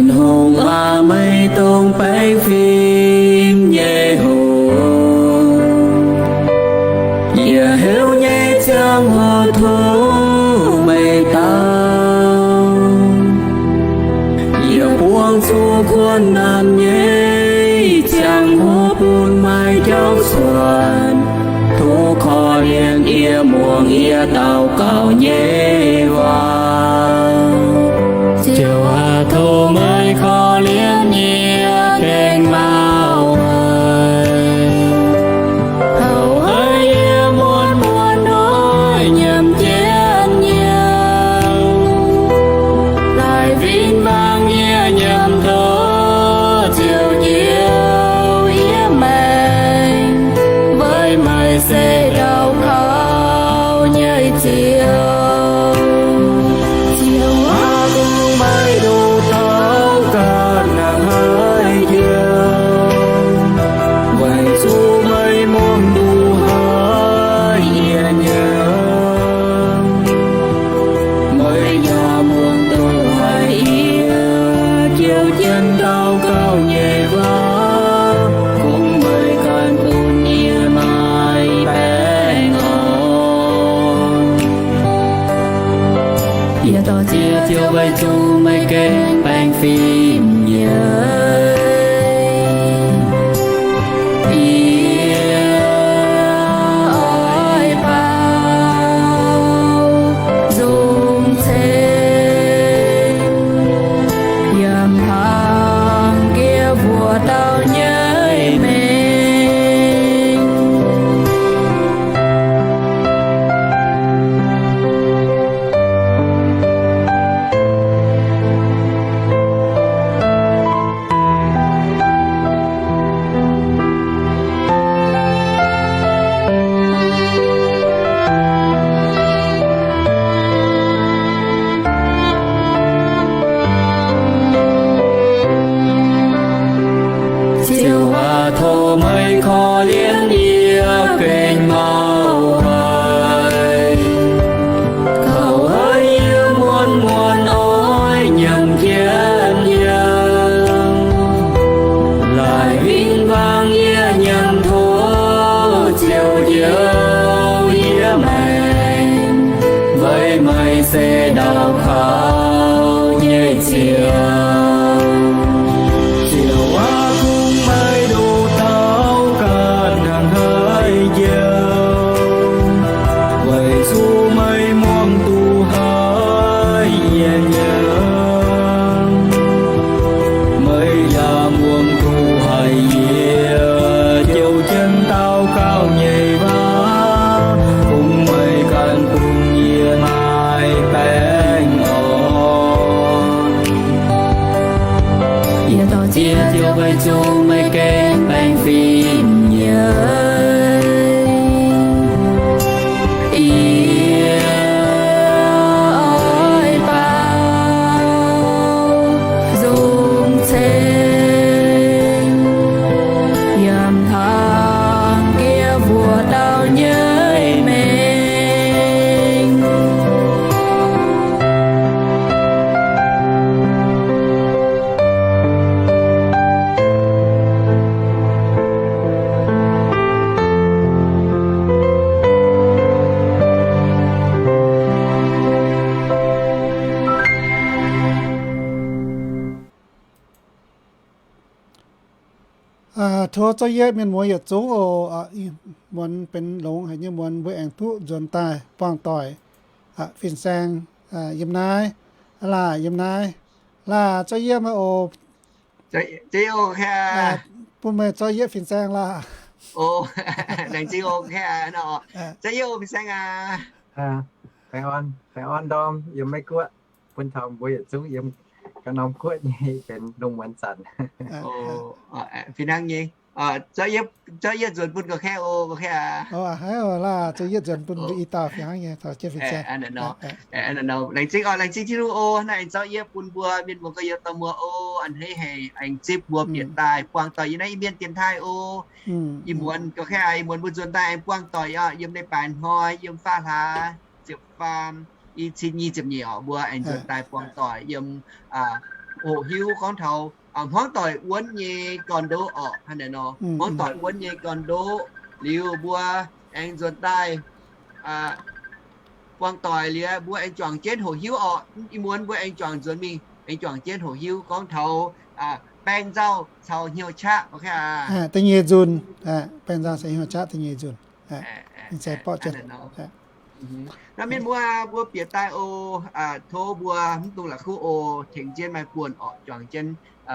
Tin-Hungh aac, meih dongh baengh fim nyei Hungh. Yie heuc nyei ziangh hoc tov meih dau. Yie buangh zuqc kuonx naanc nyei ziangh hoc bun meih jauv cuotv. Tov korv-lienh yie muangx yie daux gaux nyei waac. Ziouv aac, tov meih korv-lienh yie gengh mauv haic. Taux haiz yie muonz muonz noic nyiemc jienv yiem, laaix win-wangv yie nyiemc tov Ziouv Njoux yie maengc, weic meih se ndau kaux nyei Ziouv. Ziouv aac, kungx meih nduqc taux ganh hnangv haaix njoux, weic zuqc meih muangx duqv haiz yie nyiemc. Meih yaac muangx duqv haiz yie jouh jienv daux gaux nyei waac. Kungx meih ganh bun yie maaih baengh orn. Yie dorh ziex joux weic zuqc meih gengh baengh fim nyei. Yie oix baux nzung ceng yiem hlang jiex wuov dauh nyei mengh. Ziouv aac, tov meih korv-lienh yie gengh mauv haic. Taux haiz yie muonz muonz oix nyiemc jienv yiem, laaix win-wangv yie nyiemc tov Ziouv Njoux yie maengc, weic meih se ndau kaux nyei Ziouv. Ziouv aac, kungx meih nduqc taux ganh hnangv haaix njoux, weic zuqc meih muangx duqv haiz yie nyiemc. Meih yaac muangx duqv haiz yie jouh jienv daux gaux nyei waac. Kungx meih ganh bun yie maaih baengh orn. Yie dorh ziex joux weic zuqc meih gengh baengh fim nyei. Yie oix baux nzung ceng yiem hlang jiex wuov dauh nyei mengh. Tov zorqv yietv mienh muoz yietc zungv oc. Muonz benx longx haic nyei muonz mbuo aengx duqv nzuonx daaih buangh doic. Fin-saeng yiem naaiv, laah yiem naaiv, laah zorqv yietv oc. Bun meih zorqv yietv fin-saeng laah. Laengz zingh oc. Zorqv yietv oc fin-saeng aac. Baengh orn, baengh orn ndorm yiem Meiv-Guoqv bun taux mbuo yietc zungv yiem ganh norm guoqv nyei benx lungh muonz zanc. Fih hnangv nyei. Zorqv yietv nzuonx bun ga'kaeqv oc, ga'kaeqv aac. Aav, haiz oc, laah zorqv yietv nzuonx bun mbuo i dauh fih hnangv nyei, taux jienv fin-saeng. Laengz zingh oc, laengz zingh Tin-Hungh oc, naaiv aengx zorqv yietv bun mbuo mienh muoz gorx-youz dorh muoz oc, a'hneiv haic aengx zipv mbuo bieqc daaih buangh doic yiem naaiv Iu-Mienh dienx taaih oc. Ih muonz ga'kaeqv aac, ih muonz mbuo nzuonx daaih aengx buangh doic oc, yiem leiz-baaix hnoi, yiem faah hlaax ziepc faam, i cin nyic ziepc nyeic oc, mbuo aengx nzuonx daaih buangh doic yiem hoqc hiuv gorngv taux hmuangv doic wuonv nyei gorn-ndoqv orqc. Hnangv naaic nor, hmuangv doic wuonv nyei gorn-ndoqv liuz mbuo aengx nzuonx daaih buangh doic liuz mbuo aengx juangc jienv hoqc hiuv orqc. Ih muonz mbuo aengx juangc nzuonx mingh, aengx juangc jienv hoqc hiuv gorngv taux baeng nzauh caux hnyouv qaqv. Da'nyeic nzunc, baeng nzauh caux hnyouv qaqv da'nyeic nzunc. Naaiv mienh muoz mbuo bieqc daaih oc, tov mbuo mv dungx la'kuqv oc, tengx jienv maaih buonc orqc, juangc jienv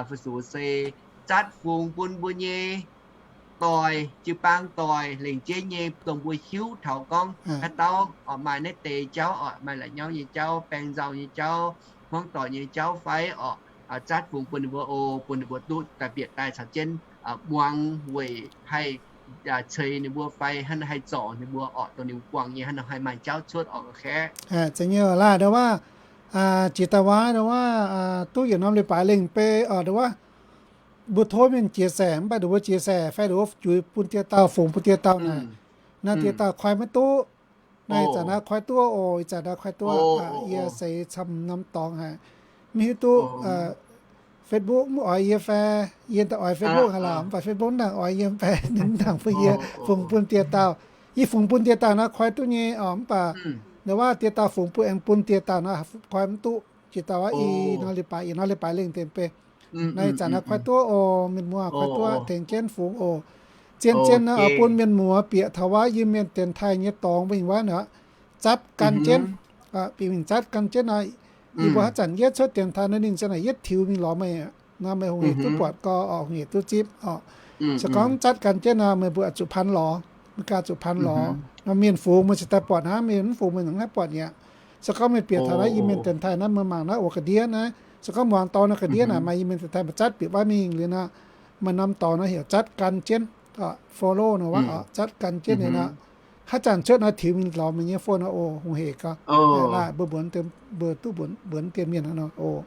fu-sux se zatv fungx bun mbuo nyei doic, jiu-baang doic, lengc jeiv nyei, dongh mbuo hiuv taux gorngv haaix dauh orqc maaih naaiv deix jauv orqc, maaih la'nyauv nyei jauv, baeng nzauh nyei jauv, hmuangv doic nyei jauv fai orqc, zatv fungx bun ninh mbuo oc, bun ninh mbuo duqv daaih bieqc daaih caux jienv muangx weic haih ceix ninh mbuo fai hnangv haih zorc ninh mbuo orqc, dongh ninh mbuo buangh nyei hnangv nor haih maaih jauv cuotv orqc. Zeiz nyei laaih, ndo wuov, jiex daaih wuov, ndo wuov, duqv yietc norm leiz-baaix lengh beiv orqc, ndo wuov, mbuo tov mienh jiex saeqc, mv baac ndo mbuo jiex saeqc fai ndo mbuo juix bun die dauh, fungx bun die dauh naaic, naaiv die dauh koi maiv duqv. Naaiv zanc naaiv koi duqv oc, ih zanc naaiv koi duqv. Yie seix camv norm dorngx haic, mv hiuv duqv Facebook mv oix yie fai, yie daaih oix Facebook haic lorqc, mv baac Facebook mv nangc oix yie fai, ninh mv nangc bun yie fungx bun die dauh. Yie fungx bun die dauh naaiv koi duqv nyei orqc, mv baac ndo wuov die dauh fungx bun aengx bun die dauh naaiv koi mv duqv. Jiex daaih wuov ih norm leiz-baaix, yietc norm leiz-baaix lengh deix beiv. Naaiv ih zanc naaiv koi duqv oc, mienh muoz koi duqv, tengx jienv fungx oc. Zien-zien naaiv bun mienh muoz bieqc taux wuov Iu-Mienh dienx taaih nyei dorngx mbuo wuov naaic, zatv gan jienv. Bieqc mingh zatv gan jienv naaic, yie mbuo haaix zanc yietv cuotv dienx taaih naaiv ninh ziang naaic yietv tiux mingh lorz meih, naaiv meih hungh hec duqv buatc gau orqc, hungh hec duqv zipv orqc. Se gorngv zatv gan jienv naaic meih mbuo zuqc pan lorz, mv gaax zuqc pan lorz. Norm mienh fungx meih cingx daaih buatc hnangv, mienh mv fungx meih mv haih buatc mi'aqv. Se gorngv meih bieqc taux naaiv Iu-Mienh dienx taaih naaiv, meih mangc naaiv oc ga'ndiev naaiv, se gorngv muangx dorngx naaiv ga'ndiev naaic maaih Iu-Mienh dienx taaih meih zatv bieqc wuov mingh liuz nor, maaih norm dorngx naaiv heuc zatv gan jienv, follow nor wuov, zatv gan jienv liuz nor, haaix zanc cuotv naaiv tiux mingh lorz meih nyei phone nor oc, hungh hec gau. Laaih mbuo mbuonx, mbuo duqv mbuonx dien mienh hnangv nor oc.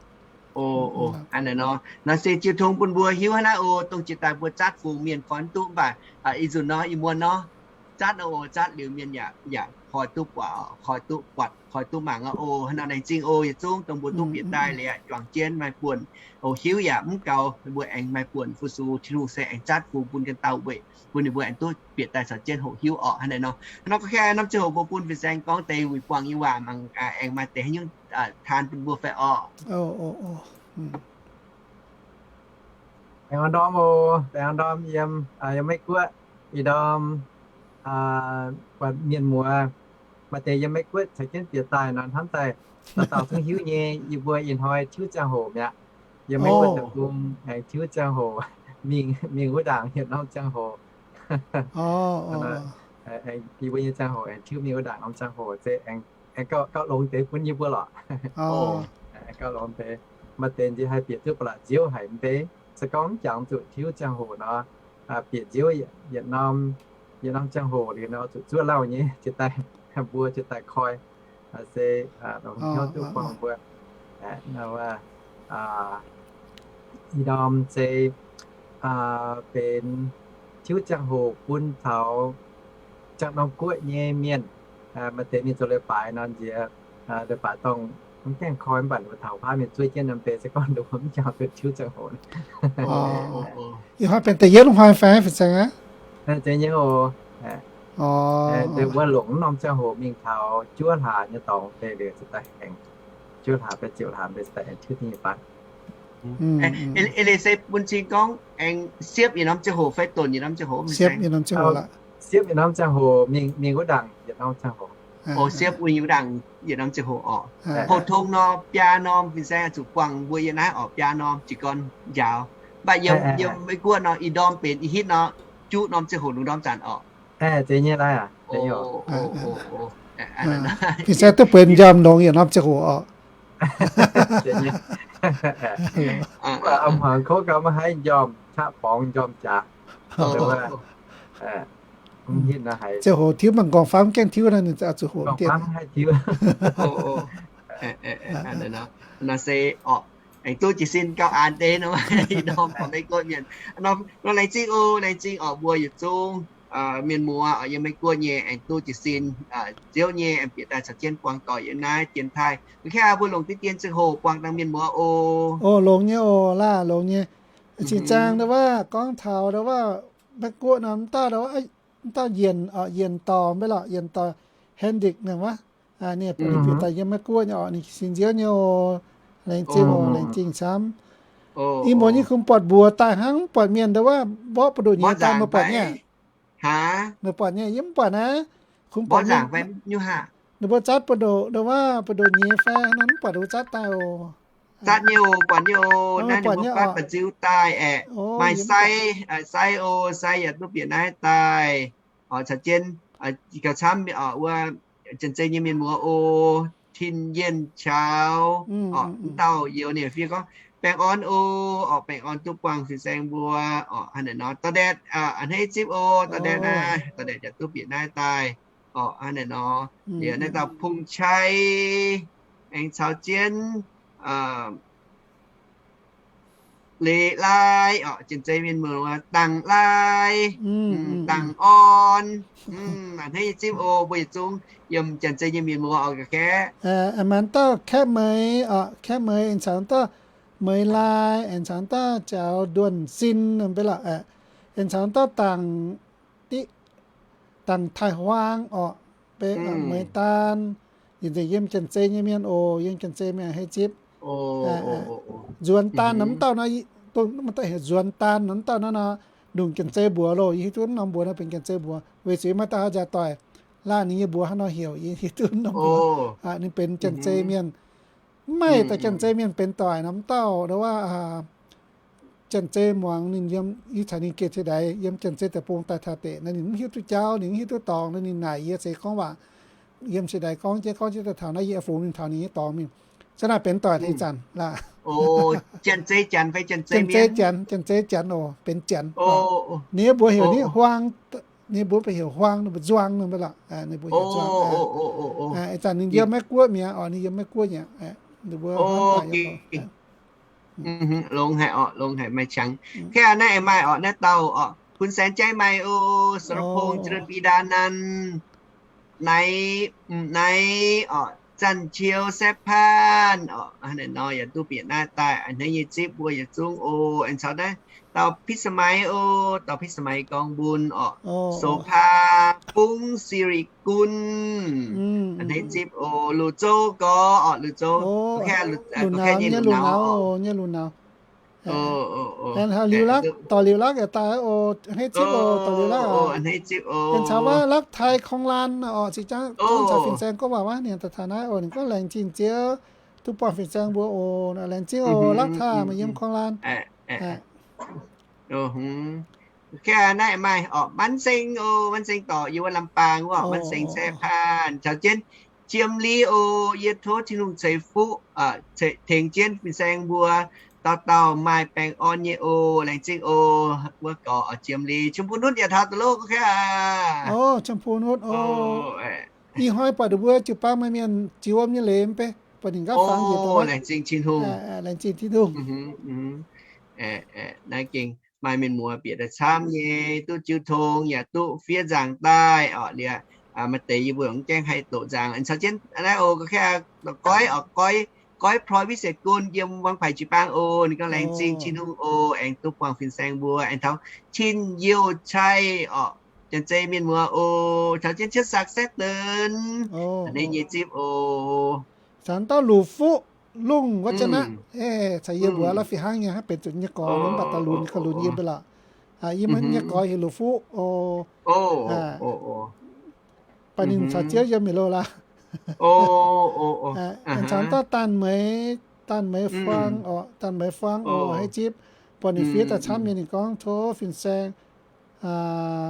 Naaiv se jiu tong bun mbuo hiuv hnangv naaiv oc, dongh jiex daaih mbuo zatv fungx mienh koi mv duqv, mv baac ih nzunc nor, ih muonz nor, zatv nor oc, zatv liuz mienh yaac, yaac koi duqv buatc, koi duqv buatc, koi duqv mangc oc. Hnangv nor laengz zingh oc yietc zungv dongh mbuo duqv bieqc daaih liuz juangc jienv maaih buonc oc, hiuv yaac mv gaux, mbuo aengx maaih buonc fu-sux Tin-Hungh se aengx zatv fungx bun ganh dauh weic bun ninh mbuo aengx duqv bieqc daaih caux jienv hoqc hiuv orqc. Hnangv naaic nor, hnangv nor gorngv kaav norm ziangh hoc mbuo bun fin-saeng gorngv deix wuic buangh nyei waac mangc aengx maaih deix haaix nyungc taan bun mbuo fai orqc. Baengh orn ndorm oc, baengh orn ndorm yiem, yiem Meiv Guoqv ih ndorm, buatc mienh muoz maaih deix yiem Meiv Guoqv caux jienv bieqc daaih nor hnamv daaih, dauh dauh zungv hiuv nyei, yie mbuo ih hnoi tiuv ziangh hoc mi'aqv. Yiem Meiv Guoqv deic-bung aengx tiuv ziangh hoc, mingh, mingh wuov ndaangc yietc norm ziangh hoc. Yie mbuo nyei ziangh hoc aengx tiuv mingh wuov ndaangc norm ziangh hoc se aengx, aengx gauh, gauh longx deix bun yie mbuo lorqc. Gauh longx deix. Maaih deix nziex haih bieqc duqv ba'laqc nziouv haic mv bei. Se gorngv mv jangx zuqc tiuv ziangh hoc nor, bieqc nziouv yietc norm, yietc norm ziangh hoc liuz nor zuqc zuov lauh nyei, jiex daaih, mbuo jiex daaih koi, se longc hnyouv duqv buangh mbuo. Ih ndorm se benx tiuv ziangh hoc bun taux ziangh norm guoqv nyei mienh. Maaih deix mingh zoux leiz-baaix nor nziex, leiz-baaix dorngh mv gaengh koi mv baac ninh mbuo taux paaiv mienh zuov jienv norm deix se gorngv ninh mbuo mv jangx duqv tiuv ziangh hoc. Ih hnoi benx da'yietv hnoi fai fin-saeng aqv? Deix nyei oc. Deix wuov longc mv norm ziangh hoc mingh taux juov hlaax nyei dorngx deix liuz, juov hlaax fai ziouc hlaax deix daaih tiuv nyei baav. Eix leiz se bun cing gorngv aengx siepv yietc norm ziangh hoc fai donc yietc norm ziangh hoc? Siepv yietc norm ziangh hoc lorqc. Siepv yietc norm ziangh hoc mingh, mingh wuov ndaangc yietc norm ziangh hoc. Oc, siepv wuov wuov ndaangc yietc norm ziangh hoc orqc. Pou-tong nor biaa norm fin-saeng zuqc buangh mbuo yiem naaiv orqc, biaa norm jiez gorn njaaux. Mv baac yiem, yiem Meiv Guoqv nor ih ndorm benx ih hitv nor juqv norm ziangh hoc lungh ndorm zanc orqc. Fin-saeng duqv benx njormh longx yietc norm ziangh hoc orqc. Mv baac a'hmuangx kouv gau maiv haih njormh qaqv borngz njormh jaax. Ziangh hoc tiuv mangc nqorngv-famv gaengh tiuv nor, ninh zuqc hoqc dien. Nor se orqc, aengx duqv jiez sin gauh an deix nor, ih ndorm gorngv Meiv Guoqv mienh. Nor laengz zingh oc, laengz zingh orqc mbuo yietc zungv mienh muoz oc, yiem Meiv Guoqv nyei aengx duqv jiez sin nziouv nyei aengx bieqc daaih caux jienv buangh doic yiem naaiv dien taaih. Mbuo kaav mbuo longc diqv dien ziangh hoc buangh dangh mienh muoz oc. Oc, longx nyei oc, laah longx nyei. Cing zaang ndau wuov gorngv taux ndau wuov Meiv Guoqv nor, mv dauh ndau wuov, mv dauh Yienc, Yienc Dorc mbe lorqc, Yienc Dorc Hendrick naaic wuov. Ninh bieqc daaih yiem Meiv Guoqv nyei oc, ninh jiez sin nziouv nyei oc. Laengz zingh oc, laengz zingh camv. Ih muonz yie kungx buatc mbuox daaih hnangv, mv buatc mienh ndau wuov mborqv buoz-ndoqv nyei daaih, meih buatc nyei? Meih buatc nyei? Yie mv buatc naaiv. Kungx buatc mienh, ninh mbuo zatv buoz-ndoqv ndau wuov, buoz-ndoqv nyei fai nor mv buatc ninh mbuo zatv daaih oc. Zatv nyei oc, buatc nyei oc. Naaiv ninh mbuo buatc ba'nziu daaih aeqv, maaih Sai, Sai oc, Sai yaac duqv bieqc naaiv daaih. Oc, caux jienv gauh camv oc, wuov Janx-Zei nyei mienh muoz oc, Tin Yienh Qaux oc, mv dauh youz ninh fiev gorngv baengh orn oc, oc, baengh orn duqv buangh fin-saeng mbuo oc. Hnangv naaiv nor, Dorh Ndaetc, a'hneiv zipv oc, Dorh Ndaetc naaiv, Dorh Ndaetc yaac duqv bieqc naaiv daaih oc. Hnangv naaiv nor, liuz naaiv dauh Pung Qai aengx caux jienv Leiz Lai oc, Janx-Zei mienh muoz, Dangc Lai, Dangc Orn, a'hneiv nyei zipv oc. Mbuo yietc zungv yiem Janx-Zei nyei mienh muoz oc, ga'kaeqv. Maaih dauh Kaeqv Meix oc, Kaeqv Meix aengx caux dauh Meix Lai, aengx caux dauh Jaux Nduonh Sin mbe lorqc, aengx caux dauh Dangc, Dangc Taaih Huaang oc, Meix Daan, yie nzengc yiem Janx-Zei nyei mienh oc, yiem Janx-Zei mienh a'hneiv zipv. Nzuonx Daan nor mv dauh nor, dongh mv dauh heuc Nzuonx Daan nor mv dauh nor, ndongc Janx-Zei mbuox loh, yie hiuv duqv norm mbuox nor benx Janx-Zei mbuox. Weic zuqc maaih dauh haaix jaax doic laanh ninh nyei mbuox hnangv nor heuc, yie hiuv duqv norm mbuox. Ninh benx Janx-Zei mienh. Mv maaih deix Janx-Zei mienh benx doic nor mv dauh ndau wuov, Janx-Zei muangx ninh yiem, yie caux ninh geh ceix ndaix yiem Janx-Zei deic-bung daaih taux deix nor, ninh mv hiuv duqv jauv, ninh mv hiuv duqv dorngx nor, ninh naaic yie ceix gorngv waac yiem ceix ndaix gorngv jienv, gorngv jienv daaih taux naaiv yie aengx fungx ninh taux ninh nyei dorngx mingh. Zanc naaic benx doic taux ih zanc laah. Janx-Zei Janx, Janx-Zei Janx oc, benx Janx. Ninh mbuo heuc ninh Huaang, ninh mbuo heuc Huaang, ninh mbuo Nzuang nor mbe lorqc, ninh mbuo heuc Nzuang. Ih zanc ninh yiem Meiv Guoqv mi'aqv oc, ninh yiem Meiv Guoqv mi'aqv. Ninh mbuo longx haic oc, longx haic, maaih qangx. Kaav naaiv aengx maaih oc, naaiv dauh oc, Kun Saeng Jaiv Maih oc, Sou Pong, Jiex Lon Bi Ndaa Nan, Naaiv, M'Naaiv oc, Zanh Qiu, Saeqv Paanh oc, hnangv naaiv nor yaac duqv bieqc naaiv daaih, a'hneiv nyei zipv mbuo yietc zungv oc. Aengx caux naaiv dauh Pitv Sa Maix oc, dauh Pitv Sa Maix Gorngv Mbun oc, Sou Paa, Bungv, Si Ri Gun, a'hneiv zipv oc. Luc Zou Gorx oc, Luc Zou, Luc Nauz, nyei Luc Nauz oc, nyei Luc Nauz. Aengx Liuz Lakv, dorh Liuz Lakv yaac daaih oc, a'hneiv zipv oc, dorh Liuz Lakv oc. Aengx caux wuov Lakv Taaih Korng Laan oc, zinh ziangx gorngv caux fin-saeng gorngv waac wuov, ninh daaih taux naaiv oc, ninh gorngv laengz zingh Ziouv duqv buangh fin-saeng mbuo oc, laengz zingh oc, Lakv Taaih maaih yiem Korng Laan. Kaav naaiv maaih oc, Manv Seng oc, Manv Seng dorc yiem wuov Lam Baang wuov, Manv Seng Saeqv Paanh caux jienv Jiem Li oc, yie tov Tin-Hungh ceix fuqv tengx jienv fin-saeng mbuo dauh dauh maaih baengh orn nyei oc, laengz zingh oc. Wuov gorx Jiem Li, Chim Pu Nutv yaac taux da'lov gorngv kaav aqv. Chim Pu Nutv oc. Ih hnoi buatc ninh mbuo jiu-baang maaih mienh ziux wuom nyei leiz mv bei, buatc ninh nqaapv fangx njiec daaih. Laengz zingh Tin-Hungh. Laengz zingh Tin-Hungh. Naaiv gengh maaih mienh muoz bieqc daaih camv nyei, duqv jiu tong yaac duqv fiev nzangc daaih oc. Liuz maaih deix yie mbuo mv gaengh haih doqc nzangc. Caux jienv naaiv oc, gorngv kaav goiv oc, goiv, goiv Proi Witv Sec Gun yiem Wang Paic jiu-baang oc. Ninh gorngv laengz zingh Tin-Hungh oc, aengx duqv buangh fin-saeng mbuo, aengx taux Tin Youh Cai oc, Janx-Zei mienh muoz oc, caux jienv Cietv Saqc Saeqv Deix, ninh nyei zipv oc. Caux dauh Luc Fuqv, Lungh Wav Jien Aqv, caux yie mbuox la'fih hnangv nyei, hnangv benx zuqc nyei gorx, mv baac daaih lunx, gauh lunx yie mbuo lorqc. Yie mbuo nyei gorx heuc Luc Fuqv oc. Baac ninh caux Ziouv yiem mi'aqv loh laaix. Aengx caux dauh Daanh Meix, Daanh Meix Fuang oc, Daanh Meix Fuang oc, haiz zipv, buatc ninh fiev daaih camv nyei, ninh gorngv tov fin-saeng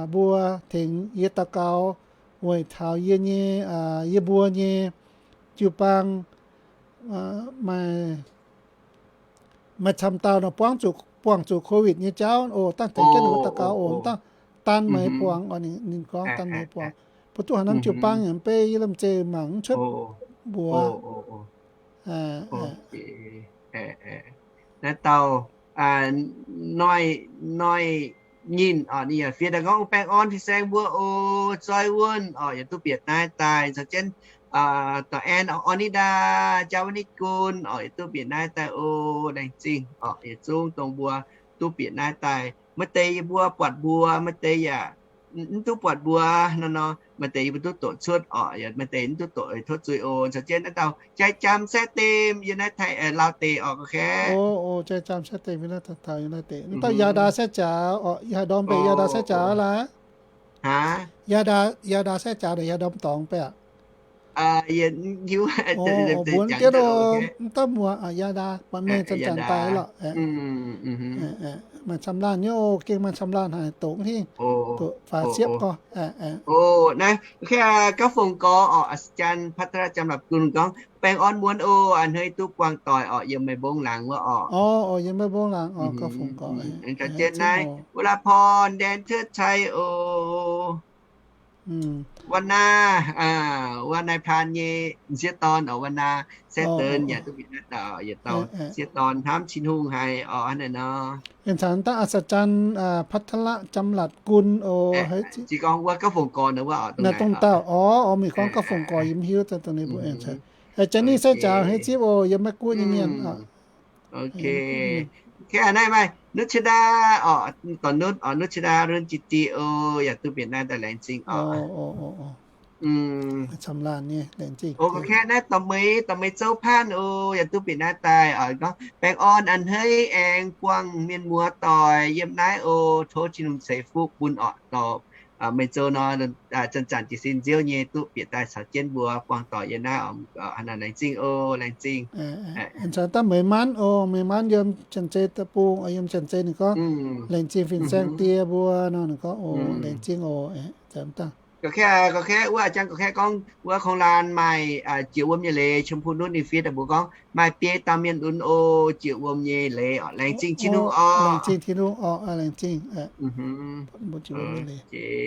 mbuo tengx yie daux gaux weic taux yie nyei, yie mbuo nyei jiu-baang maaih, maaih camv dauh nor buangv zuqc, buangh zuqc COVID nyei jauv oc. Dangh tengx jienv ninh mbuo daux gaux oc. Dangh Daanh Meix Fuang oc, ninh gorngv Daanh Meix Fuang. Mbuo duqv haaix norm jiu-baang yaac mv bei, yie lomh nzengc mangc mv cuotv mbuox. Naaiv dauh Noi, Noi, nyinh oc, ninh yaac fiev daaih gorngv, Baengh orn fin-saeng mbuo oc, Zoi Wuonh oc, yietc duqv bieqc naaiv daaih caux jienv Dorh Aen, Orn Ni Ndaa, Jaa Wuov Ni Gun oc, yietc duqv bieqc naaiv daaih oc. Laengz zingh oc, yietc zungv dongh mbuo duqv bieqc naaiv daaih. Maaih deix yie mbuo buatc mbuo, maaih deix yaac mv duqv buatc mbuo nor nor, maaih deix yie mbuo duqv doqc cuotv oc, maaih deix mv duqv doqc, tov zuiz oc. Caux jienv naaiv dauh Jai Jam Saeqv Dem yiem naaiv Taiv, Laauv deic oc, ga'kv. Jai Jam Saeqv Dem yiem naaiv Taiv, yiem naaiv deic. Naaiv dauh Yaa Ndaa Saeqv Jaax oc, yie haaix ndorm mbaeqc Yaa Ndaa Saeqv Jaax laaix? Yaa Ndaa, Yaa Ndaa Saeqv Jaax naaic haaix ndorm dorngx mbaeqc? Mbuo mv dienv oc, mv dauh muoz Yaa Ndaa, buatc mengh zanc-zanc daaih lorqc. Maaih camv laanh nyei oc, gengh maaih camv laanh haic, doqc hingh, doqc faaux siepv gorx. Naaiv, Gauv Fongc Gorx oc, อาจารย์ พัทรจำหลัดกุล gorngv, Baengh orn muonz oc, a'hneiv duqv buangh doic oc, yiem meih mbong laangz wuov oc. Oc, yiem meih mbong laangz oc, Gauv Fongc Gorx. Jienv naaiv, Wuov Laa Porn, Ndan Cuotv Cai oc. Wuov naaiv, wuov naaiv paan nyei m'sieqv dorn oc, wuov naaiv Saeqv Deix yaac duqv bieqc naaiv dauh, yietc dauh sieqv dorn hnamv Tin-Hungh haic oc, hnangv naaiv nor. Aengx caux dangh อาจารย์ พัทรจำหลัดกุล oc. Jiex gorngv wuov Gauv Fongc Gorx wuov oc, dongh dauh oc, oc, mingh gorngv Gauv Fongc Gorx yie mv hiuv daaih dongh ninh mbuo aengx caux. Jai Ni Saeqv Jaax haiz zipv oc, yiem Meiv Guoqv nyei mienh oc. Naaiv maaih Nutv Qiex Ndaa oc, dorh Nutv oc, Nutv Qiex Ndaa Run Jiex Dieh oc, yaac duqv bieqc naaiv daaih, laengz zingh oc. Camv laanh nyei, laengz zingh. Oc, ga'kv naaiv dorh Meix, dorh Meix Zouv Paanv oc, yaac duqv bieqc naaiv daaih oc. Gorngv, Baengh orn a'hneiv aengx buangh mienh muoz doic yiem naaiv oc. Tov Tin-Hungh ceix fuqv bun oc, dorh Meix Zouv nor, zanc-zanc jiez sin nziouv nyei duqv bieqc daaih caux jienv mbuo buangh doic yiem naaiv oc. Hnangv naaiv, laengz zingh oc, laengz zingh. Aengx caux dangh Meix Maanv oc, Meix Maanv yiem Janx-Zei deic-bung oc, yiem Janx-Zei ninh gorngv, laengz zingh fin-saeng die mbuo nor, ninh gorngv oc, laengz zingh oc. Ga'kv, ga'kv, wuov อาจารย์ ga'kv gorngv wuov โครงการ maaih jiex wuom nyei leiz, ชมพูนุช ninh fiev daaih mbuox gorngv maaih biei dauh mienh lunx oc, jiex wuom nyei leiz oc. Laengz zingh Tin-Hungh oc. Laengz zingh Tin-Hungh oc, laengz zingh.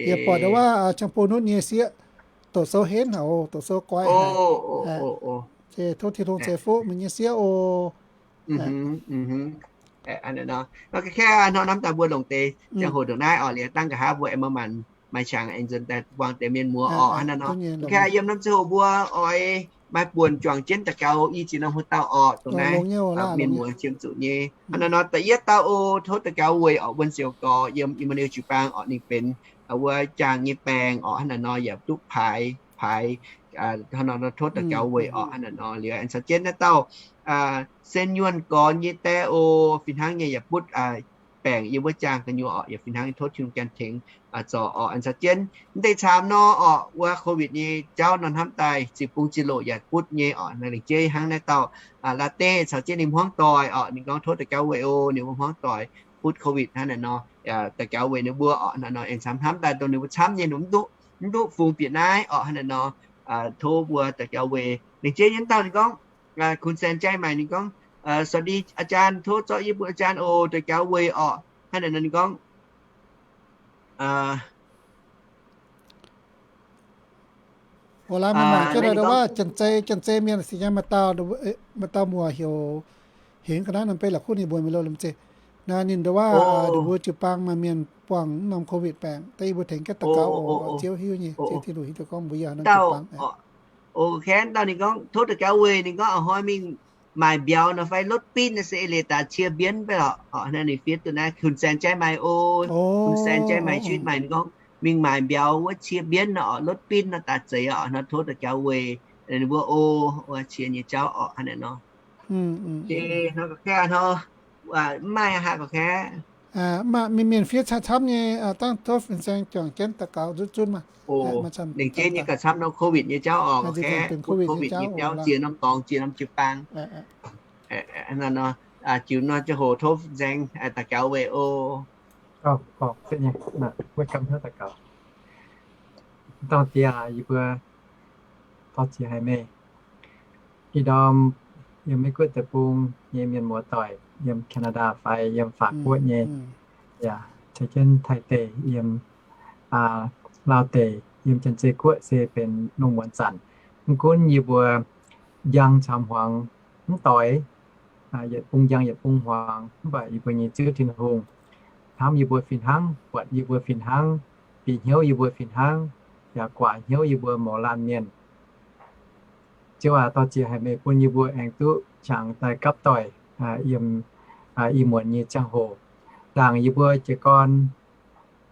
Yie buatc ndau wuov ชมพูนุช nyei sieqv doqc sou henv haic oc, doqc sou guai haic. Se tov Tin-Hungh ceix fuqv meih nyei sieqv oc. Ga'kv hnangv naaiv daaih mbuo longc deix ziangh hoc ndongc naaiv oc, liuz dangh nqa'haav mbuo aengx maaih maanc maaih qangx aengx nzuonx daaih buangh deix mienh muoz oc, hnangv naaiv nor. Ga'kv yiem norm ziangh hoc mbuo oix maaih buonc juangc jienv daux gaux i ziex norm huo dauh oc, dongh naaiv mienh muoz qiemx zuqc nyei. Hnangv naaiv nor da'yietv dauh oc, tov daux gaux weic oc, Wuonh Siouc Gorx yiem Emanuel jiu-baang oc, ninh benx wuov jaang nyei baengh oc, hnangv naaiv nor yaac duqv paaix, paaix, hnangv naaiv nor tov daux gaux weic oc, hnangv naaiv nor. Liuz aengx caux jienv naaiv dauh Sen Nyuonh Gorx nyei die oc, fih hnangv nyei yaac butv baengc yiem wuov jaang gu'nyuoz oc, yaac fih hnangv nyei tov Tin-Hungh gan tengx zorc oc. Aengx caux jienv mv deix camv nor oc, wuov COVID nyei jauv nor hnamv daaih ziqc bung ziqc loc yaac butv nyei oc. Naaiv lengc jeiv hnangv naaiv dauh Laa Deiv caux jienv ninh hmuangv doic oc, ninh gorngv tov daux gaux weic oc, ninh mbuo hmuangv doic butv COVID hnangv naaiv nor, daux gaux weic ninh mbuo oc. Hnangv naaiv nor aengx camv hnamv daaih dongh ninh mbuo camv nyei, ninh mbuo mv duqv, mv duqv fungx bieqc naaiv oc, hnangv naaiv nor tov mbuo daux gaux weic. Lengc jeiv nyei dauh ninh gorngv, Kun Saen Jai Maix ninh gorngv, สวัสดีอาจารย์, tov zorqv yie mbuo อาจารย์ oc, daux gaux weic oc, hnangv naaiv nor ninh gorngv. Oc, laaix meih mangc jienv naaiv ndau wuov Janx-Zei, Janx-Zei mienh se nyei maaih dauh, maaih dauh muoz heuc Hingx ga'naaiv norm beiv la'kuqv ninh mbuo mingh loh lomh nzengc. Naaiv ninh ndau wuov, ninh mbuo jiu-baang maaih mienh buangh norm COVID baengc, daaih yie mbuo tengx jienv daux gaux oc, Ziouv hiuv nyei, Ziouv Tin-Hungh hiuv duqv gorngv mbuo yaac norm jiu-baang. Oc, ga'naaiv dauh ninh gorngv tov daux gaux weic, ninh gorngv a'hnoi mingh maaic mbiauz nor fai รถปิ้น se eix leiz daaih cie mbienv fai lorqc. Naaiv ninh fiev duqv naaiv Kun Saen Jai Maix oc, Kun Saen Jai Maix ชีวิตใหม่ ninh gorngv mingh maaic mbiauz wuov cie mbienv nor oc, รถปิ้น nor daaih zeiz oc, nor tov daux gaux weic ninh mbuo oc, wuov cie nyei jauv oc, hnangv naaiv nor. Nor ga'kv nor, mv maaih haaix ga'kv. Maaih mienh fiev camv nyei, dangh tov fin-saeng juangc jienv daux gaux nzunc zunv maah. Lengc jeiv nyei gauh camv nor COVID nyei jauv oc, ga'kv, COVID nyei jauv, ziex norm dorngx, ziex norm jiu-baang. Nor, jiu nor ziangh hoc tov fin-saeng daux gaux weic oc. Wuov gamh hnyouv daux gaux. Dauh diex aac, yie mbuo torqv ziex haiz meih. Ih ndorm yiem Meiv Guoqv deic-bung nyei mienh muoz-doic, yiem Canada fai yiem法國 nyei, yaac caux jienv Taiv deic, yiem Laauv deic, yiem Janx-Zei Guoqv se benx lungh muonz zanc. Mv gunv yie mbuo njang caux hmuangx mv doix, yietc bung njang yietc bung hmuangx, mv baac yie mbuo nyei Ziouv Tin-Hungh hnamv yie mbuo fih hnangv, buatc yie mbuo fih hnangv, bieqc hnyouv yie mbuo fih hnangv, yaac guaax hnyouv yie mbuo mouz laanh mienh. Ziouv aac, dorh ziex haic meih bun yie mbuo aengx duqv qangx daaih gapv doic yiem ih muonz nyei ziangh hoc. Ndaangc yie mbuo jiez gorn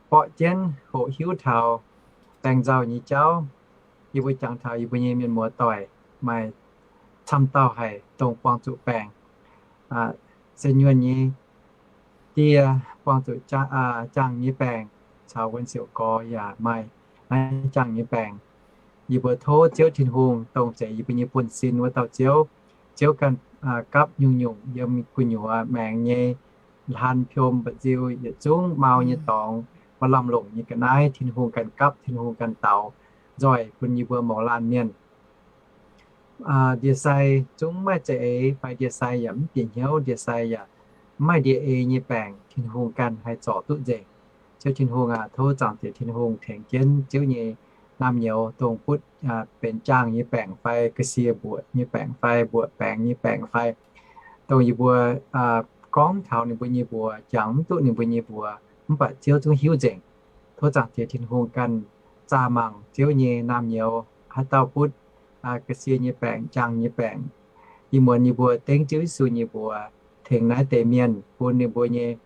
borqv jienv hoqc hiuv taux baengc nzauh nyei jauv, yie mbuo jangx taux yie mbuo nyei mienh muoz doic maaih camv dauh haic dongh buangh zuqc baengc, se nyuonh nyei die buangh zuqc jaang nyei baengc, caux wuon siouc gorx yaac maaih naaiv jaang nyei baengc. Yie mbuo tov Ziouv Tin-Hungh, dongh zeiz yie mbuo nyei buonv-sin wuov dauh Ziouv, Ziouv ganh gapv nyungc-nyungc yiem gu'nyuoz maengx nyei hlan, piom, mba'nziu, yietc zungv mau nyei dorngx, maiv lamh longc nyei ga'naaiv, Tin-Hungh ganh gapv, Tin-Hungh ganh daux nzoih bun yie mbuo mouz laanh mienh. Ndie-sai zungv maiv za'eix fai ndie-sai yaac mv bieqc hnyouv, ndie-sai yaac mv maaih ndie-ei nyei baengc, Tin-Hungh ganh haih zorc duqv nzengc. Ziouv Tin-Hungh aac, tov Zaangc Diex Tin-Hungh tengx jienv Ziouv nyei naamh nyouz dongh butv benx jaang nyei baengc fai ga'sie mbuoqc nyei baengc fai mbuoqc baengx nyei baengc fai dongh yie mbuo gorngv taux ninh mbuo nyei mbuox, jangx mv duqv ninh mbuo nyei mbuox, mv baac Ziouv zungv hiuv nzengc. Tov Zaangc Diex Tin-Hungh ganh zaah mangc Ziouv nyei naamh nyouz haaix dauh butv ga'sie nyei baengc, jaang nyei baengc. Ih muonz yie mbuo dengv Ziouv Yesu nyei mbuox tengx naaiv deix mienh bun ninh mbuo nyei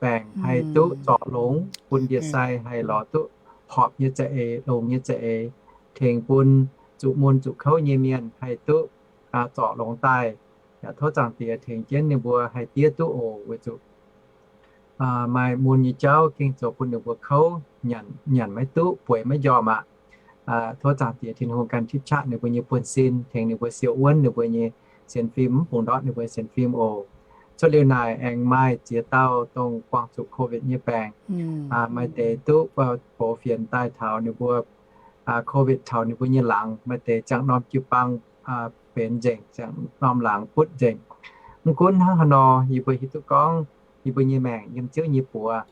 baengc haih duqv zorc longx, bun ndie-sai haih lorz duqv horpc nyei za'eix, longx nyei za'eix, tengx bun zuqc mun zuqc kouv nyei mienh haih duqv zorc longx daaih. Yaac tov Zaangc Diex tengx jienv ninh mbuo haih diev duqv oc, weic zuqc maaih mun nyei jauv gengh zoux bun ninh mbuo kouv, nyanc maiv duqv, bueix maiv njormh aqv. Tov Zaangc Diex Tin-Hungh ganh tipv qaqv ninh mbuo nyei buonv-sin, tengx ninh mbuo siou wuonv ninh mbuo nyei sienx fim, mv bungx ndortv ninh mbuo sienx fim oc. Cuotv liuz naaic aengx maaih ziex dauh dongh buangh zuqc COVID nyei baengc. Maaih deix duqv box fienx daaih taux ninh mbuo COVID taux ninh mbuo nyei laangz, maaih deix ziangh norm jiu-baang benx nzengc, ziangh norm laangz butv nzengc. Mv gunv hnangv haaix nor, yie mbuo hiuv duqv gorngv yie mbuo nyei maengc yiem Ziouv nyei buoz.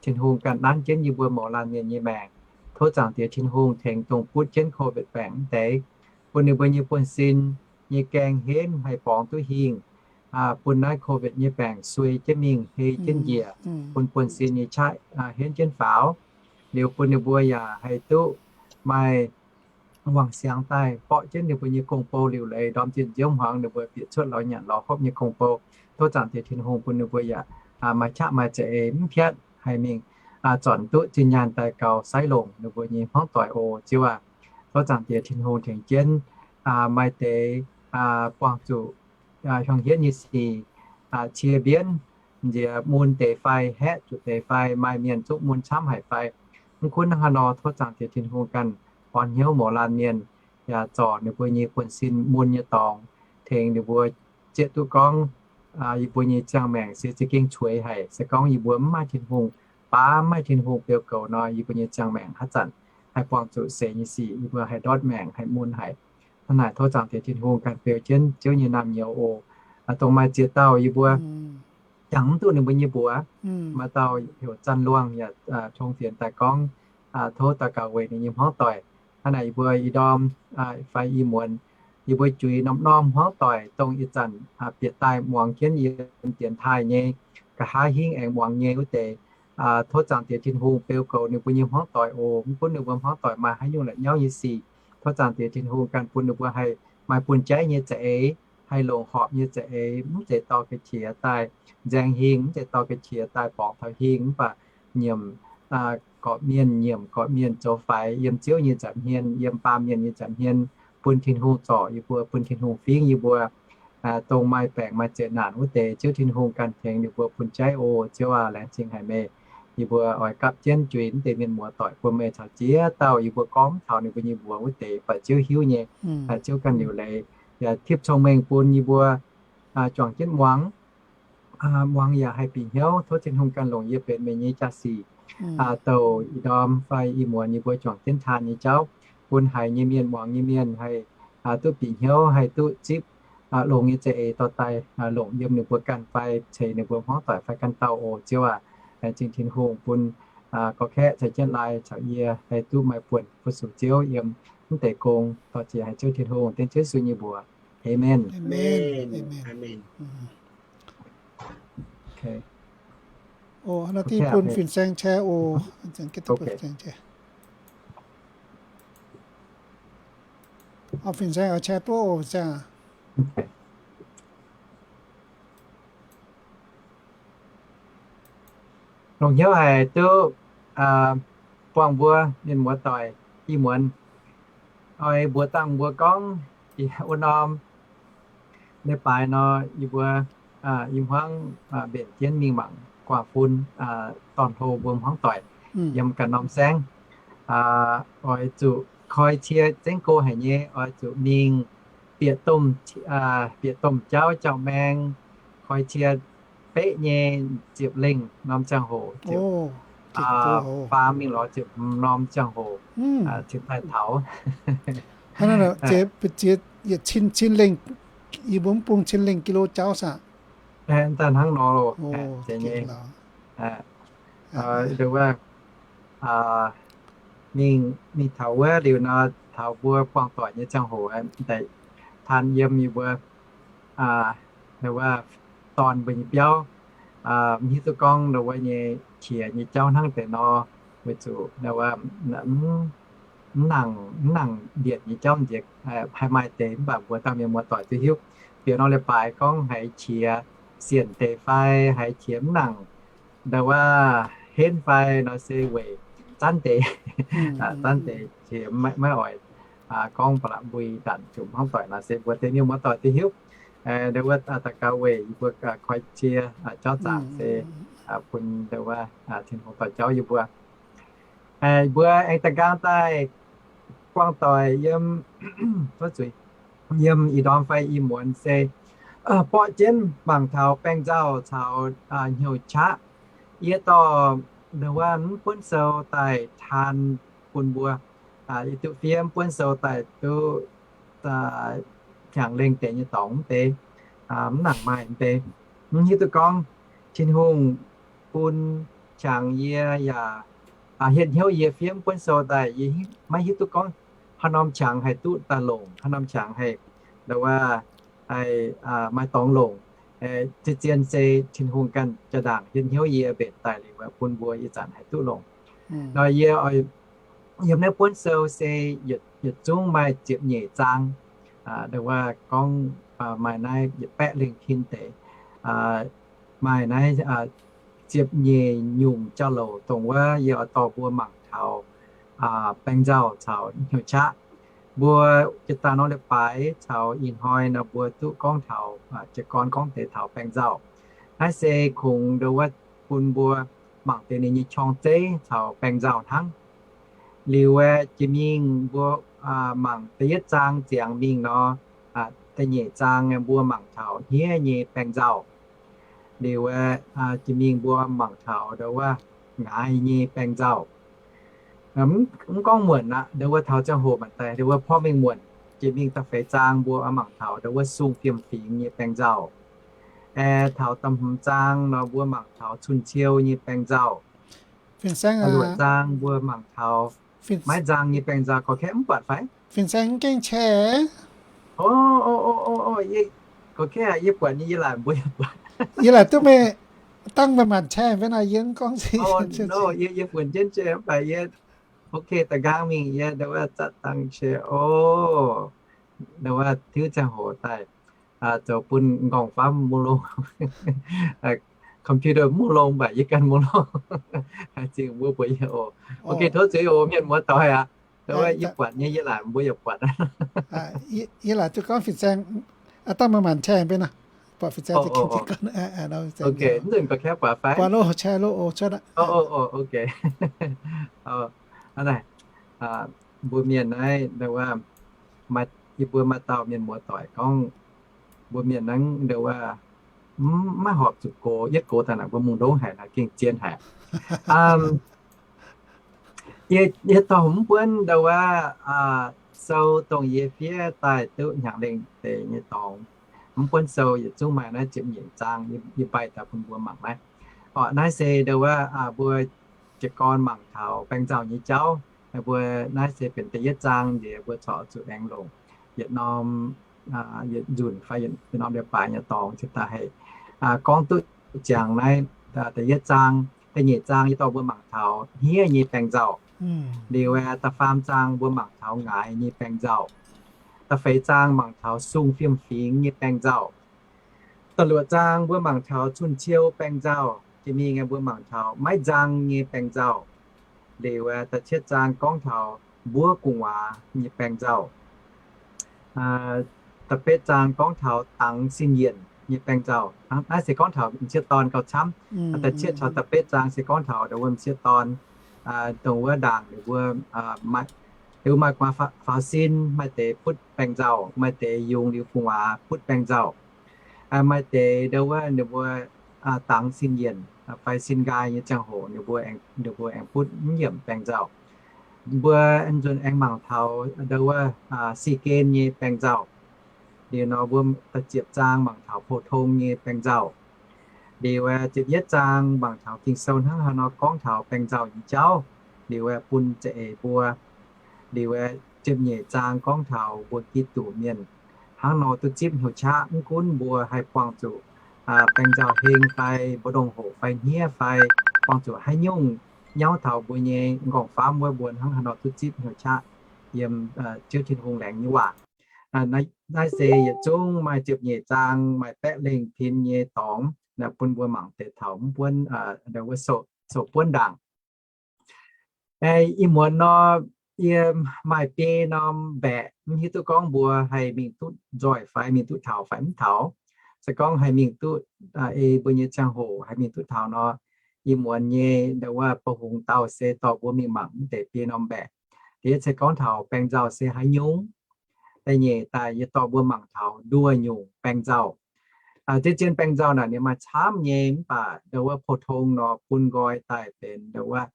Tin-Hungh ganh nanv jienv yie mbuo mouz laanh mienh nyei maengc. Tov Zaangc Diex Tin-Hungh tengx dongh butv jienv COVID baengc mv deix, bun ninh mbuo nyei buonv-sin nyei gaeng henv haih borngz duqv hingh, bun naaiv COVID nyei baengc suei jienv mingh, hei jienv njiec, bun buonv-sin nyei qaqv henv jienv faaux. Liuz bun ninh mbuo yaac haih duqv maaih wangc siangx daaih borqv jienv ninh mbuo nyei gong-bou liuc leiz, ndorm zinh nziouv hmuangx ninh mbuo bieqc cuotv lorz nyanc lorz hopv nyei gong-bou. Tov Zaangc Diex Tin-Hungh bun ninh mbuo yaac maaih qaqv maaih za'eix mv piatv haih mingh zornc duqv zinh nyaanh daaih gaux saiv longc ninh mbuo nyei hmuangv doic oc, Ziouv aac. Tov Zaangc Diex Tin-Hungh tengx jienv maaih deix buangh zuqc hiuang hietv nyei sic, cie mbienv, nziex mun deix fai, haeqv zuqc deix fai, maaih mienh zungv mun camv haic fai. Mv gunv hnangv haaix nor, tov Zaangc Diex Tin-Hungh ganh orn hnyouv mouz laanh mienh, yaac zorc ninh mbuo nyei buonv-sin mun nyei dorngx, tengx ninh mbuo zieqv duqv gorngv yie mbuo nyei ziangh maengc se za'gengh cueix haic. Se gorngv yie mbuo mv maaih Tin-Hungh baav, mv maaih Tin-Hungh beu goux nor, yie mbuo nyei ziangh maengc haaix zanc haih buangh zuqc seix nyei sic, yie mbuo haih ndortv maengc, haih mun haic. Hnangv naaic tov Zaangc Diex Tin-Hungh ganh beu jienv Ziouv nyei naamh nyouz oc. Dongh maaih ziex dauh yie mbuo jangx mv duqv ninh mbuo nyei mbuox, maaih dauh heuc Zanh Luangh yaac tong fienx daaih gorngv tov daux gaux weic ninh nyei hmuangv doic. Hnangv naaic yie mbuo ih ndorm fai ih muonz yie mbuo juix norm-norm hmuangv doic dongh ih zanc bieqc daaih muangx jienv yiem dienx taaih nyei, nqa'haav hingv aengx muangx nyei wuov deix, tov Zaangc Diex Tin-Hungh beu goux ninh mbuo nyei hmuangv doic oc. Mv gunv ninh mbuo hmuangv doic maaih haaix nyungc la'nyauv nyei sic, tov Zaangc Diex Tin-Hungh ganh bun ninh mbuo haih maaih bun jaiv nyei za'eix, haih longc horpc nyei za'eix, mv zeiz dorh ga'qiex daaih nzaeng hingh, mv zeiz dorh ga'qiex daaih borngz taux hingh, mv baac nyiemc gorqv-mienh, nyiemc gorqv-mienh zoux faix yiem Ziouv nyei nza'hmien, yiem baamh mienh nyei nza'hmien, bun Tin-Hungh zorc yie mbuo, bun Tin-Hungh fingv yie mbuo, dongh maaih baengc maaih zeqc naanc wuov deix, Ziouv Tin-Hungh ganh tengx ninh mbuo bun jaiv oc. Ziouv aac, laengz zingh haic meih. Yie mbuo oix gapv jienv juix mv deix mienh muoz-doic bun meih caux ziex dauh yie mbuo gorngv taux ninh mbuo nyei mbuox wuov deix, baac Ziouv hiuv nyei. Ziouv ganh liuc leiz yaac tipv cong-mengh bun yie mbuo juangc jienv muangx, muangx yaac haih bieqc hnyouv. Tov Tin-Hungh ganh longc yie benx meih nyei jaa-sic, douc ih ndorm fai ih muonz yie mbuo juangc jienv taan nyei jauv, bun haiz nyei mienh, muangx nyei mienh haih duqv bieqc hnyouv, haih duqv zipv longx nyei za'eix dorh daaih longc yiem ninh mbuo ganh fai ceix ninh mbuo hmuangv doic fai ganh dauh oc. Ziouv aac, laengz zingh Tin-Hungh bun gorx-kaeqv caux jienv lai caux yie haih duqv maaih buonc fu-sux Ziouv yiem mv deix gong. Dorh jiex haiz Ziouv Tin-Hungh, dengv Ziouv Yesu nyei mbuox. Aamen. Naaiv deix bun Fin-Saeng แชร์ oc. Fin-Saeng oix แชร์ duqv oc, Fin-Saeng. Longc hnyouv haic duqv buangh mbuo mienh muoz doic ih muonz. Oix mbuox dangh mbuo gorngv, wuov norm leiz-baaix nor, yie mbuo i hmuangv mbenc jienv mingh mangc guangc fun dorn-hlo mbuo hmuangv doic yiem ganh norm saengv. Oix zuqc koi cie zengv go haic nyei, oix zuqc mingh bieqc domh, bieqc domh jauv jauv-maeng, koi cie beqv nyei ziepc lengh norm ziangh hoc, faam mingh lorz ziepc norm ziangh hoc, cingx daaih taux. Ziex, yietc cin, cin lengh, yie mbuo mv bung cin lengh กิโล jauv saah? Daaih hnangv nor loh. Nduov wuov, mingh, mingh taux wuov liuz nor, taux mbuo buangh doic nyei ziangh hoc, daaih taan yiem yie mbuo, nduov wuov, dorn mbuo nyei biauv, mv hiuv duqv gorngv nduov wuov nyei qiex nyei jauv hnangv deix nor, weic zuqc nduov wuov, mv nangc, mv nangc mbienc nyei jauv nziex, haih maaih deix mv baac mbuo dangh mienh muoz doic duqv hiuv. Bieqc norm leiz-baaix gorngv haiz qiex sienc deix fai haiz qiex mv nangc, nduov wuov, henv fai nor se weic zanv deix, zanv deix qiex maiv oix gorngv ba'laqc mbui ndanc jomc hmuangv doic nor se mbuo deix mienh muoz doic duqv hiuv. Nduov wuov, daux gaux weic yie mbuo koi cie jauv zaangc se bun nduov wuov Tin-Hungh dorh jauv yie mbuo. Mbuo aengx da'nqaang daaih buangh doic yiem, yiem ih ndorm fai ih muonz se borqv jienv mangc taux baeng nzauh caux hnyouv qaqv. Yie dorh nduov wuov mv buonv sou daaih taan bun mbuo. Yie duqv fiev mv buonv sou daaih duqv hnyangx lengh deix nyei dorngx mv bei, mv nangc maaih mv bei. Mv hiuv duqv gorngv Tin-Hungh bun qangx yie yaac hietv hnyouv yie fiev mv buonv sou daaih, yie maiv hiuv duqv gorngv haaix norm qangx haih duqv daaih longc, haaix norm qangx haih, nduov wuov, haih maaih dorngx longc. Zien-zien se Tin-Hungh ganh jaa-ndaangc hietv hnyouv yie mbenc daaih liuz bun mbuo ih zanc haih duqv longc. Nor yie yiem naaiv buonv sou se yietc zungv maaih ziepc nyeic zaang. Nduov wuov gorngv maaih naaiv yietc baeqv lengh tin deix, maaih naaiv ziepc nyeic nyungc jauv-louc dongh wuov yie oix dorh mbuo mangc taux baeng nzauh caux hnyouv qaqv. Mbuo jiex daaih norm leiz-baaix caux ih hnoi nor mbuo duqv gorngv taux, jiez gorn gorngv deix taux baeng nzauh. Naaiv se kungx nduov wuov bun mbuo mangc deix ninh nyei qorng-zeiv caux baeng nzauh hnangv. Liuz aeqv, jiex mingh mbuo mangc da'yietv zaang ziangx mingh nor, da'nyeic zaang mbuo mangc taux hniev nyei baeng nzauh. Liuz aeqv, jiex mingh mbuo mangc taux nduov wuov ngaaic nyei baeng nzauh. Mv gorngv muonc aqv, nduov wuov taux ziangh hoc maanc daaih nduov wuov porv mengh muonc. Jiex mingh da'feix zaang mbuo mangc taux nduov wuov sung fiem-fingx nyei baeng nzauh. Aeqv, taux da'hmz zaang nor mbuo mangc taux cun-ciou nyei baeng nzauh. Fin-Saeng, luoqc zaang mbuo mangc taux maiv nzang nyei baeng nzauh. Gorx-kaeqv mv buatc fai? Fin-Saeng mv gengh แชร์. O, gorx-kaeqv, yie buatc nyei, yie laaic mbuo yaac buatc. Yie laaic duqv meih dangh meih maanc แชร์ fai naaic, yie mv gorngv se. Yie funx jienv แชร์ mv baac yie, ok, da'nqaang mingh yie nduov wuov zatv dangh แชร์ o. Nduov wuov tiuv ziangh hoc daaih zoux bun nqorngv-famv mungh longh, computer mungh longh mbac yie ganh mungh longh. Haaix zingh mbuo buatc yie oc. Ok, tov zuiz oc mienh muoz doic aqv. Nduov wuov yie buatc nyei yie laaic mbuo yaac buatc. Yie laaic duqv gorngv Fin-Saeng dangh meih maanc แชร์ mbenc naaic, buatc Fin-Saeng. Ok, mv nzunc gorx-kaeqv buatc fai? Buatc loh, แชร์ loh, o, cuotv aqv. Ok. Hnangv naaic, mbuo mienh naaiv nduov wuov, yie mbuo maaih dauh mienh muoz doic gorngv, mbuo mienh naaiv nduov wuov maiv horpc zuqc gox, yietv gox daaih naaic mbuo mungh ndongv haic naaic gengh zien haic. Yie dorh mv buonv nduov wuov sou dongh yie fiev daaih duqv hnyangx lengh deix nyei dorngx. Mv buonv sou yietc zungv maaih naaiv ziepc nyeic zaang, yie mbaih daaih bun mbuo mangc naaiv. Orqc, naaiv se nduov wuov mbuo jiez gorn mangc taux baeng nzauh nyei jauv. Mbuo naaiv se benx da'yietv zaang nziex, mbuo corc zuqc aengx longc yietc norm, yietc nzunc fai yietc norm leiz-baaix nyei dorngx cingx daaih haih gorngv duqv ziangx naaiv da'yietv zaang. Da'nyeic zaang yie dorh mbuo mangc taux hniev nyei baengc nzauh. Liuz aeqv, da'faam zaang mbuo mangc taux ngaix nyei baengc nzauh. Da'feix zaang mangc taux sung fiem-fingx nyei baengc nzauh. Da'luoqc zaang mbuo mangc taux cun-ciou baengc nzauh. Jiex mingh aeqv, mbuo mangc taux maiv nzang nyei baengc nzauh. Liuz aeqv, da'cietv zaang gorngv taux mbuov gu'nguaaz nyei baengc nzauh. Da'betv zaang gorngv taux dangx sin yienc nyei baengc nzauh. Naaiv se gorngv taux m'sieqv dorn gauh camv. Da'cietv caux da'betv zaang se gorngv taux ndau wuov m'sieqv dorn, dongh wuov ndaangc ninh mbuo, ninh mbuo maaih gu'nguaaz faaux sin, maaih deix butv baengc nzauh, maaih deix yungz liuz gu'nguaaz butv baengc nzauh. Maaih deix ndau wuov ninh mbuo dangx sin yienc fai sin nqaai nyei ziangh hoc ninh mbuo aengx butv mv yiemc baengc nzauh. Mbuo nzunc aengx mangc taux ndau wuov si gen nyei baengc nzauh. Liuz nor mbuo da'ziepc zaang mangc taux pou-tong nyei baengc nzauh. Liuz ziepc yietv zaang mangc taux Ging-Sou hnangv haaix nor gorngv taux baengc nzauh nyei jauv, liuz bun za'eix mbuo. Liuz ziepc nyeic zaang gorngv taux mbuo Giduc mienh hnangv nor duqv zipv hnyouv-qaqv, mv gunv mbuo haih buangh zuqc baengc nzauh heng fai mbu'ndongx hoqc fai hniev fai buangh zuqc haaix nyungc nyauv taux mbuo nyei m'nqorngv-famv wuov, mbuo hnangv haaix nor duqv zipv hnyouv-qaqv yiem Ziouv Tin-Hungh laengz nyei waac. Naaiv se yietc zungv maaih ziepc nyeic zaang, maaih baeqv lengh pin nyei dorngx bun mbuo mangc deix taux mv buonv ndau wuov sou buonv ndaangc. Ih muonz nor, yie maaih biei norm mbaeqc, mv hiuv duqv gorngv mbuo haih mingh duqv nzoih fai mingh duqv taux fai mv taux. Se gorngv haih mingh duqv, ei mbuo nyei ziangh hoc haih mingh duqv taux nor, ih muonz nyei ndau wuov ba'hungx dauh se dorh mbuo mingh mangc mv deix biei norm mbaeqc. Diex se gorngv taux baengc nzauh se haaix nyungc. Da'nyeic daaih yie dorh mbuo mangc taux nduoh nyungc baengc nzauh. Zien-zien baengc nzauh naaic ninh maaih camv nyei, mv baac ndau wuov pou-tong nor bun nqoi daaih benx ndau wuov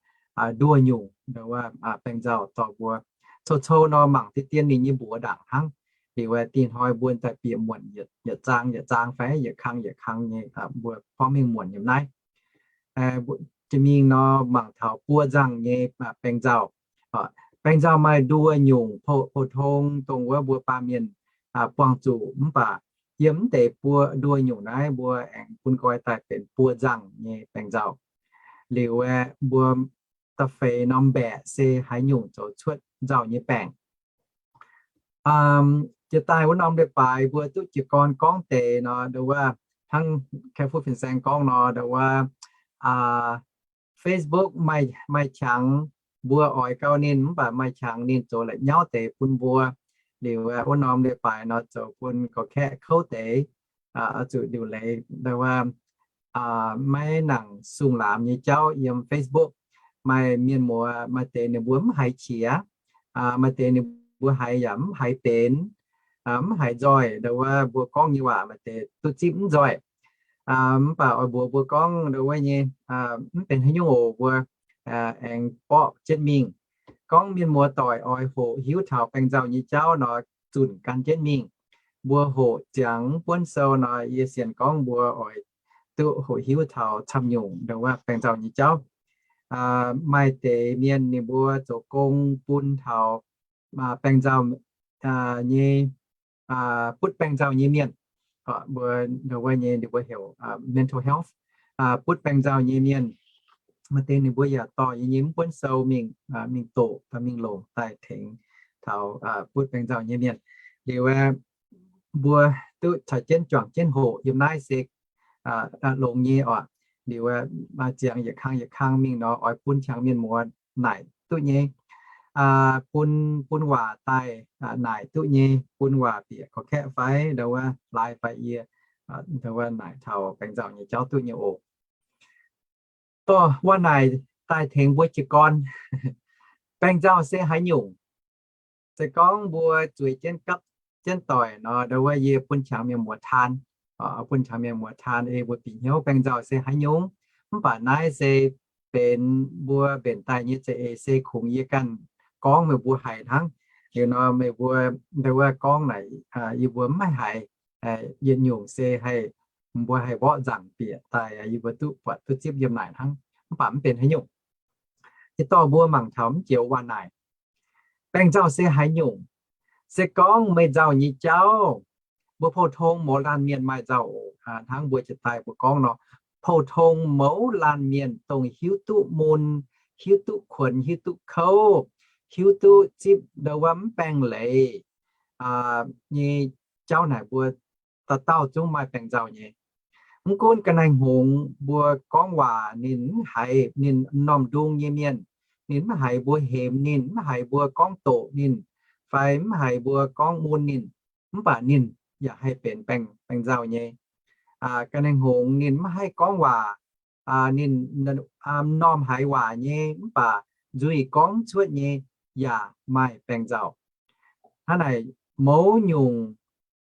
nduoh nyungc ndau wuov baengc nzauh dorh mbuo cou-cou nor mangc deix dien ninh nyei mbuox ndaangc hnangv. Liuz wuov dinh hnoi mbuo daaih bieqc muonc yietc zaang yietc zaang fai yietc kang yietc kang nyei, mbuo gorngv mingh muonc yiem naaiv. Jiex mingh nor mangc taux buo nzangh nyei baengc nzauh. Baengc nzauh maaih nduoh nyungc, pou-tong dongh wuov mbuo baamh mienh buangh zuqc, mv baac yiem mv deix buo nduoh nyungc naaiv mbuo aengx bun nqoi daaih benx buo nzangh nyei baengc nzauh. Liuz aeqv, mbuo da'feix norm mbaeqc se haaix nyungc zoux cuotv nzauh nyei baengc. Jiex daaih wuov norm leiz-baaix mbuo duqv jiez gorn gorngv deix nor, ndau wuov hnangv Kaeqv-Fuqv Fin-Saeng gorngv nor, ndau wuov Facebook maaih qangx mbuo oix gau ninh, mv baac maaih qangx ninh zoux la'nyauv deix bun mbuo. Liuz wuov norm leiz-baaix nor zoux bun gorx-kaeqv kouv deix, oix zuqc liuc leiz ndau wuov maiv nangc sung laamz nyei jauv yiem Facebook. Maaih mienh muoz maaih deix ninh mbuo mv haiz qiex, maaih deix ninh mbuo haiz yaac mv haiz benx, mv haiz nzoih. Ndau wuov mbuo gorngv nyei waac maaih deix duqv zipv mv nzoih. Mv baac oix mbuox mbuo gorngv ndau wuov nyei, mv benx haaix nyungc oc, mbuo aengx borqv jienv mingh. Gorngv mienh muoz doic oix hoqc hiuv taux baengh nzauh nyei jauv nor, zunc gan jienv mingh. Mbuo hoqc ziangx mv buonv sou nor, yie sienx gorngv mbuo oix duqv hoqc hiuv taux camv nyungc ndau wuov baengh nzauh nyei jauv. Maaih deix mienh ninh mbuo zoux gong bun taux baengh nzauh nyei, butv baengh nzauh nyei mienh. Mbuo ndau wuov nyei ninh mbuo heuc mental health, butv baengh nzauh nyei mienh. Maaih deix ninh mbuo yaac dorh yie nyei mv buonv sou mingh, mingh doqc, mingh longc daaih tengx taux butv baengh nzauh nyei mienh. Liuz mbuo duqv caux jienv juangc jienv hoqc yiem naaiv se longx nyei oc. Liuz maaih ziangx yietc kang yietc kang mingh nor, oix bun qangx mienh muoz naaic duqv nyei. Bun, bun waac daaih naaic duqv nyei, bun waac bieqc gorx-kaeqv fai ndau wuov laaix fai yie ndau wuov naaic taux baengh nzauh nyei jauv duqv nyei oc. Dorh waac naaic daaih tengx mbuo jiez gorn. Baengh nzauh se haaix nyungc? Se gorngv mbuo zueiz jienv gapv jienv doic nor, ndau wuov yie bun qangx mienh muoz taan, bun qangx mienh muoz taan ei mbuo bieqc hnyouv baengh nzauh se haaix nyungc. Mv baac naaiv se benx mbuo mbenc daaih nyei za'eix se kungx yie ganh gorngv meih mbuo haiz hnangv. Liuz nor meih mbuo ndau wuov gorngv naaic yie mbuo mv haiz haiz, yietc nyungc se haih mbuo haih mborqv nzaangc bieqc daaih yie mbuo duqv buatc duqv zipv yiem naaic hnangv. Mv baac mv benx haaix nyungc. Yie dorh mbuo mangc taux mv joux waac naaic. Baengh nzauh se haaix nyungc? Se gorngv meih nzauh nyei jauv, mbuo pou-tong mouz laanh mienh maaih nzauh oc. Hnangv mbuo jiex daaih mbuo gorngv nor, pou-tong mouz laanh mienh dongh hiuv duqv mun, hiuv duqv kuonx, hiuv duqv kouv, hiuv duqv zipv ndo wuov mv baengh leiz nyei jauv naaic mbuo dauh dauh zungv maaih baengh nzauh nyei. Mv gunv ga'naaiv hngongx mbuo gorngv waac ninh mv haiz, ninh m'normh ndung nyei mienh, ninh mv haiz mbuo hemx ninh, mv haiz mbuo gorngv doqc ninh, fai mv haiz mbuo gorngv mun ninh, mv baac ninh yaac haih benx baengh, baengh nzauh nyei. Ga'naaiv hngongx ninh mv haih gorngv waac, ninh m'normh haiz waac nyei mv baac nzuih gorngv cuotv nyei yaac maaih baengh nzauh. Hnangv naaic mouz nyungc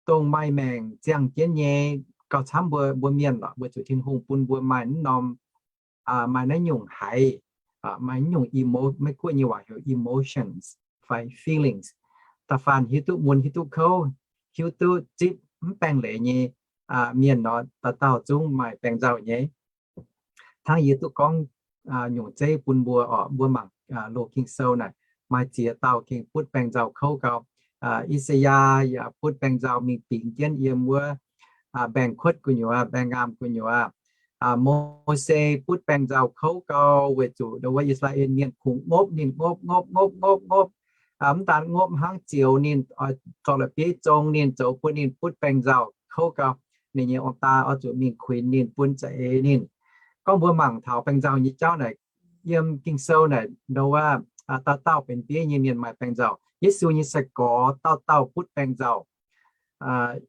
dongh maaih maengc ziangh jienv nyei, gauh camv mbuo, mbuo mienh lorqc, mbuo zuqc Tin-Hungh bun mbuo maaih m'normh, maaih naaiv nyungc haiz, maaih naaiv nyungc emo, Meiv-Guoqv nyei waac heuc emotions fai feelings. Da'faanh hiuv duqv mun, hiuv duqv kouv, hiuv duqv zipv mv baengh leiz nyei mienh nor, dauh dauh zungv maaih baengh nzauh nyei. Hnangv yie duqv gorngv nyungc zeiv bun mbuo oc, mbuo mangc loz Ging-Sou naaic, maaih ziex dauh gengh butv baengh nzauh kouv gau. I^saa^yaa yaac butv baengh nzauh mingh bingx jienv yiem wuov mbaengx-kuotv gu'nyuoz, mbaengx-ngaamh gu'nyuoz. Mose butv baengh nzauh kouv gau weic zuqc ndo wuov I^saa^laa^en Mienh kungx ngopv ninh, ngopv, ngopv, ngopv, ngopv, ngopv. Mv daan ngopv hnangv, zioux ninh, zorqv la'bieiv zong ninh, zoux bun ninh butv baengh nzauh kouv gau. Ninh nyei ong-daa oix zuqc mingh kuinx ninh, bun za'eix ninh. Gorngv mbuo mangc taux baengh nzauh nyei jauv naaic, yiem Ging-Sou naaic ndo wuov, dauh dauh benx bieiv nyei mienh maaih baengh nzauh. Yesu nyei sai-gorx dauh dauh butv baengh nzauh.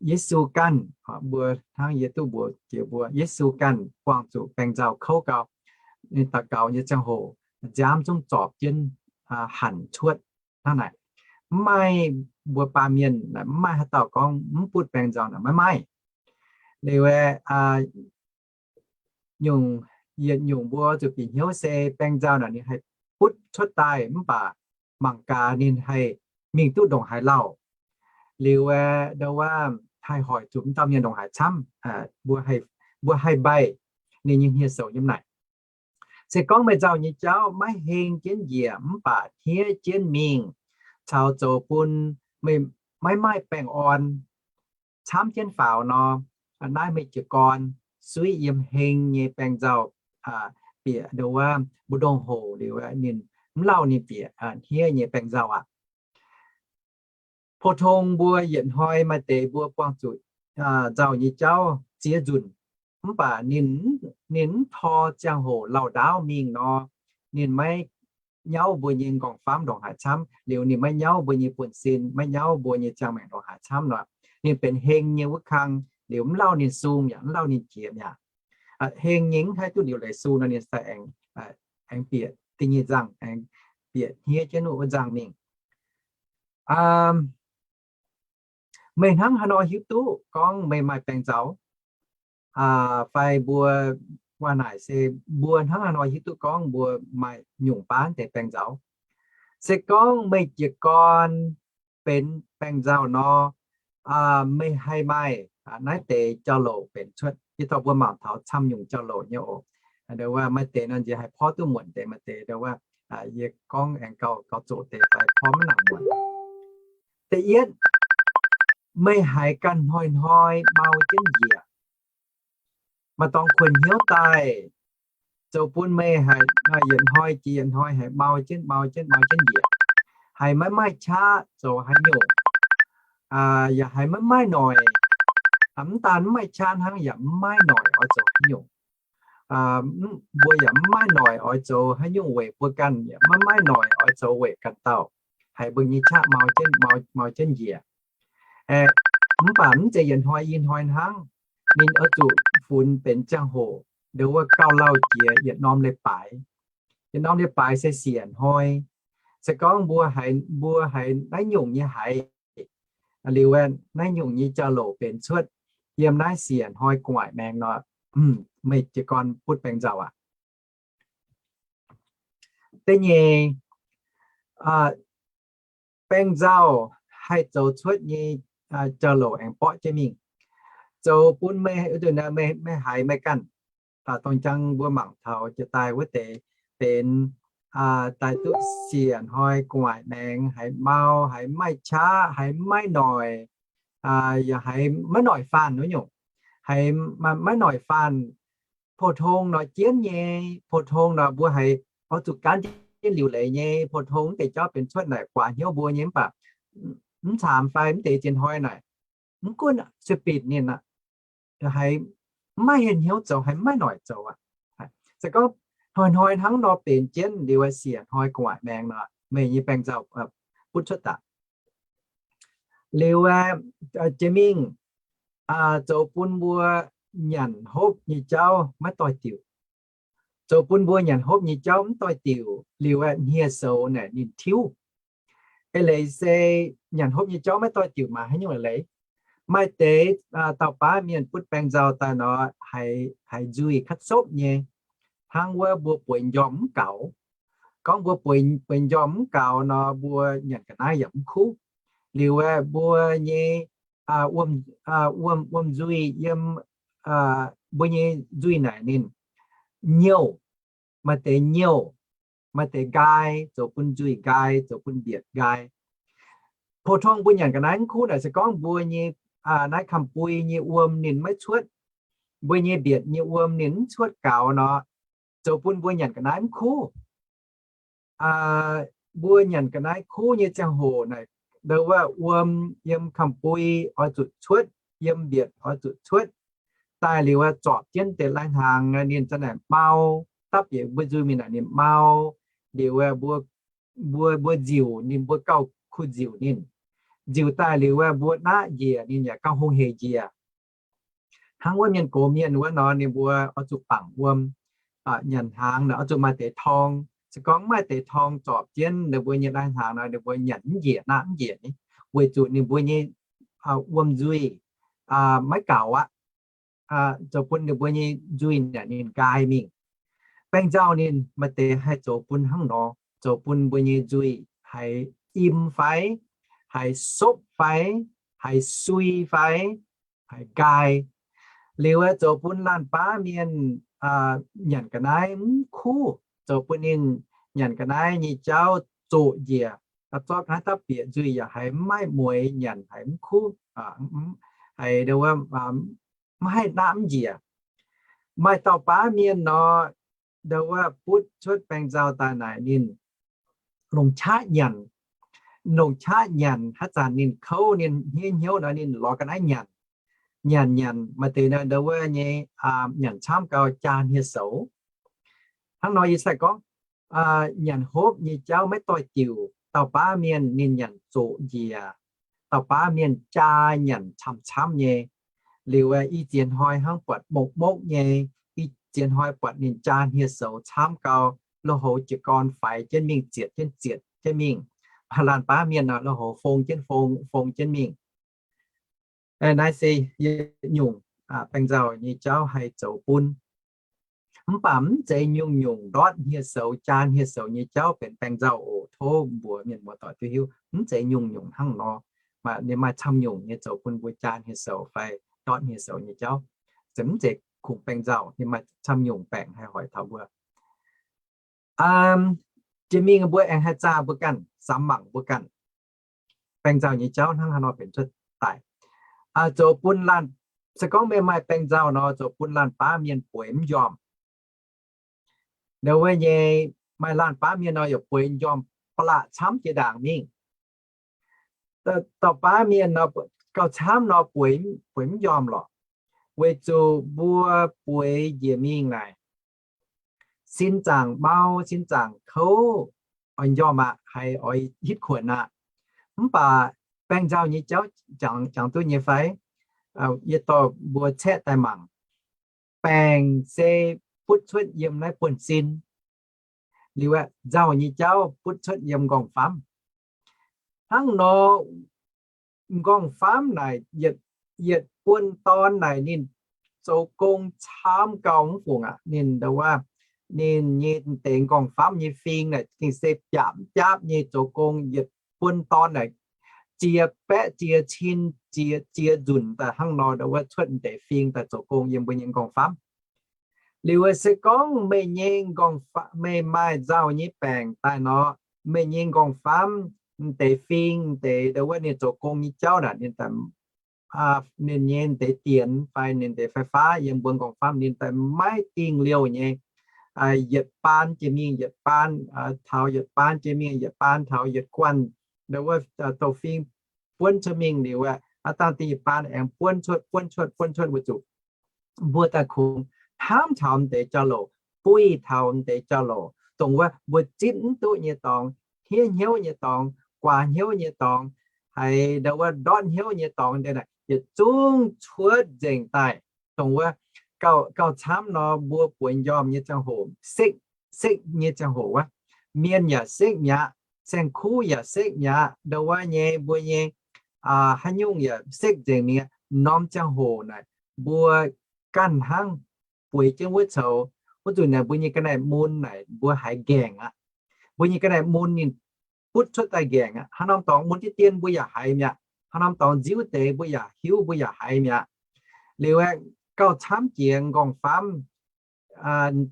Yesu ganh, mbuo hnangv yie duqv mbuox jiex mbuo, Yesu ganh buangh zuqc baengh nzauh kouv gau. Ninh daux gaux nyei ziangh hoc, nziaamv zungv zorpc jienv, hanc cuotv hnangv naaic. Mv maaih, mbuo baamh mienh mv maaih haaix dauh gorngv mv butv baengh nzauh naaic, maiv maaih. Liuz aeqv, nyungc, yietc nyungc mbuo zuqc bieqc hnyouv se baengh nzauh naaic ninh haih butv cuotv daaih mv baac mangc gaax ninh haih mingh duqv ndongc haaix lauh. Liuz aeqv, ndo wuov haih hoic zuqc m'dauh mienh ndongc haaix camv, mbuo haih mbaih ninh nyei hniev-soux yiem naaic. Se gorngv meih nzauh nyei jauv maiv heng jienv njiec mv baac hniev jienv mingh caux zoux bun meih maiv maaih baengh orn camv jienv faaux nor, naaiv meih jiez gorn suiv yiem heng nyei baengh nzauh bieqc ndo wuov mbu'ndongx hoc liuz ninh mv lauh ninh bieqc hniev nyei baengh nzauh aqv. Pou-tong mbuo yietc hnoi maaih deix mbuo buangh zuqc nzauh nyei jauv ziex nzunc, mv baac ninh, ninh mv tor ziangh hoc lauh ndaauv mingh nor, ninh maiv nyauv mbuo nyei m'nqorngv-famv ndongc haaix camv, liuz ninh maiv nyauv mbuo nyei buonv-sin, maiv nyauv mbuo nyei ziangh maengc ndongc haaix camv nor, ninh benx heng nyei wuov kang, liuz mv lauh ninh sung yaac mv lauh ninh jiex mi'aqv. Heng nyei mv haih duqv liuz leiz sung nor ninh sai aengx, aengx bieqc da'nyeic nzangh, aengx bieqc hniev jienv wuov nzangh mingh. Meih hnangv haaix nor hiuv duqv gorngv meih maaih baengh nzauh? Fai mbuo, waac naaic se mbuo hnangv haaix nor hiuv duqv gorngv mbuo maaih nyungc baav deix baengh nzauh? Se gorngv meih jiez gorn benx baengh nzauh nor, meih haih maaih naaiv deix jauv-louc benx cuotv. Ih dorh mbuo mangc taux camv nyungc jauv-louc nyei oc. Ndo wuov maaih deix nor nziex haih porv duqv muonc deix, maaih deix ndo wuov yie gorngv aengx gauh, gauh zoqc deix fai porv maiv nangc muonc. Da'yietv, meih haiz ganh hnoi-hnoi mau jienv njiec. Maaih dorngx kuonx hnyouv daaih zoux bun meih haiz yietc hnoi jiex yietc hnoi haiz mau jienv, mau jienv, mau jienv njiec. Haiz maiv maaih qaqv zoux haaix nyungc, yaac haiz maiv maaih noic. Mv daan maiv maaih qaqv hnangv, yaac maiv maaih noic oix zoux haaix nyungc. Mbuo yaac maiv maaih noic oix zoux haaix nyungc weic mbuo ganh, yaac maiv maaih noic oix zoux weic ganh dauh. Haiz mbuo nyei qaqv mau jienv, mau jienv njiec. Mv baac mv zeiz yietc hnoi i hnoi hnangv. Ninh oix zuqc funx benx ziangh hoc, ndo wuov gauh lauh jiex yietc norm leiz-baaix. Yietc norm leiz-baaix se siec hnoi. Se gorngv mbuo haiz, mbuo haiz naaiv nyungc nyei haiz, liuz naaiv nyungc nyei jauv-louc benx cuotv yiem naaiv siec hnoi gu'nguaaic maengx nor, meih jiez gorn butv baengh nzauh aqv. Da'nyeic, baengh nzauh haih zoux cuotv nyei jauv-louc aengx mborqv jienv mingh, zoux bun meih, meih haiz meih ganh, dongh jang mbuo mangc taux jiex daaih wuov deix benx daaih duqv siec hnoi gu'nguaaic maengx, haiz mau, haiz maiv maaih qaqv, haiz maiv noic, yaac haiz maiv noic faanh wuov nyungc, haiz maiv noic faanh, pou-tong nor jienv nyei, pou-tong nor mbuo haiz oix zuqc gan jienv liuc leiz nyei, pou-tong mv deix jauv benx cuotv naaic guaax hnyouv mbuo nyei, mv baac mv caamx fai mv deix ziex hnoi naaic, mv gunv sueih binc ninh aqv, haiz mv maaih hnyouv zoux, haiz mv maaih noic zoux aqv. Se gorngv hnoi-hnoi hnangv nor benx jienv liuz, siec hnoi gu'nguaaic maengx nor, meih nyei baeng nzauh butv cuotv daaih. Liuz, jiex mingh zoux bun mbuo nyanc hopv nyei jauv maiv doix-diuc. Zoux bun mbuo nyanc hopv nyei jauv mv doix-diuc liuz, hniev-soux naaic ninh tiuv. Eix leiz se nyanc hopv nyei jauv maiv doix-diuc maaih haaix nyungc leiz. Maaih deix dauh baav mienh butv baeng nzauh daaih nor, haiz nzuih cuotv sopv nyei, hnangv wuov mbuo bueix njormh mv gaux. Gorngv mbuo bueix njormh mv gaux nor, mbuo nyanc ga'naaiv yaac mv kuv. Liuz aeqv, mbuo nyei wuom, wuom nzuih yiem, mbuo nyei nzuih naaic ninh nyouh, maaih deix nyouh, maaih deix nqaai, zoux bun nzuih nqaai, zoux bun mbietc nqaai. Pou-tong mbuo nyanc ga'naaiv mv kuv naaic se gorngv mbuo nyei naaiv kamx-bui nyei wuom ninh maiv cuotv, mbuo nyei mbietc nyei wuom ninh mv cuotv gaux nor, zoux bun mbuo nyanc ga'naaiv mv kuv. Mbuo nyanc ga'naaiv kuv nyei ziangh hoc naaic, ndau wuov wuom yiem kamx-bui oix zuqc cuotv, yiem mbietc oix zuqc cuotv. Daaih liuz aeqv, zorpc jienv deix lai-hnaangx ninh za'naaic mau, dapv bieqc mbuo nzuih mingh naaic ninh mau. Liuz aeqv, mbuo, mbuo nziuc ninh, mbuo gauh kuh nziuc ninh. Nziuc daaih liuz aeqv, mbuo naqv njiec ninh yaac gauh hungh heic njiec. Hnangv wuov mienh gox mienh wuov nor, ninh mbuo oix zuqc bangc wuom, nyanc hnaangx naaic oix zuqc maaih deix torng. Se gorngv mv maaih deix torng zorpc jienv ninh mbuo nyei lai-hnaangx nor, ninh mbuo nyanc mv njiec, naqv mv njiec ni, weic zuqc ninh mbuo nyei wuom nzuih maiv gaux aqv. Zoux bun ninh mbuo nyei nzuih naaic ninh nqaai mingh. Baeng nzauh ninh maaih deix haih zoux bun hnangv nor, zoux bun mbuo nyei nzuih haiz im fai, haiz sopv fai, haiz sui fai, haiz nqaai. Liuz aeqv, zoux bun laanh baav mienh nyanc ga'naaiv mv kuv, zoux bun ninh nyanc ga'naaiv nyei jauv zoqc njiec, zorqv ga'naaiv dapv bieqc nzuih yaac haiz mv maaih mueix, nyanc haiz mv kuv, haiz mv haih naqv mv njiec. Maaih dauh baav mienh nor, ndau wuov butv cuotv baeng nzauh daaih naaic ninh longc qaqv nyanc. Longc qaqv nyanc haaix zanc ninh kouv, ninh hniev hnyouv nor ninh lorz ga'naaiv nyanc. Nyanc nyanc maaih deix nor ndau wuov nyei nyanc camv gau jaa hniev-soux. Hnangv nor yie sai gorngv, nyanc hopv nyei jauv maiv doix-diuc. Dauh baav mienh ninh nyanc zoqc njiec, dauh baav mienh jaa nyanc camv-camv nyei. Liuz aeqv, i ziex hnoi hnangv buatc mokv-mokv nyei, i ziex hnoi buatc ninh jaa hniev-soux camv gau, lui-houx jiez gorn faix jienv mingh, zietc jienv zietc jienv mingh. Laanh baav mienh nor lui-houx fong jienv fong, fong jienv mingh. Naaiv se yietc nyungc baeng nzauh nyei jauv haih zoux bun. Mv baac mv zeiz nyungc-nyungc ndortv hniev-soux, jaa hniev-soux nyei jauv benx baeng nzauh oc. Tov mbuox mienh muoz-doic duqv hiuv, mv zeiz nyungc-nyungc hnangv nor. Ninh maaih camv nyungc nyei zoux bun mbuo jaa hniev-soux fai ndortv hniev-soux nyei jauv. Se mv zeiz kungx baeng nzauh, ninh maaih camv nyungc baengc haih hoic taux mbuo. Jiex mingh mbuo aengx haih zaah mbuo ganh, samx mangc mbuo ganh. Baeng nzauh nyei jauv hnangv haaix nor benx cuotv daaih. Zoux bun laanh, se gorngv meih maaih baeng nzauh nor, zoux bun laanh baav mienh bueix mv njormh. Ndau wuov nyei, maaih laanh baav mienh nor yaac bueix njormh ba'laqc camv jiex ndaangc mingh. Dauh baav mienh nor, gauh camv nor bueix, bueix mv njormh lorqc. Weic zuqc mbuo bueix njiec mingh naaic, sin zaangc mau, sin zaangc kouv, oix njormh aqv, haiz oix hitv kuonx aqv. Mv baac baeng nzauh nyei jauv jangx, jangx duqv nyei fai? Yie dorh mbuo caeqv daaih mangc. Baengc se butv cuotv yiem naaiv buonv-sin. Liuz aeqv, nzauh nyei jauv butv cuotv yiem nqorngv-famv. Hnangv nor, nqorngv-famv naaic yietc, yietc buonv-dorn naaic ninh zoux gong camv gau mv fungc aqv. Ninh ndau wuov, ninh nyei deix nqorngv-famv nyei fing naaic gengh se biapv biapv nyei zoux gong. Yietc buonv-dorn naaic jiex baeqv jiex cin, jiex, jiex nzunc daaih hnangv nor ndau wuov cuotv deix fing daaih zoux gong yiem mbuo nyei nqorngv-famv. Liuz se gorngv meih nyei nqorngv-famv, meih maaih nzauh nyei baengc daaih nor, meih nyei nqorngv-famv deix fing deix ndau wuov ninh zoux gong nyei jauv naaic ninh daaih ninh nyei deix dienx fai ninh deix fai faav yiem mbuo nqorngv-famv ninh daaih maiv dingh liouh nyei, yietc baan jiex mingh yietc baan, taux yietc baan jiex mingh yietc baan, taux yietc guanh, ndau wuov, douh fing buonv cuotv mingh liuz aqv, dangh da'nyeic baan aengx buonv cuotv, buonv cuotv, buonv cuotv wuov zuqc mbuo daaih kungx hnamv taux m'deix jauv-louc, buih taux m'deix jauv-louc, dongh wuov mbuo zipv mv duqv nyei dorngx, hniev hnyouv nyei dorngx, guaax hnyouv nyei dorngx, haiz ndau wuov ndortv hnyouv nyei dorngx, yietc zungv cuotv nzengc daaih. Dongh wuov gauh, gauh camv nor, mbuo bueix njormh nyei ziangh hoc, sekv, sekv nyei ziangh hoc wuov, mienh yaac sekv mi'aqv, saeng-kuv yaac sekv mi'aqv, ndau wuov nyei mbuo nyei haaix nyungc yaac sekv nzengc mi'aqv. Norm ziangh hoc naaic mbuo ganh hnangv bueix jienv wuov coux, wuov zuqc naaic mbuo nyei ga'naaiv mun naaic mbuo haiz nqaengc aqv. Mbuo nyei ga'naaiv mun ninh butv cuotv daaih nqaengc aqv. Haaix norm dorngx mun diqv dien mbuo yaac haiz mi'aqv. Haaix norm dorngx nziuv deix mbuo yaac hiuv, mbuo yaac haiz mi'aqv. Liuz aeqv, gauh camv jiex nqorngv-famv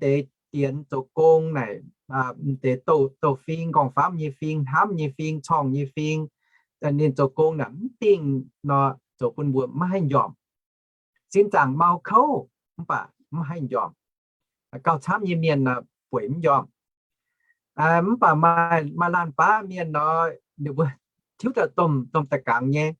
deix dienx zoux gong naaic, deix douh, douh fing, nqorngv-famv nyei fing, hnamv nyei fing, corngh nyei fing, ninh zoux gong naaic mv dingh nor, zoux bun mbuo maiv haih njormh. Sin zaangc mau kouv mv baac mv haih njormh. Gauh camv nyei mienh nor bueix mv njormh. Mv baac maaih, maaih laanh baav mienh nor, ninh mbuo tiuv daaih domh, domh da'gangx nyei.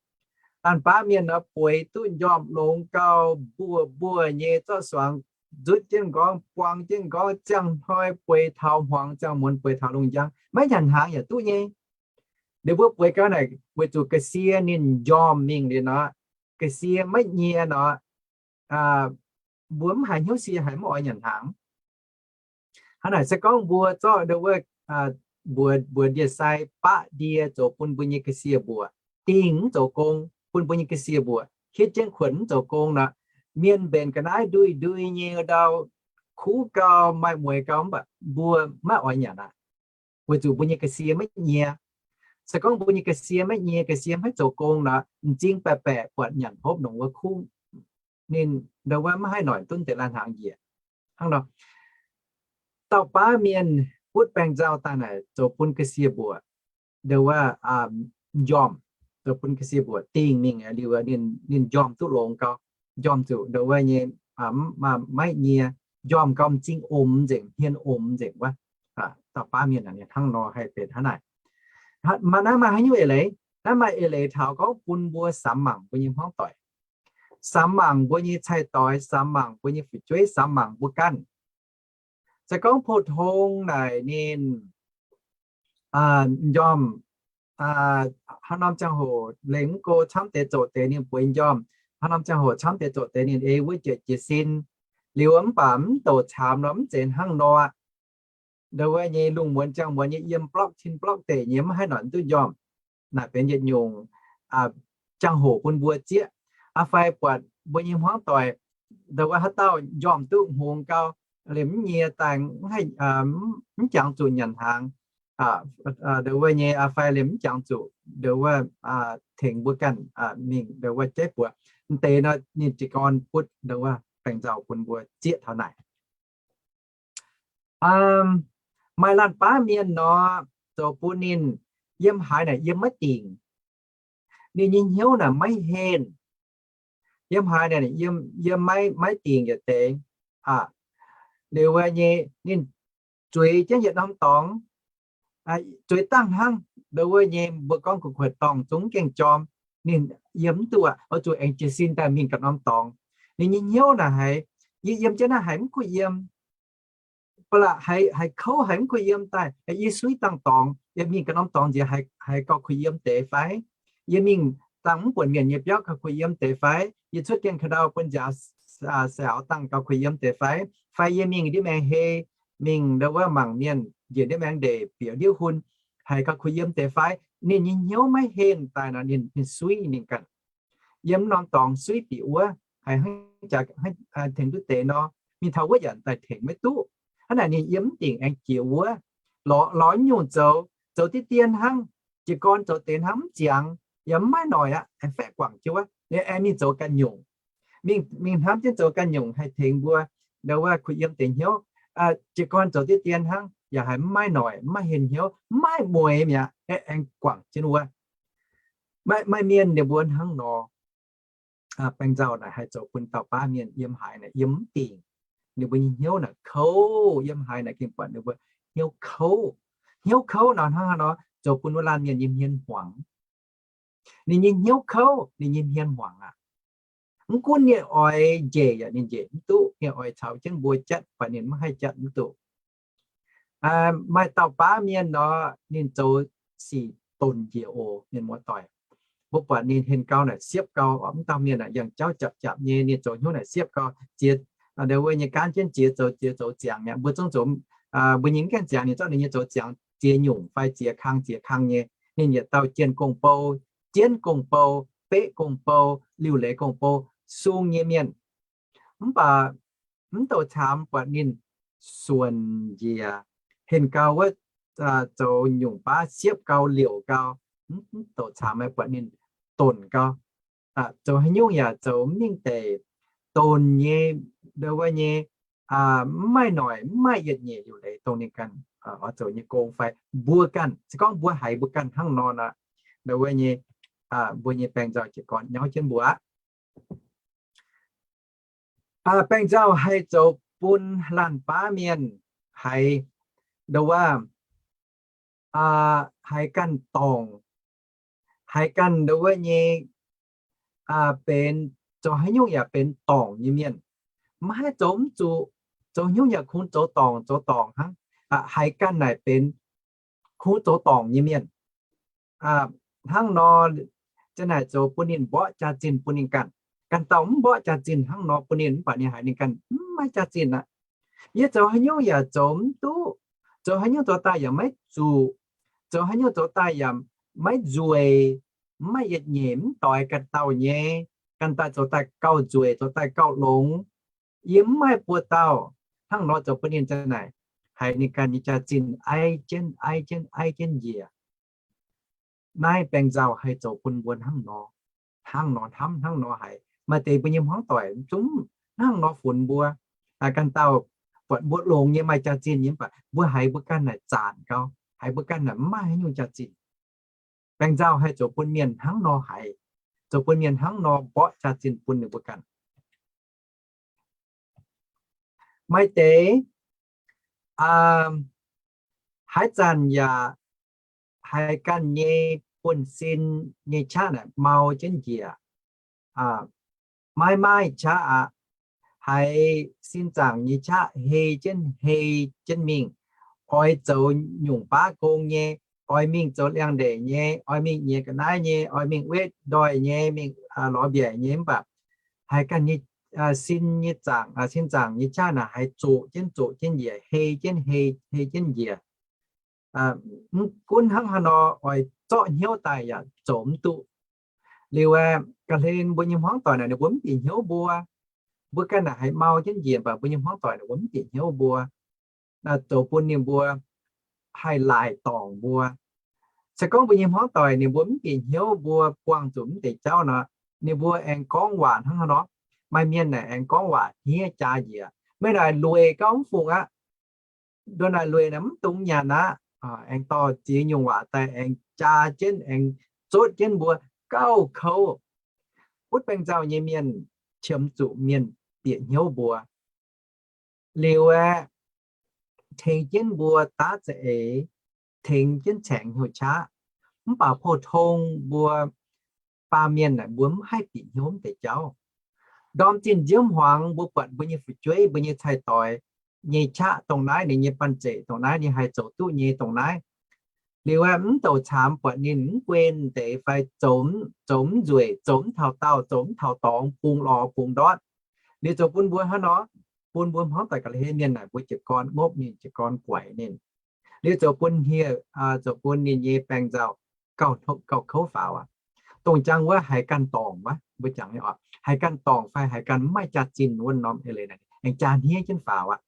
Laanh baav mienh nor bueix duqv njormh longx gau, mbuoz mbuoz nyei zorqv suangx nzutv jienv nqorngv, buang jienv nqorngv, ziangh hnoi bueix taux hmuangx, ziangh muonz bueix taux lungh njang, maiv nyanc hnaangx yaac duqv nyei. Ninh mbuo bueix gau naaic weic zuqc ga'sie ninh njormh mingh liuz nor, ga'sie maiv nyie nor, mbuo mv haiz hnyouv sie, haiz mv oix nyanc hnaangx. Hnangv naaic se gorngv mbuo zorqv ndau wuov mbuox, mbuox ndie-sai baqv ndie zoux bun mbuo nyei ga'sie mbuoqc, dingh mv zoux gong bun mbuo nyei ga'sie mbuoqc, hitv jienv kuonx mv zoux gong nor, mienh mbenc ga'naaiv ndui ndui nyei ndau, kuv gau, maaih mueix gau, mv baac mbuo maiv oix nyanc aqv. Weic zuqc mbuo nyei ga'sie maiv nyie. Se gorngv mbuo nyei ga'sie maiv nyie, ga'sie maiv zoux gong nor, m'zing baeqc baeqc buatc nyanc hopv nongc wuov kuv, ninh ndau wuov maiv haih noic duqv deix lai-hnaangx njiec. Hnangv nor, dauh baav mienh butv baengc nzauh daaih naaic zoux bun ga'sie mbuoqc, ndau wuov njormh, zoux bun ga'sie mbuoqc dingh mingh liuz, ninh, ninh njormh duqv longx gau, njormh zuqc ndau wuov nyei maiv nyie, njormh gau m'zing omx nzengc, hmien omx nzengc wuov. Dauh baav mienh hnangv nor haih benx hnangv naaic. Maaih naaiv maaih haaix nyungc eix leiz? Naaiv maaih eix leiz taux gorngv bun mbuo samx mangc mbuo nyei hmuangv doic, samx mangc mbuo nyei cai-doix, samx mangc mbuo nyei fu'jueiv, samx mangc mbuo ganh. Se gorngv pou-tong naaic ninh njormh, haaix norm ziangh hoc lengh mv go camv deix zoqc deix ninh bueix njormh, haaix norm ziangh hoc camv deix zoqc deix ninh ei wuov jiex jiez sin. Liuz mv baac mv douc caamx nor mv zeiz hnangv nor. Ndau wuov nyei lungh muonz ziangh muonz nyei yiem blokv cin blokv deic nyei mv haih noic duqv njormh. Naaic benx yietc nyungc ziangh hoc bun mbuo zieqv. Aa fai buatc mbuo nyei hmuangv doic, ndau wuov haaix dauh njormh duqv hngongx gau, liemh mv nyie daaih mv jangx zuqc nyanc hnaangx, ndau wuov nyei aa fai liemh mv jangx zuqc ndau wuov tengx mbuo ganh mingh ndau wuov jeiv buoz. M'deix nor ninh jiez gorn butv ndau wuov baengc nzauh bun mbuo zieqv taux naaic. Maaih laanh baav mienh nor, zoux bun ninh yiem haaix naaic yiem maiv dingc. Ninh nyei hnyouv naaic maiv henh. Yiem haaix naaic yiem, yiem maiv, maiv dingc yietc deix. Liuz wuov nyei ninh zueiz jienv yietc norm dorngx, zueiz dangh hnangv ndau wuov nyei mbuo gorngv gu'kuotv dorngh zungv gaengh jorm. Ninh yiem mv duqv aqv, oix zuqc aengx jiez sin daaih mingh ganh norm dorngx. Ninh nyei hnyouv naaic haiz, yie yiem jienv naaiv haiz mv kuh yiem, ba'laqc haiz, haiz kouv haiz mv kuh yiem daaih, yie suiv dangh dorngx, yie mingh ganh norm dorngx nziex haiz gauh kuh yiem deix fai? Yie mingh dangh mv buonc mienh nyei biauv gauh kuh yiem deix fai? Yie cuotv gengh ka'ndau bun nziaaux saaux dangh gauh kuh yiem deix fai? Fai yie mingh ndiev maengx hei, mingh ndau wuov mangc mienh njiec ndiev maengx ndeic bieqc ndiev hun, haiz gauh kuh yiem deix fai? Ninh nyei hnyouv maiv henh daaih nor, ninh, ninh suiv ninh ganh. Yiem norm dorngx suiv bieqc wuov, haiz hnangv jaax tengx duqv deix nor, mingh taux wuov yaac daaih tengx maiv duqv. Hnangv naaic ninh yiem mv dingc aengx jiex wuov, lorz, lorz nyungc zoux, zoux diqv dien hnangv, jiez gorn zoux deix hnangv mv ziangx, yaac mv maaih noic aqv, aengx faeqv guangc jienv wuov, aengx mingh zoux ganh nyungc. Mingh, mingh hnamv jienv zoux ganh nyungc haih tengx mbuo ndau wuov kuh yiem deix hnyouv. Jiez gorn zoux diqv dien hnangv yaac haiz mv maaih noic, mv maaih henh hnyouv, mv maaih mueix mi'aqv, aengx guangc jienv wuov. Maaih, maaih mienh ninh mbuo hnangv nor. baeng nzauh naaic haih zoux bun dauh baav mienh yiem haaix naaic yiem mv dingc. Ninh mbuo nyei hnyouv naaic kouv, yiem haaix naaic gengh buatc ninh mbuo hnyouv kouv. Hnyouv kouv nor hnangv haaix nor zoux bun wuov laanh mienh nyei hmien hmuangx. Ninh nyei hnyouv kouv, ninh nyei hmien hmuangx aqv. Mv gunv ninh oix njiec yaac ninh njiec mv duqv, ninh oix caux jienv mbuo jatv buatc ninh mv haih jatv mv duqv. Maaih dauh baav mienh nor, ninh zoux sic donc njiec oc, mienh muoz-doic. Mbuo buatc ninh henh gau naaic siepv gau, mv dauh mienh naaic yangh jauv japc japc nyei, ninh zoux hnyouv naaic siepv gau, ziex, wuov nyei gaanv jienv ziex zoux, ziex zoux ziangx mi'aqv. Mbuo zungv zoux, mbuo nyei mv gaengh ziangx, ninh zorqv ninh nyei zoux ziangx ziex nyungc fai ziex kang ziex kang nyei. Ninh yietc dauh jienh gong-bou, jienv gong-bou, beqv gong-bou, liuc leiz gong-bou, sung nyei mienh. Mv baac mv douc caamx buatc ninh suonc njiec, henh gau wuov, zoux nyungc baav siepv gau liouc gau, mv douc caamx buatc ninh donc gau. Zoux haaix nyungc yaac zoux mv mingh deix, donc nyei, ndo wuov nyei, mv maaih noic, mv maaih yietc nyeic liuc leiz dongh ninh ganh oix zoux nyei gong fai mbuo ganh, se gorngv mbuo haiz mbuo ganh hnangv nor nor, ndo wuov nyei, mbuo nyei baeng nzauh jiez gorn nyauv jienv mbuo aqv. Baeng nzauh haih zoux bun laanh baav mienh haiz, ndo wuov, haiz ganh dorngc, haiz ganh ndo wuov nyei, benx zoux haaix nyungc yaac benx dorngc nyei mienh. Maiv haih zoux mv zuqc, zoux haaix nyungc yaac kungx zoux dorngc, zoux dorngc hnangv. Haiz ganh naaic benx kungx zoux dorngc nyei mienh. Hnangv nor, za'naaic zoux bun ninh mborqv jaax-zinh bun ninh ganh. Ganh dauh mv mborqv jaax-zinh hnangv nor bun ninh, mv baac ninh haiz ninh ganh mv maaih jaax-zinh aqv. Yie zoux haaix nyungc yaac zoux mv duqv, zoux haaix nyungc zoux daaih yaac maiv zuqc, zoux haaix nyungc zoux daaih yaac maiv nzueic, mv maaih yietc nyeic mv doix ganh dauh nyei, ganh daaih zoux daaih gauh nzueic, zoux daaih gauh longx. Yie mv maaih buoz-dauh. Hnangv nor zoux bun ninh za'naaic haiz ninh ganh nyei jaax-zinh aiv jienv, aiv jienv, aiv jienv njiec. Naaiv baeng nzauh haih zoux bun mbuo hnangv nor, hnangv nor hnamv, hnangv nor haiz. Maaih deix mbuo nyei hmuangv doic zungv hnangv nor funx mbuo. Ganh dauh buatc mbuo longx nyei, maaih jaax-zinh nyei, mv baac mbuo haiz mbuo ganh naaic zaanc gau, haiz mbuo ganh naaic mv maaih haaix nyungc jaax-zinh. Baeng nzauh haih zoux bun mienh hnangv nor haiz, zoux bun mienh hnangv nor mborqv jaax-zinh bun ninh mbuo ganh. Maaih deix haaix zanc yaac haiz ganh nyei buonv-sin nyei qaqv naaic mau jienv njiec. Maiv maaih qaqv aqv. Haiz sin zaangc nyei qaqv hei jienv hei jienv mingh, oix zoux nyungc baav gong nyei, oix mingh zoux liangx-ndeic nyei, oix mingh nyiex ga'naaiv nyei, oix mingh wetv ndoih nyei, mingh lorz mbiaec nyei, mv baac haiz ganh nyei sin nyei zaangc, sin zaangc nyei qaqv naaic haiz zoqc jienv zoqc jienv njiec, hei jienv hei, hei jienv njiec. Mv gunv hnangv haaix nor oix zorqv hnyouv daaih yaac zoux mv duqv. Liuz aeqv, ga'hlen mbuo nyei hmuangv doic naaic ninh mbuo mv bieqc hnyouv mbuo. Mbuo ganh naaic haiz mau jienv njiec, mv baac mbuo nyei hmuangv doic ninh mbuo mv bieqc hnyouv mbuo, zoux bun ninh mbuo haih laaic dorngc mbuo. Se gorngv mbuo nyei hmuangv doic ninh mbuo mv bieqc hnyouv mbuo buangh zuqc mv deix jauv nor, ninh mbuo aengx gorngv waac hnangv haaix nor. Maaih mienh naaic aengx gorngv waac hniev jaa njiec, meih naaic lueic gauh mv fungc aqv. Ndo naaic lueic naaic mv dungx nyanc aqv. Aengx dorh ziex nyungc waac daaih aengx jaa jienv, aengx zotv jienv mbuo gauh kouv. Butv baeng nzauh nyei mienh qiemx zuqc mienh bieqc hnyouv mbuo. Liuz aeqv, tengx jienv mbuo daav za'eix, tengx jienv caengx hnyouv qaqv. Mv baac pou-tong mbuo baamh mienh naaic mbuo mv haih bieqc hnyouv mv deix jauv. Ndorm zinh nziouv hmuangx mbuo buatc mbuo nyei fu'jueiv, mbuo nyei cai-doix nyei qaqv dongh naaiv, ninh nyei banh zeic dongh naaiv, ninh haih zoux duqv nyei dongh naaiv. Liuz aeqv, mv douc caamx buatc ninh mv guen deix fai zoux mv nzueic, zoux mv taux daauh, zoux mv taux dorngx, bungx lorz bungx ndortv. Liuz zoux bun mbuo hnangv nor, bun mbuo hmuangv doic ga'hlen mienh naaic mbuo jiez gorn ngopv ninh, jiez gorn guaix ninh. Liuz zoux bun hieh, zoux bun ninh nyei baeng nzauh gauh kouv faaux aqv. Dongh jangx wuov haiz ganh dorngc wuov, mbuo jangx nyei oc, haiz ganh dorngc fai haiz ganh mv maaih jaax-zinh wuov norm eix leiz naaic aengx jaa hniev jienv faaux aqv.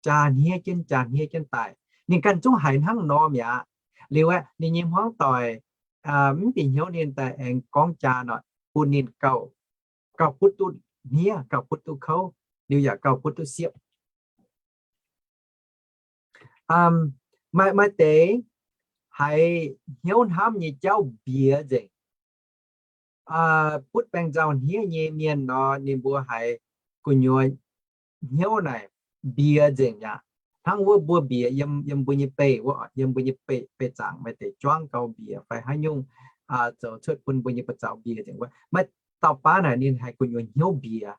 Jaa hniev jienv, jaa hniev jienv daaih. Ninh ganh zungv haiz hnangv nor mi'aqv. Liuz aeqv, ninh nyei hmuangv doic mv bieqc hnyouv ninh daaih aengx gorngv jaa nor, bun ninh gauh, gauh butv duqv hniev, gauh butv duqv kouv, liuz yaac gauh butv duqv siepv. Maaih, maaih deix haiz hnyouv hnamv nyei jauv mbiex nzengc. butv baeng nzauh hniev nyei mienh nor, ninh mbuo haiz gu'nyuoz hnyouv naaic mbiex nzengc mi'aqv. Hnangv wuov mbuo mbiex yiem, yiem mbuo nyei beih wuov, yiem mbuo nyei beih, beih zaangc maaih deix juangv gau mbiex fai haaix nyungc zoux cuotv bun mbuo nyei buoz-zaux mbiex nzengc wuov. Maaih dauh baav naaic ninh haiz gu'nyuoz hnyouv mbiex.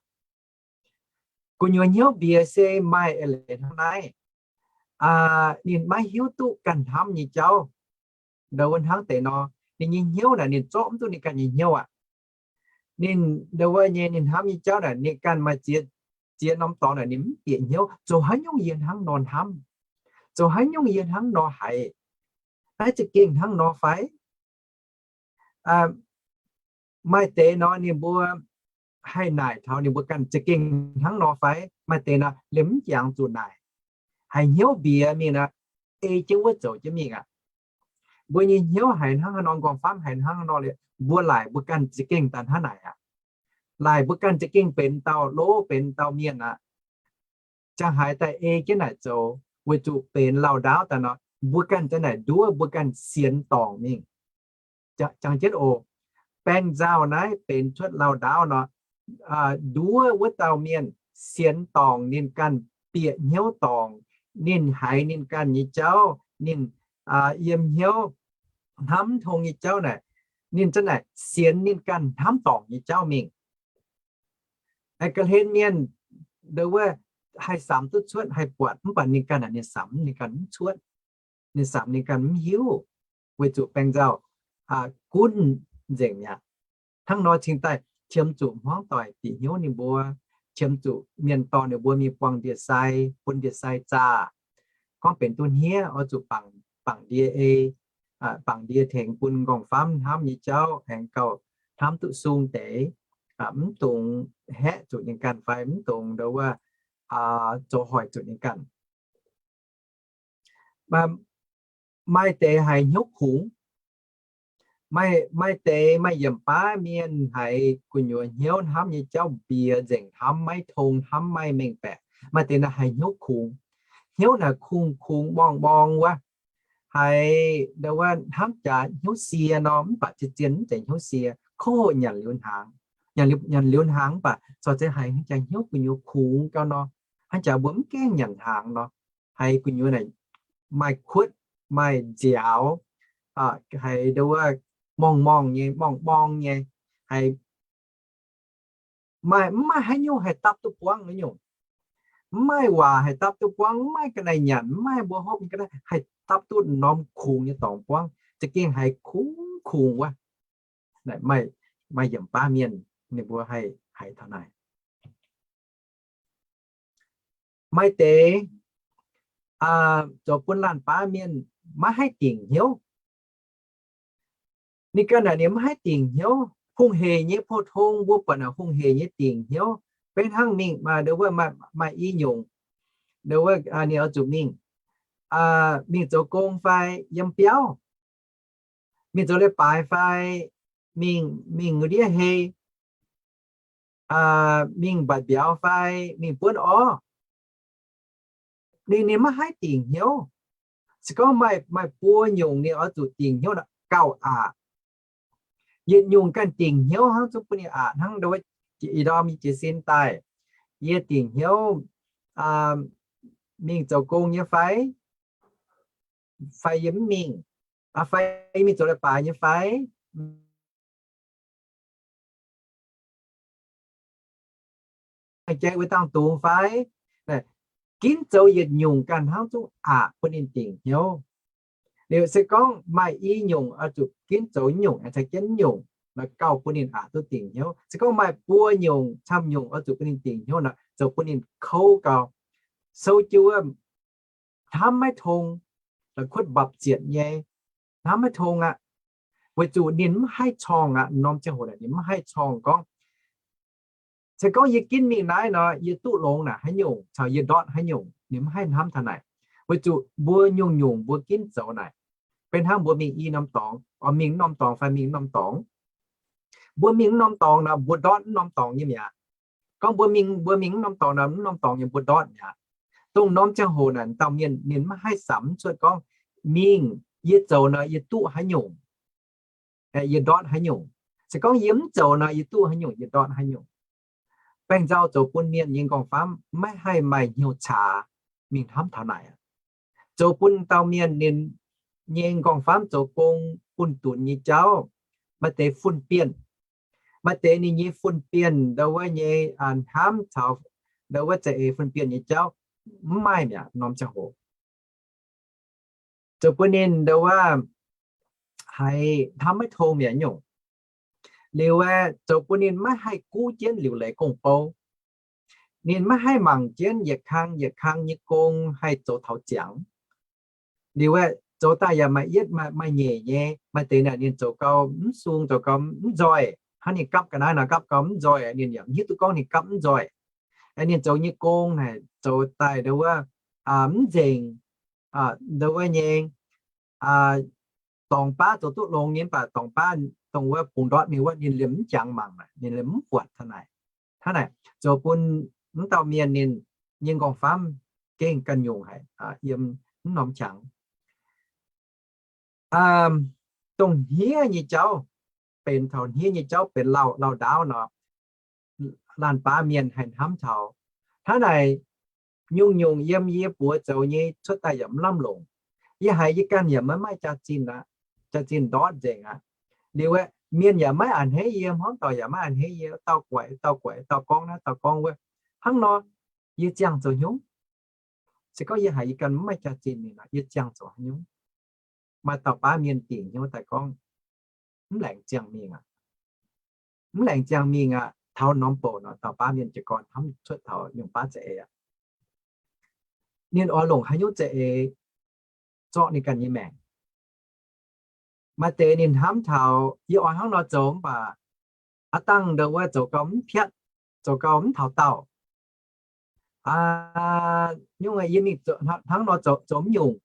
Gu'nyuoz hnyouv mbiex se maaih eix leiz hnangv naaiv. Ninh maiv hiuv duqv ganh hnamv nyei jauv. Ndau wuov hnangv deix nor, ninh nyei hnyouv naaic ninh zorqv mv duqv ninh ganh nyei hnyouv aqv. Ninh ndau wuov nyei ninh hnamv nyei jauv naaic ninh ganh maaih ziex, ziex norm dorngx naaic ninh mv bieqc hnyouv. Zoux haaix nyungc yie hnangv nor hnamv? Zoux haaix nyungc yie hnangv nor haiz? Naaiv za'gengh hnangv nor fai? Maaih deix nor ninh mbuo haih naaic taux ninh mbuo ganh za'gengh hnangv nor fai? Maaih deix nor liemh mv jangx zuqc naaic. Haiz hnyouv mbiex mingh nor, ei jienv wuov zoux jienv mingh aqv. Mbuo nyei hnyouv haiz hnangv haaix nor, nqorngv-famv haiz hnangv haaix nor liuz, mbuo laaic mbuo ganh za'gengh daaih hnangv naaic aqv. Laaic mbuo ganh za'gengh benx dauh lov, benx dauh mienh aqv. Ziangh haaix daaih ei jienv naaic zoux, weic zuqc benx lauh ndaauv daaih nor, mbuo ganh za'naaic nduov mbuo ganh sienx dorngc mingh. Jangx jienv oc. Baeng nzauh naaiv benx cuotv lauh ndaauv nor, nduov wuov dauh mienh sienx dorngc ninh ganh bieqc hnyouv dorngc, ninh haiz ninh ganh nyei jauv, ninh yiem hnyouv hnamv tong nyei jauv naaic, ninh za'naaic sienx ninh ganh hnamv dorngc nyei jauv mingh. Ga'hlen mienh ndau wuov haih samx duqv cuotv, haih buatc, mv baac ninh ganh naaic ninh samx ninh ganh mv cuotv. Ninh samx ninh ganh mv hiuv, weic zuqc baeng nzauh gunv nzengc mi'aqv. Hnangv nor cingx daaih qiemx zuqc hmuangv doic bieqc hnyouv ninh mbuo, qiemx zuqc mienh dorh ninh mbuo mingh buangh ndie-sai, bun ndie-sai zaah. Gorngv benx duqv hniev oix zuqc bangc ndie ei, bangc ndie tengx bun nqorngv-famv hnamv nyei jauv aengx gauh hnamv duqv sung deix, mv dungx haeqv zuqc ninh ganh fai mv dungx ndau wuov zoux hoic zuqc ninh ganh. Maaih deix haiz hnyouv kungx. Maaih deix maaih yiemc baav mienh haiz gu'nyuoz hnyouv hnamv nyei jauv mbiex nzengc, hnamv maiv tong, hnamv maiv mengh baeqc. Maaih deix naaic haiz hnyouv kungx. Hnyouv naaic kungx kungx morngh morngh wuov. Haiz ndau wuov hnamv jaax hnyouv sie nor, mv baac zien zien mv zeiz hnyouv sie, kouv hoqc nyanc liuz hnaangx. Nyanc liuz hnaangx mv baac corc zeiz haiz hnangv jaax hnyouv gu'nyuoz kungx gau nor, hnangv jaax mbuo mv gaengh nyanc hnaangx nor. Haiz gu'nyuoz naaic maaih kuotv, maaih nziaaux, haiz ndau wuov morngh morngh nyei, morngh morngh nyei, haiz maaih, mv maaih haaix nyungc haih dapv duqv buangv nyungc. Mv maaih waac haih dapv duqv buangv, mv maaih ga'naaiv nyanc, mv maaih mbuo hopv ga'naaiv haih dapv duqv norm kungx nyei dorngx buangv. Za'gengh haiz kungx kungx wuov. Maaih yiemc baav mienh ninh mbuo haih haiz taux naaic. Maaih deix zoux bun laanh baav mienh maiv haih dingc hnyouv. Ninh ganh naaic ninh maiv haih dingc hnyouv. Hungh heic nyei pou-tong mbuo buatc naaic hungh heic nyei dingc hnyouv. Beiv hnangv mingh ndau wuov maaih i nyungc, ndau wuov ninh oix zuqc mingh, mingh zoux gong fai yiem biauv, mingh zoux leiz-baaix fai mingh, mingh ndiev hei, mingh mbatc mbiauz fai mingh buonv orv. Ninh, ninh maiv haih dingc hnyouv. Se gorngv maaih, maaih buo nyungc ninh oix zuqc dingc hnyouv gauh aqc. Yietc nyungc ganh dingc hnyouv hnangv zungv bun ninh aqc hnangv ndau wuov ih ndorm yie jiez sin daaih, yie dingc hnyouv mingh zoux gong nyei fai, fai yie mv mingh, fai yie mingh zoux leiz-baaix nyei fai, jai wuov dangh dungz fai. Ginv zoux yietc nyungc ganh hnangv zungv aqc bun ninh dingc hnyouv. Liuz se gorngv maaih i nyungc oix zuqc ginv zoux nyungc, aengx caux jienv nyungc, gauh bun ninh aqc duqv dingc hnyouv. Se gorngv maaih buo nyungc camv nyungc oix zuqc bun ninh dingc hnyouv nor, zoux bun ninh kouv gau. Sou jiu wuov hnamv maiv tong, la'kuotv mbapv zietc nyei, hnamv maiv tong aqv. Weic zuqc ninh mv haih corngh aqv. Norm ziangh hoc naaic ninh mv haih corngh gorngv, se gorngv yie ginv mingh naaiv nor, yie duqv longx naaic haaix nyungc, caux yie ndortv haaix nyungc, ninh mv haih hnamv taux naaic. Weic zuqc mbuo nyungc-nyungc mbuo ginv zoux naaic, beiv hnangv mbuo mingh i norm dorngx, oix mingh norm dorngx fai mingh norm dorngx. Mbuo mingh norm dorngx nor, mbuo ndortv norm dorngx nyei mi'aqv. Gorngv mbuo mingh, mbuo mingh norm dorngx nor, norm dorngx nyei mbuo ndortv mi'aqv. Dongh norm ziangh hoc naaic dauh mienh ninh maiv haih samx cuotv gorngv, mingh yie zoux nor yie duqv haaix nyungc, yie ndortv haaix nyungc. Se gorngv yie mv zoux nor, yie duqv haaix nyungc yie ndortv haaix nyungc. Baengh nzauh zoux bun mienh nyei nqorngv-famv maiv haih maaih hnyouv caax mingh hnamv taux naaic. Zoux bun dauh mienh ninh nyei nqorngv-famv zoux gong bun dunx nyei jauv, maaih deix fun-bienh, maaih deix ninh nyei fun-bienh ndau wuov nyei hnamv taux ndau wuov za'eix fun-bienh nyei jauv mv maaih mi'aqv norm ziangh hoc. Zoux bun ninh ndau wuov haiz hnamv maiv tong mi'aqv nyungc. Liuz aeqv, zoux bun ninh maiv haih guv jienv liuc leiz gong-bou. Ninh maiv haih mangc jienv yietc kang yietc kang nyei gong haih zoux taux ziangx. Liuz aeqv, zoux daaih yaac maaih yietv maaih nyeic nyei, maaih deix naaic ninh zoux gau mv sung, zoux gau mv nzoih. Hnangv ninh gapv ga'naaiv nor gapv gau mv nzoih, ninh yaac mv hiuv duqv gorngv ninh gapv mv nzoih. Ninh zoux nyei gong naaic zoux daaih ndau wuov mv nzengc, ndau wuov nyei dorngx baav zoux duqv longx nyei, mv baac dorngx baav dongh wuov bungx ndortv mingh wuov ninh liemh mv jangx mangc, ninh liemh mv buatc taux naaic. Hnangv naaic zoux bun mv dauh mienh ninh nyei nqorngv-famv gengh ganh nyungc haic, yiem mv norm qangx. Dongh hniev nyei jauv, benx taux hniev nyei jauv benx lauh lauh ndaauv nor, laanh baav mienh haih hnamv taux. Hnangv naaic, nyungc-nyungc yiem yie buoz zoux nyei cuotv daaih yaac mv lamh longc. Yie haiz yie ganh yaac maiv maaih jaax-zinh aqv, jaax-zinh ndortv nzengc aqv. Liuz aeqv, mienh yaac maiv a'hneiv yie, hmuangv doic yaac maiv a'hneiv yie, dauh guaix dauh guaix, dauh gorngv naaiv dauh gorngv wuov. Hnangv nor, yie ziangh zoux haaix nyungc? Se gorngv yie haiz yie ganh mv maaih jaax-zinh mingh nor, yie ziangh zoux haaix nyungc? Maaih dauh baav mienh dingc hnyouv daaih gorngv, mv laengz ziangh mingh aqv. Mv laengz ziangh mingh aqv. Taux norm bouc nor, dauh baav mienh jiez gorn hnamv cuotv taux nyungc baav za'eix aqv. Ninh oix longc haaix nyungc za'eix zorqv ninh ganh nyei maengc? Maaih deix ninh hnamv taux yie oix hnangv nor zoux mv baac aav dangh ndau wuov zoux gau mv piatv, zoux gau mv taux daauh. Nyungc yie mingh hnangv nor zoux mv nyungc.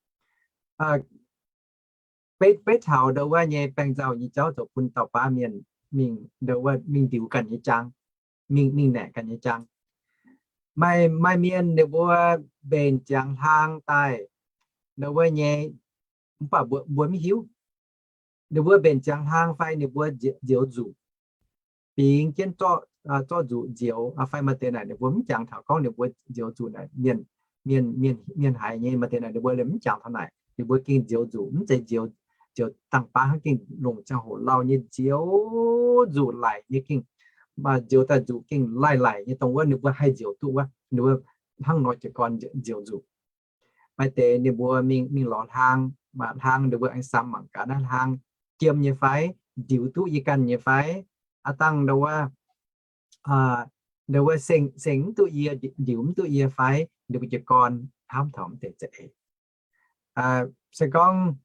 Beiv, beiv taux ndau wuov nyei baengh nzauh nyei jauv zoux bun dauh baav mienh mingh ndau wuov mingh ndiux ganh nyei jaang, mingh, mingh naeqc ganh nyei jaang. Maaih, maaih mienh ninh mbuo mbenc ziangx hlang daaih ndau wuov nyei, mv baac mbuo, mbuo mv hiuv. Ninh mbuo mbenc ziangx hlang fai ninh mbuo nzie-, nzioux nzuqc, bingx jienv zorqv, zorqv nzuqc nzioux fai maaih deix naaic ninh mbuo mv jangx taux gorngv ninh mbuo nzioux nzuqc naaic mienh, mienh, mienh, mienh haiz nyei. Maaih deix naaic ninh mbuo liemh mv jangx taux naaic, ninh mbuo gengh nzioux nzuqc, mv zeiz nzioux, nzioux dangh baav hnangv, gengh longc ziangh hoc lauh nyei nzioux nzuqc laic nyei, gengh nzioux daaih nzuqc gengh laic laic nyei, dongh wuov ninh mbuo haih nzioux duqv wuov, ninh mbuo hnangv nor jiez gorn nzioux nzuqc. Maaih deix ninh mbuo mingh, mingh lorz hlang, maaih hlang ninh mbuo aengx samx mangc gaax naaiv hlang jiem nyei fai, ndiux duqv yie ganh nyei fai, aav dangh ndau wuov, ndau wuov seng, seng mv duqv yie, ndiux mv duqv yie fai, ninh mbuo jiez gorn hnamv taux mv deix za'eix. Se gorngv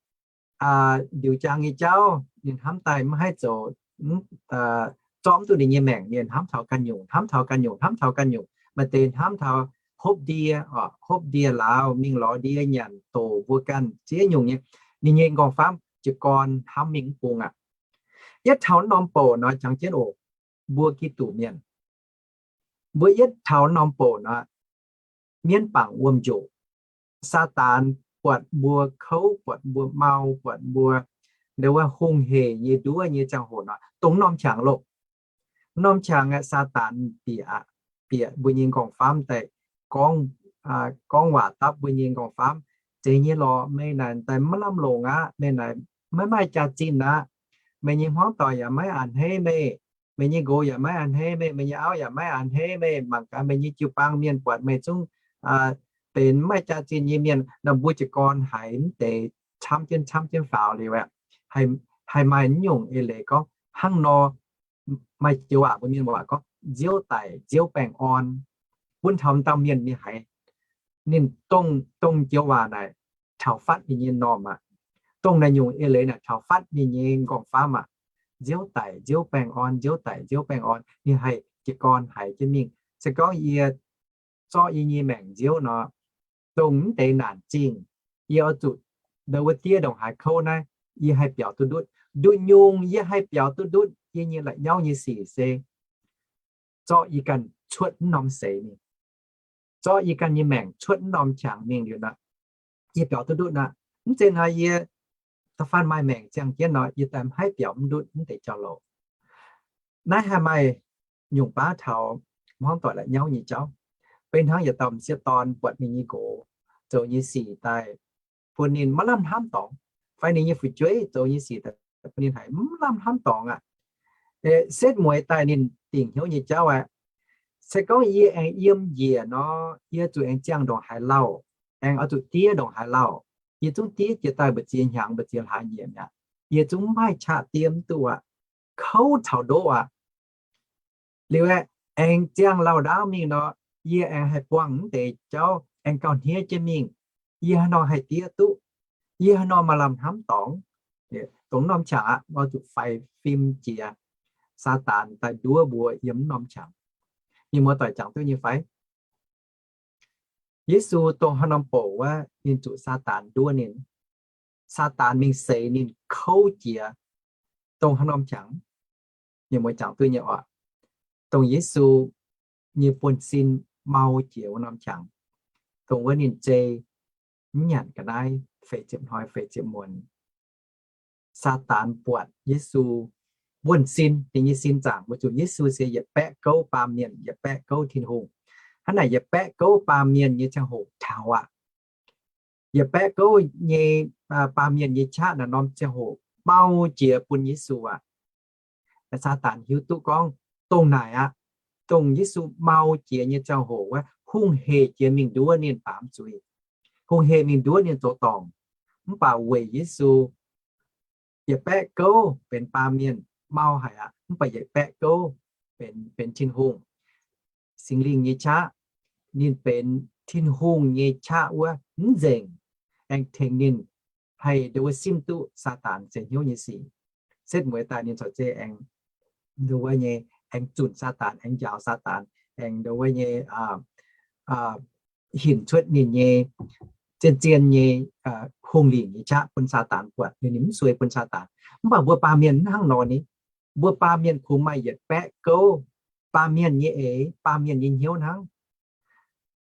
ndiux jaang nyei jauv ninh hnamv daaih mv haih zoux, zorqv mv duqv ninh nyei maengc, ninh hnamv taux ganh nyungc, hnamv taux ganh nyungc, hnamv taux ganh nyungc. Maaih deix hnamv taux hopv ndie, hopv ndie lauz mingh lorz ndie nyanc doc mbuo ganh ziex nyungc nyei. Ninh nyei nqorngv-famv jiez gorn hnamv mingh mv bung aqv. Yietv taux norm bouc nor jangx jienv oc, mbuo Giduc mienh, mbuo yietv taux norm bouc nor, mienv bangc wuom-njoc. Saadaan buatc mbuo kouv, buatc mbuo mau, buatc mbuo ndau wuov hungh hec nyei nduov nyei ziangh hoc nor, dongh norm qangx loh. Norm qangx aeqv, Saadaan bieqc, bieqc mbuo nyei nqorngv-famv daaih gorngv, gorngv waac dapv mbuo nyei nqorngv-famv, Zeiz nyei lorqc, meih naaic daaih maiv lamh longc aqv. Meih naaic maiv maaih jaax-zinh aqv. Meih nyei hmuangv doic yaac maiv a'hneiv meih. Meih nyei nqox yaac maiv a'hneiv meih. Meih nyei auv yaac maiv a'hneiv meih. Mangc gaax meih nyei jiu-baang mienh buatc meih zungv benx maiv maaih jaax-zinh nyei mienh nor. Mbuo jiez gorn haiz mv deix camv jienv camv jienv faaux liuz aeqv, haih maaih naaiv nyungc eix leiz gorngv hnangv nor. Maaih joux waac mbuo mienh waac gorngv, nziouv daic nziouv baengh orn. Bun taux dauh mienh ninh haiz, ninh dongh, dongh joux waac naaic taux fatv ninh nyei normh aqv. Dongh naaiv nyungc eix leiz naaic taux fatv ninh nyei nqorngv-famv aqv. Nziouv daic nziouv baengh orn, nziouv daic nziouv baengh orn. Ninh haih jiez gorn haiz jienv mingh. Se gorngv yie zorqv yie nyei maengc nziouv nor, dongh mv deix naanc zingh, yie oix zuqc ndau wuov diev ndongc haaix kouv naaiv, yie haih biaux duqv ndutv. Nduqc nyungc yie haih biaux duqv ndutv yie nyei la'nyauv nyei sic se zorqv yie ganh cuotv mv norm seix mingh, zorqv yie ganh nyei maengc cuotv mv norm qangx mingh liuz nor, yie biaux duqv ndutv aqv. Mv zeiz hnoi yie da'faanh maaih maengc ziangh jienv nor, yie daaih mv haih biaux mv ndutv mv deix jauv-louc. Naaiv haih maaih nyungc baav taux hmuangv doic la'nyauv nyei jauv. Beiv hnangv yietc dauh m'sieqv dorn buatc ninh nyei nqox zoux nyei sic daaih bun ninh maiv lamh hnamv dorngx, fai ninh nyei fu'jueiv zoux nyei sic daaih bun ninh haiz mv lamh hnamv dorngx aqv. Setv mueiz daaih ninh dingc hnyouv nyei jauv aqv. Se gorngv yie aengx yiem njiec nor, yie zuqc aengx ziangh ndongc haaix lauh, aengx oix zuqc diev ndongc haaix lauh, yie zungv diev jiex daaih mbu'ziex hnyangx mbu'ziex hlaax nyei mi'aqv. Yie zungv mv maaih qaqv diev mv duqv aqv. Kouv caux ndoqv aqv. Liuz aeqv, aengx ziangh lauh ndaauv mingh nor, yie aengx haih buangh mv deix jauv aengx gauh hniev jienv mingh. Yie haaix nor haih diev duqv? Yie haaix nor maaih lamh hnamv dorngx? Dongh norm qangx aqv, oix zuqc faix fim jiex Saadaan daaih nduov mbuo yiem norm qangx. Mienh muoz-doic jangx duqv nyei fai? Yesu dongh haaix norm bouc wuov, ninh zuqc Saadaan nduov ninh. Saadaan mingh seix ninh kouv jiex dongh haaix norm qangx. Mienh muoz jangx duqv nyei oc. Dongh Yesu nyei buonv-sin mau jiex wuov norm qangx, dongh wuov ninh zei mv nyanc ga'naaiv feix ziepc hnoi feix ziepc muonz. Saadaan buatc Yesu buonv-sin, ninh nyei sin zaangc, weic zuqc Yesu se yietc baeqv gouv baamh mienh, yietc baeqv gouv Tin-Hungh. Hnangv naaic yietc baeqv gouv baamh mienh nyei ziangh hoc taux aqv. Yietc baeqv gouv nyei baamh mienh nyei qaqv naaiv norm ziangh hoc mau jiex bun Yesu aqv. Saadaan hiuv duqv gorngv dongh naaic aqv, dongh Yesu mau jiex nyei ziangh hoc wuov, hungh hec jiex mingh nduov ninh baamz zuiz, hungh hec mingh nduov ninh zoux dorngc. Mv baac weic Yesu yietc baeqv gouv benx baamh mienh mau haic aqv, mv baac yietc baeqv gouv benx, benx Tin-Hungh. Singx Lingh nyei qaqv, ninh benx Tin-Hungh nyei qaqv wuov mv nzengc, aengx tengx ninh haih nduov simv duqv Saadaan seix hnyouv nyei sic. Setv mueiz daaih ninh corc zeiz aengx nduov nyei, aengx zunc Saadaan, aengx njaaux Saadaan, aengx nduov nyei hinc cuotv ninh nyei zien-zien nyei hungh lingc nyei qaqv bun Saadaan buatc, ninh mv sueih bun Saadaan. Mv baac mbuo baamh mienh mv hnangv nor ni. Mbuo baamh mienh kungx maaih yietc baeqv gouv baamh mienh nyei eix, baamh mienh nyei hnyouv hnangv.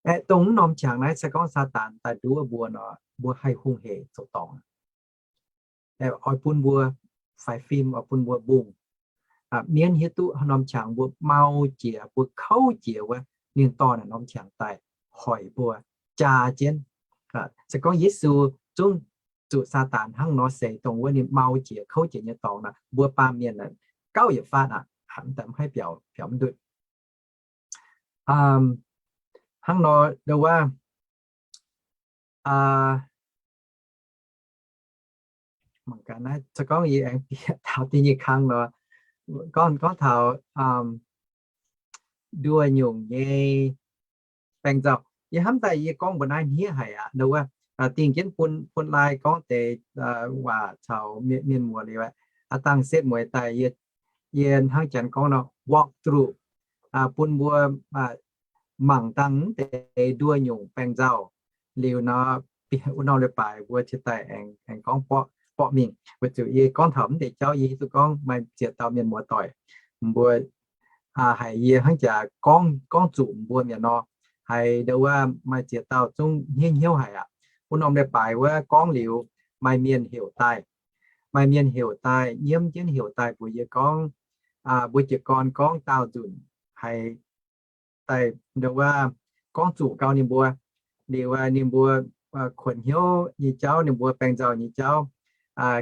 Aeqv, dongh mv norm qangx naaiv se gorngv Saadaan daaih nduov mbuo nor, mbuo haih hungh hec zoux dorngc. Oix bun mbuo faix fim, oix bun mbuo mbungh. Mienv hiuv duqv haaix norm qangx mbuo mau jiex, mbuo kouv jiex wuov, ninh dorh naaiv norm qangx daaih hoic mbuo jaa jienv. Se gorngv Yesu zungv zuqc Saadaan hnangv nor seix, dongh wuov ninh mau jiex kouv jiex nyei dorngx nor, mbuo baamh mienh gauh yietc faatv aqv, mv daaih mv haih biaux, biaux mv ndutv. Hnangv nor ndo wuov, mangc gaax naaiv, se gorngv yie aengx bieqc taux da'nyeic kang nor, gorngv, gorngv taux nduoh nyungc nyei baeng nzauh. Yie hnamv daaih yie gorngv mbuo naaiv hniev haic aqv, ndo wuov, dingh jienv bun, bun lai gorngv deix waac caux mienh, mienh muoz liuz aqv. Aa dangh setv mueiz daaih yie, yie hnangv janx gorngv nor walk through, bun mbuo mangc dangh deix nduoh nyungc baeng nzauh liuz nor, bieqc wuov norm leiz-baaix mbuo cingx daaih aengx, aengx gorngv borqv, borqv mingh. Weic zuqc yie gorngv taux mv deix jauv yie hiuv duqv gorngv maaih ziex dauh mienh muoz-doic mbuo haiz yie hnangv jaax gorngv, gorngv zuqc mbuo mienh nor, haiz ndo wuov maaih ziex dauh zungv hniev hnyouv haic aqv. Wuov norm leiz-baaix wuov gorngv liuz, maaih mienh heuc daaih, maaih mienh heuc daaih, nyiemv jienv heuc daaih mbuox yie gorngv, mbuo jiez gorn gorngv daauh nzunc haiz daaih ndo wuov gorngv zuqc gau ninh mbuo, liuz ninh mbuo kuonx hnyouv nyei jauv, ninh mbuo baeng nzauh nyei jauv,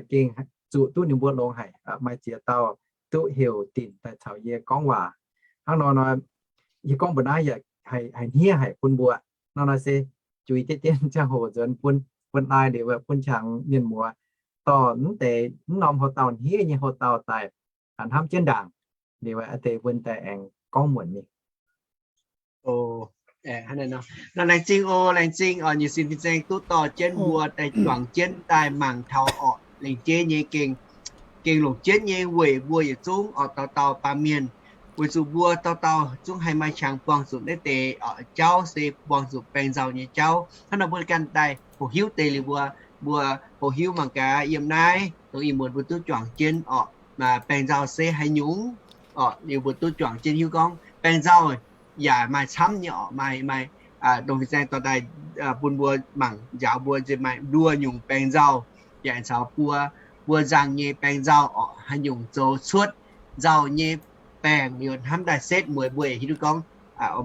gengh zuqc duqv ninh mbuo longx haic. Maaih ziex dauh duqv heuc dinc daaih caux yie gorngv waac. Hnangv nor nor, yie gorngv mbuo naaiv yaac haiz hniev haic bun mbuo. Nor nor se juix diqv dien ziangh hoc nzuonx bun, bun daaih liuz bun qangx mienh muoz dorh mv deix mv norm houx-dauh hniev nyei houx-dauh daaih hnamv jienv ndaangc, liuz deix mbuo daaih aengx gorngv muonc mingh. Laengz zingh oc, laengz zingh oc, nyei sin fin-saeng duqv dorh jienv mbuo daaih juangc jienv daaih mangc taux orqc, lengc jeiv nyei gengh, gengh longc jienv nyei weic mbuo yietc zungv orqc dauh dauh baamh mienh, weic zuqc mbuo dauh dauh zungv haih maaih qangx buangh zuqc naaiv deix jauv se buangh zuqc baeng nzauh nyei jauv. Hnangv nor mbuo ganh daaih hoqc hiuv deix liuz mbuo, mbuo hoqc hiuv mangc gaax yiem naaiv dongh ih muonz mbuo duqv juangc jienv orqc, baeng nzauh se haaix nyungc orqc, liuz mbuo duqv juangc jienv hiuv gorngv baeng nzauh yaac maaih camv nyei orqc, maaih, maaih dongh fin-saeng dorh daaih bun mbuo mangc njaaux mbuo nziex maaih nduoh nyungc baeng nzauh, yaac caux buo, buo nzangc nyei baeng nzauh orqc, haaix nyungc zoux cuotv nzauh nyei baengc liuz hnamv daaih setv mueiz mbuo hiuv duqv gorngv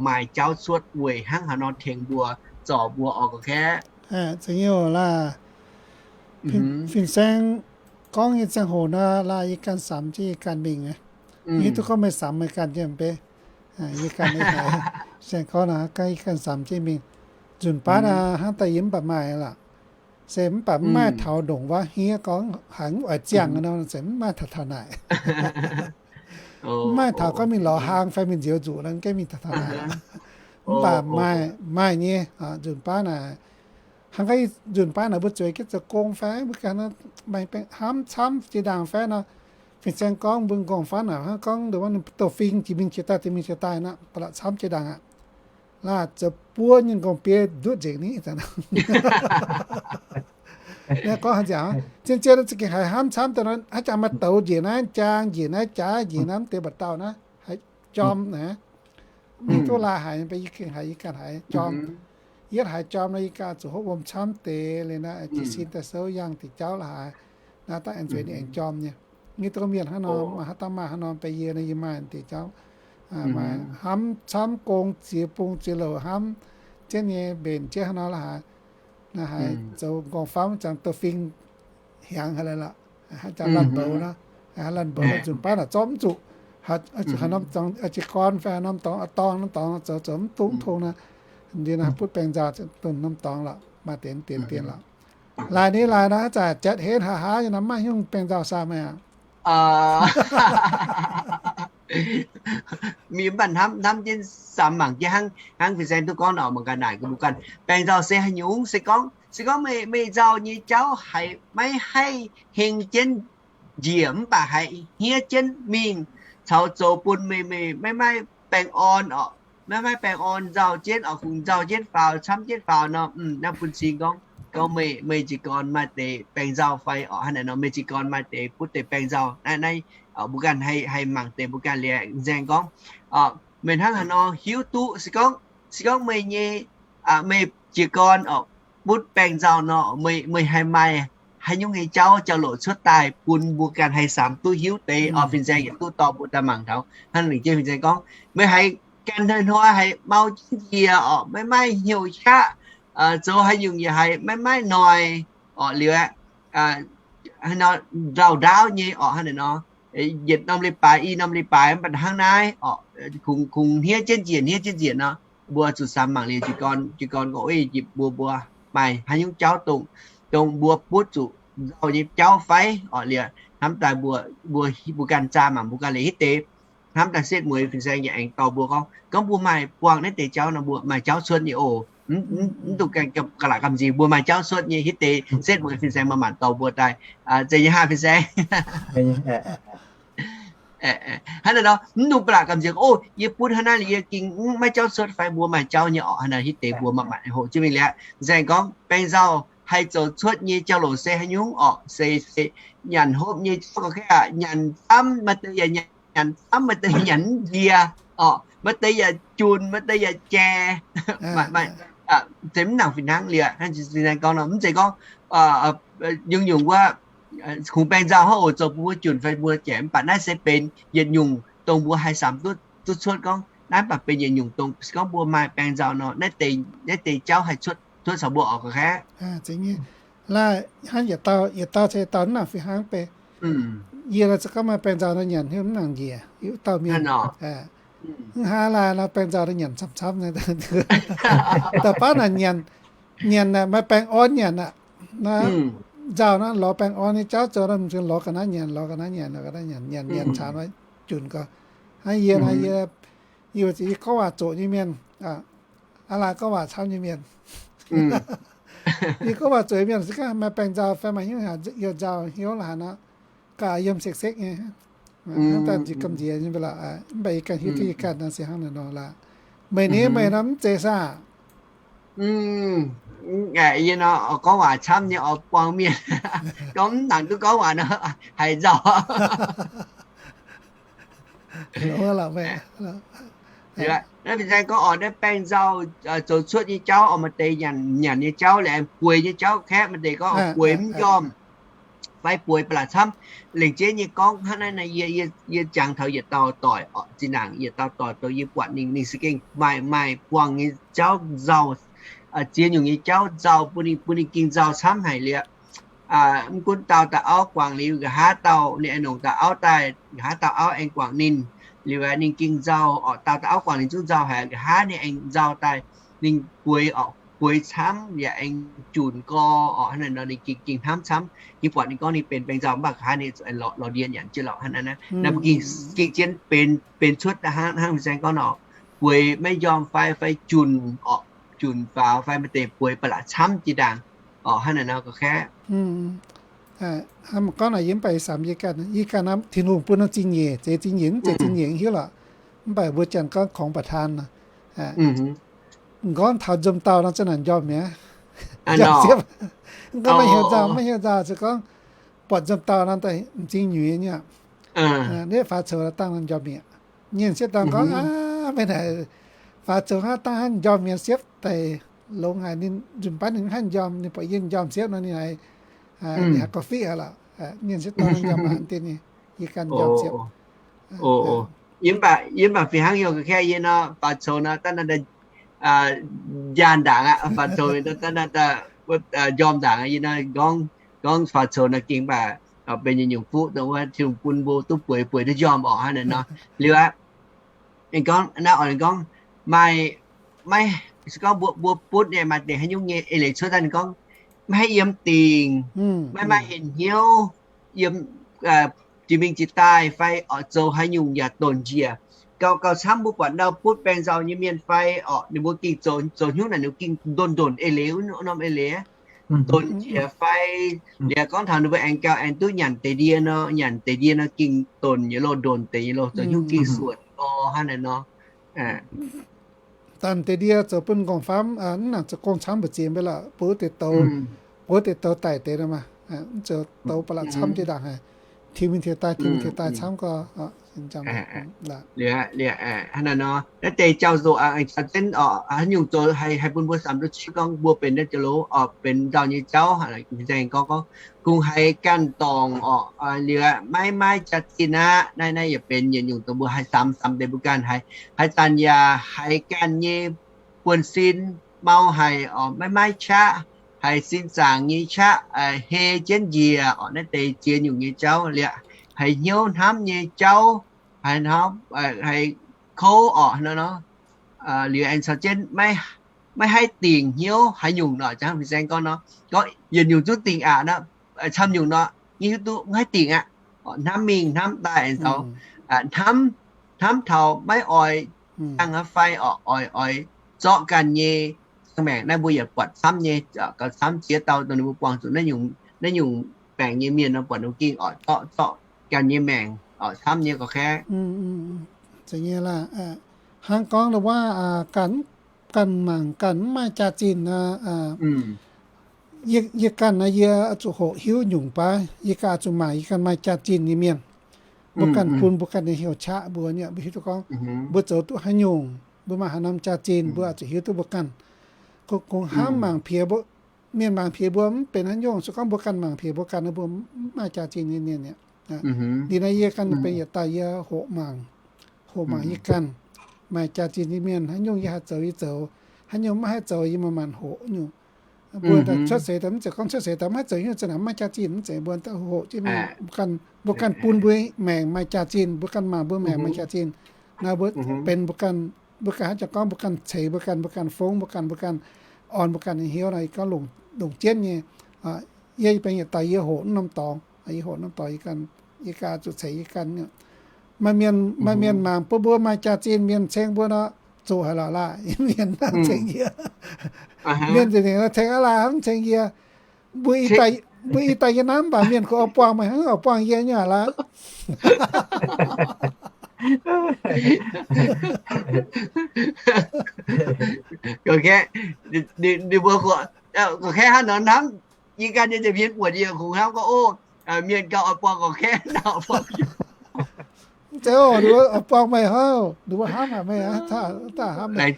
maaih jauv cuotv weic hnangv haaix nor tengx mbuo, zorc mbuo oc ga'kaeqv. Zeiz nyei laaix. Fin-saeng gorngv nyei ziangh hoc nor, laaix yie ganh samx jienv yie ganh mingh aqv. Yie duqv gorngv meih samx meih ganh jienv mv bei. Yie ganh, saeng gorngv nor, ganh yie ganh samx jienv mingh. Nzunc baav hnangv daaih yie mv baac maaih lorqc. Se mv baac mv maaih taux ndongc wuov hniev gorngv haiz mv oix ziangh nor, se mv maaih taux taux naaic. Mv maaih taux gorngv mingh lorz hlang fai mingh nzioux nzuqc nor, gaengh mingh taux taux naaic. Mv baac maaih, maaih nyei, nzunc baav naaic, hnangv nzunc baav naaic mbuo zueiz jienv zoux gong fai mbuo ganh hnamv camv jiex ndaangc fai nor, fin-saeng gorngv mbuo nqorngv-famv naaic hnangv gorngv ndongc wuov ninh dorh fing jiex mingh jiex daaih, jiex mingh jiex daaih nor, ba'laqc camv jiex ndaangc aqv. Laaix zoux buov nyei nqorngv-biev nduqv nzengc ni. Naaiv gorngv haaix nziaauc, zien-zien za'gengh haiz hnamv camv daaih nor, haaix jangx maaih douz njiec naaiv jaang, njiec naaiv jaaix, njiec naaiv mv deix mba'dauh naaiv, haiz jorm naaiv. Mingh duqv laaix haiz, yie gengh haiz, yie ganh haiz jorm. Yietv haiz jorm nor, yie ganh zuqc hopv wuom camv deix liuz naaiv, jiez sin daaih souv yangh diuc jauv laaix haiz. Naaiv dangh aengx zueiz ninh aengx jorm nyei. Yie duqv mienh hnangv nor, maaih haaix dauh maaih hnangv nor, beiv yie nor yie maaih deix jauv, maaih hnamv camv gong ziex bung ziex louc hnamv jienv nyei mbenc jienv hnangv nor laaix haiz. Naaiv haiz zoux nqorngv-famv jangx dorh fing hiaangx haic lorqc. Haaix jangx laanh mboux nor, laanh mboux nor nzunc baav naaic zorqv mv zuqc. Haaix norm dorngx, jiez gorn fai haaix norm dorngx, dorngx norm dorngx zoux zoux mv duqv mv tong nor, ndie nor butv baengh nzauh dunh norm dorngx lorqc, maaih deix dien dien lorqc. Laaix ni laaix nor, haaix zanc jatv henv haaix haaix nyei nor, maiv hnyungv baengh nzauh saah meih aqv? Mienh mv baac hnamv, hnamv jienv samx mangc jienv hnangv, hnangv fin-saeng duqv gorngv nor, mangc gaax naaic ga'naaiv baengh nzauh se haaix nyungc. Se gorngv, se gorngv meih, meih nzauh nyei jauv haiz maiv haih heng jienv njiec mv baac haiz hniev jienv mingh caux zoux bun meih, meih maiv maaih baengh orn orqc, maiv maaih baengh orn nzauh jienv orqc, kungx nzauh jienv faaux, camv jienv faaux nor, naaiv bun cing gorngv, gorngv meih, meih jiez gorn maaih deix baengh nzauh fai orqc, hnangv naaic nor meih jiez gorn maaih deix butv deix baengh nzauh. Naaiv, naaiv mbuo ganh haih, haih mangc deix mbuo ganh liuz nzaeng gorngv, meih hnangv haaix nor hiuv duqv se gorngv, se gorngv meih nyei, meih jiez gorn orqc, butv baengh nzauh nor, meih, meih haih maaih haaix nyungc nyei jauv jauv-louc cuotv daaih bun mbuo ganh haih samx duqv hiuv deix orqc. Fin-saeng yietc duqv dorh mbuo daaih mangc taux hnangv lengc jeiv fin-saeng gorngv, meih haiz ganh hnoi-hnoi haiz mau jienv njiec orqc, maiv maaih hnyouv qaqv, zoux haaix nyungc yaac haiz maiv maaih noic orqc, liuz aqv, haaix nor, ndau-ndaauv nyei orqc, hnangv naaic nor, yietc norm leiz-baaix i norm leiz-baaix mv baac hnangv naaiv orqc, kungx, kungx hniev jienv njiec, hniev jienv njiec nor, mbuo zuqc samx mangc liuz jiez gorn, jiez gorn gorngv, ov, mbuo, mbuo maaih haaix nyungc jauv dongh, dongh mbuo butv zuqc nzauh nyei jauv fai orqc, liuz hnamv daaih mbuo, mbuo, mbuo ganh zaah mangc mbuo ganh liuz hitv deix, hnamv daaih setv mueiz fin-saeng yaac aengx dorh mbuo gorngv, gorngv mbuo maaih buangh naaiv deix jauv nor, mbuo maaih jauv cuotv nyei oc. Mv dungx ganh ga'laqc gamh nziex, mbuo maaih jauv cuotv nyei. Hitv deix setv mueiz fin-saeng maaih maanc dorh mbuo daaih, zeiz nyei hnangv fin-saeng. Hnangv naaic nor, mv dungx ba'laqc gamh nziex, ov, yie butv hnangv naaiv liuz yie gengh maiv jauv cuotv fai, mbuo maaih jauv nyei orqc. Hnangv naaic hitv deix mbuo maaih maanc hoqc jienv mingh liuz, nzaeng gorngv baengh nzauh haih zoux cuotv nyei jauv-louc se haaix nyungc orqc, se, se nyanc hopv nyei jauv ga'naaiv aqv. Nyanc camv maaih deix yaac nyanc camv, maaih deix nyanc mv njiec orqc, maaih deix yaac junc, maaih deix yaac jai, maaih, maaih, se mv nangc fih hnangv liuz, hnangv fin-saeng gorngv nor, mv zeiz gorngv nyungc-nyungc wuov kungx baengh nzauh hnangv oc, zoux bun mbuo junc fai mbuo jai, mv baac naaiv se benx yietc nyungc dongh mbuo haih samx duqv, duqv cuotv gorngv naaiv mv baac benx yietc nyungc dongh se gorngv mbuo maaih baengh nzauh nor, naaiv deix, naaiv deix jauv haih cuotv, cuotv caux mbuo orqc ga'naaiv. Laaih hnangv yietc dauh, yietc dauh ceix dauh mv nangc fih hnangv beiv. Yie nor se gorngv maaih baengh nzauh nor nyanc hiuv mv nangc njiec, hiuv dauh mienh. Mv haaix laaih nor baengh nzauh nor nyanc camv-camv. Da'faanh naaic nyanc, nyanc naaic maaih baengh orn nyanc aqv. Nzauh nor lorz baengh orn nyei jauv zoux nor, m'zing lorz ga'naaiv nyanc, lorz ga'naaiv nyanc, lorz ga'naaiv nyanc, nyanc, nyanc caux nor junc gau. Hnangv yie, hnangv yie, yie, yie gorngv waac zoqc nyei mienh, aa, laaih gorngv waac camv nyei mienh. Yie gorngv waac zoqc nyei mienh se gorngv maaih baengh nzauh fai maaih hnyouv haaix, yie nzauh hnyouv la'haaix nor, gaax yiem sekv-sekv nyei. Hnangv daaih nziex gamh nziex nyei mv baac lorqc, mv baac yie ganh hiuv duqv yie ganh nor se hnangv naaic nor lorqc. Meih ni, meih nor mv zeiz saah? Yie nor gorngv waac camv nyei oix buang mienh, gorngv mv nangc duqv gorngv waac nor haiz nzauh. Naaiv fin-saeng gorngv orqc, naaiv baengh nzauh zoux cuotv nyei jauv orqc, maaih deix nyanc, nyanc nyei jauv, laengz bueix nyei jauv kaeqv, maaih deix gorngv orqc bueix mv njormh. fai bueix ba'laqc camv. Lengc jeiv nyei gorngv hnangv naaiv, yie, yie jangx taux yietc dauh doic oc, zinh ndaangc yietc dauh doic, doic yie buatc ninh, ninh se gengh maaih, maaih buangh nyei jauv nzauh, ziex nyungc nyei jauv nzauh bun ninh, bun ninh gengh nzauh camv haic liuz. Mv gunv dauh dauh auv guangc liuz, nqa'haav dauh ninh aengx longc dauh auv daaih, nqa'haav dauh auv aengx guangc ninh. Liuz ninh gengh nzauh oc, dauh dauh auv guangc ninh zungv nzauh haic, nqa'haav ninh aengx nzauh daaih, ninh bueix oc, bueix camv yaac aengx junc gor oc, hnangv naaiv nor ninh gengh, gengh hnamv camv. Yie buatc ninh gorngv ninh benx baengh nzauh mv baac nqa'haav ninh lorz ndie nyanc jienv lorqc, hnangv naaiv naaiv. Naaiv mbuo gengh, gengh zien benx, benx cuotv hnangv, hnangv haaix zanc gorngv nor, bueix maiv njormh fai, fai junc oc, junc faaux fai maaih deix bueix ba'laqc camv jiex ndaangc oc, hnangv naaiv nor ga'kaeqv. Gorngv naaic yie mv baac samx yie ganh, yie ganh naaiv Tin-Hungh bun norm zingh nyeic, zeiz zingh nyeic, mv zeiz zingh nyeic hiuv lorqc. Mv baac mbuo janx gorngv ของประทาน nor, gorngv taux nzomc dauh nor za'naaic njormh mi'aqv. Njormh siepv. Gorngv maiv heuc nzauh, maiv heuc nzauh, se gorngv buatc nzomc dauh nor daaih m'zing nyuiz nyei. Naaiv faaux coux dangh nor njormh mi'aqv. Nyienh siepv dangh gorngv, aav, meih naaic faaux coux hnangv dangh hnangv njormh mienh siepv daaih longx haic, ninh nzunc baav ninh hnangv njormh, ninh buatc yie njormh siepv nor ninh haiz, ninh haiz gauh fiqv haic lorqc. Nyienh siepv dangh njormh aqv, deix ninh, yie ganh njormh siepv. Yie mv baac, yie mv baac fih hnangv yie ga'kaeqv yie nor, faaux coux nor da'naaiv njormh ndaangc aqv, faaux coux da'naaiv njormh ndaangc aqv. Yie nor gorngv, gorngv faaux coux nor gengh mv baac benx yietc nyungc fuqv dongh wuov Tin-Hungh bun mbuo duqv bueix, bueix duqv njormh orqc, hnangv naaiv nor. Liuz aqv, ninh gorngv naaiv oc, ninh gorngv maaih, maiv, se gorngv mbuo, mbuo butv nyei maaih deix haaix nyungc nyei eix leiz cuotv daaih, ninh gorngv maiv haih yiem dingc, maiv maaih henh hnyouv, yiem jiex mingh jiex daaih fai oc zoux haaix nyungc yaac donc njiec. Gauh, gauh camv mbuo buatc ndau butv baengh nzauh nyei mienh fai oc, ninh mbuo gengh zoux, zoux hnyouv naaic ninh gengh ndongc ndongc eix leiz, wuov norm eix leiz, donc njiec fai, liuz gorngv taux ninh mbuo aengx gauh aengx duqv nyanc deix ndie nor, nyanc deix ndie nor gengh donc nyei loh, ndongc deix nyei loh, zoux hnyouv gengh suonc nor, hnangv naaiv nor. Dangh deix ndie zoux bun nqorngv-famv, mv nangc zoux gong camv mbu'ziex mbe lorqc, bun wuov deix douz, bun wuov deix douz daic deix nor maah, mv zoux douz ba'laqc camv jiex ndaangc haic, tiux mingh tiux daaih, tiux mingh tiux daaih camv gau. Liuz, hnangv naaiv nor, naaiv deix jauv-ndoqc aengx caux jienv oc, haaix nyungc zoux haih, haih bun mbuo samx duqv ciqv gorngv mbuo benx naaiv jauv-louc oc, benx nzauh nyei jauv, nzengc gorngv, gorngv kungx haiz ganh dorngc oc, liuz maiv maaih jaax-zinh aqv. Naaiv, naaiv yaac benx yietc nyungc dongh mbuo haih samx, samx deix mbuo ganh haiz, haaix zanc yaac haiz ganh nyei buonv-sin mau haic oc, maiv maaih qaqv, haiz sin zaangc nyei qaqv hei jienv njiec oc. Naaiv deix ziex nyungc nyei jauv liuz, haiz hnyouv hnamv nyei jauv, haiz hnamv, haiz kouv oc, hnangv nor. Liuz aengx caux jienv maiv haih dingc hnyouv haaix nyungc nor, jangv fin-saeng gorngv nor, gorngv yietc nyungc zungv dingc aqc nor, camv nyungc nor, nyei hiuv duqv maiv haih dingc aqv. Hnamv mingh hnamv daaih aengx caux hnamv, hnamv taux maiv oix dangh aqv fai oix, oix zorqv ganh nyei ziangh maengc. Naaiv mbuo yaac buatc camv nyei, gauh camv ziex dauh dongh ninh mbuo buangh zuqc naaiv nyungc, naaiv nyungc baengc nyei mienh nor, buatc ninh mbuo gengh oix zorqv, zorqv ganh nyei maengc, oix camv nyei gauh kaiv. Zeiz nyei laah. Hnangv gorngv wuov, ganh, ganh mangc ganh mv maaih jaax-zinh nor, yie ganh naaiv yie zuqc hoqc hiuv nyungc baav, yie ganh zuqc mangc yie ganh maaih jaax-zinh nyei mienh. Mbuo ganh bun mbuo ganh nyei hnyouv qaqv mbuo nyei, mbuo hiuv duqv gorngv mbuo zoux duqv haaix nyungc, mbuo maaih haaix norm jaax-zinh, mbuo zuqc hiuv duqv mbuo ganh. Kungx hnamv mangc piex mbuo, mienh mangc piex mbuo mv benx haaix nyungc, se gorngv mbuo ganh mangc piex mbuo ganh, mbuo mv maaih jaax-zinh nyei mienh aqv. Liuz naaiv yie ganh benx yietc dauh yie hoqc mangc, hoqc mangc yie ganh maaih jaax-zinh nyei mienh, haaix nyungc yie haih zoux yie zoux, haaix nyungc maiv haih zoux yie manc-manc hoqc nyungc. Mbuo cuotv seix daaih mv zeiz gorngv cuotv seix daaih maiv haih zoux nyungc, za'naaic maiv maaih jaax-zinh mv zeiz, mbuo hoqc jienv mingh, mbuo ganh bun mbuo maengc maaih jaax-zinh, mbuo ganh mangc mbuo maengc maaih jaax-zinh. Naaiv mbuo benx mbuo ganh, mbuo ganh haaix zanc gorngv mbuo ganh ceix mbuo ganh, mbuo ganh fongv mbuo ganh, mbuo ganh orn mbuo ganh nyei hnyouv nor, gorngv longc jienv nyei. Yie benx yietc dauh yie hoqc norm dorngx, yie hoqc norm dorngx, yie ganh zuqc ceix yie ganh. Maaih mienh, maaih mienh mangc bun mbuo maaih jaax-zinh, mienh ceng mbuo nor, zoqc haic lorqc laah, mienh ceng yie. Mienh za'gengh tengx aqv laah, mv ceng yie. Mbuo i daaih yie hnamv mv baac mienh kungx oix buangh meih hnangv oix buangh yie nyei aqv laah. Ninh mbuo gorngv kaeqv hnangv nor hnamv, yie ganh nyei nza'hmien buatc yie kungx hnamv gorngv, o, mienh gauh oix buangh gorngv kaeqv hnangv oix buangh. Mv zeiz oc, ninh mbuo oix buangh meih hnangv, ninh mbuo hnamv haic meih aqv, daaih hnamv meih.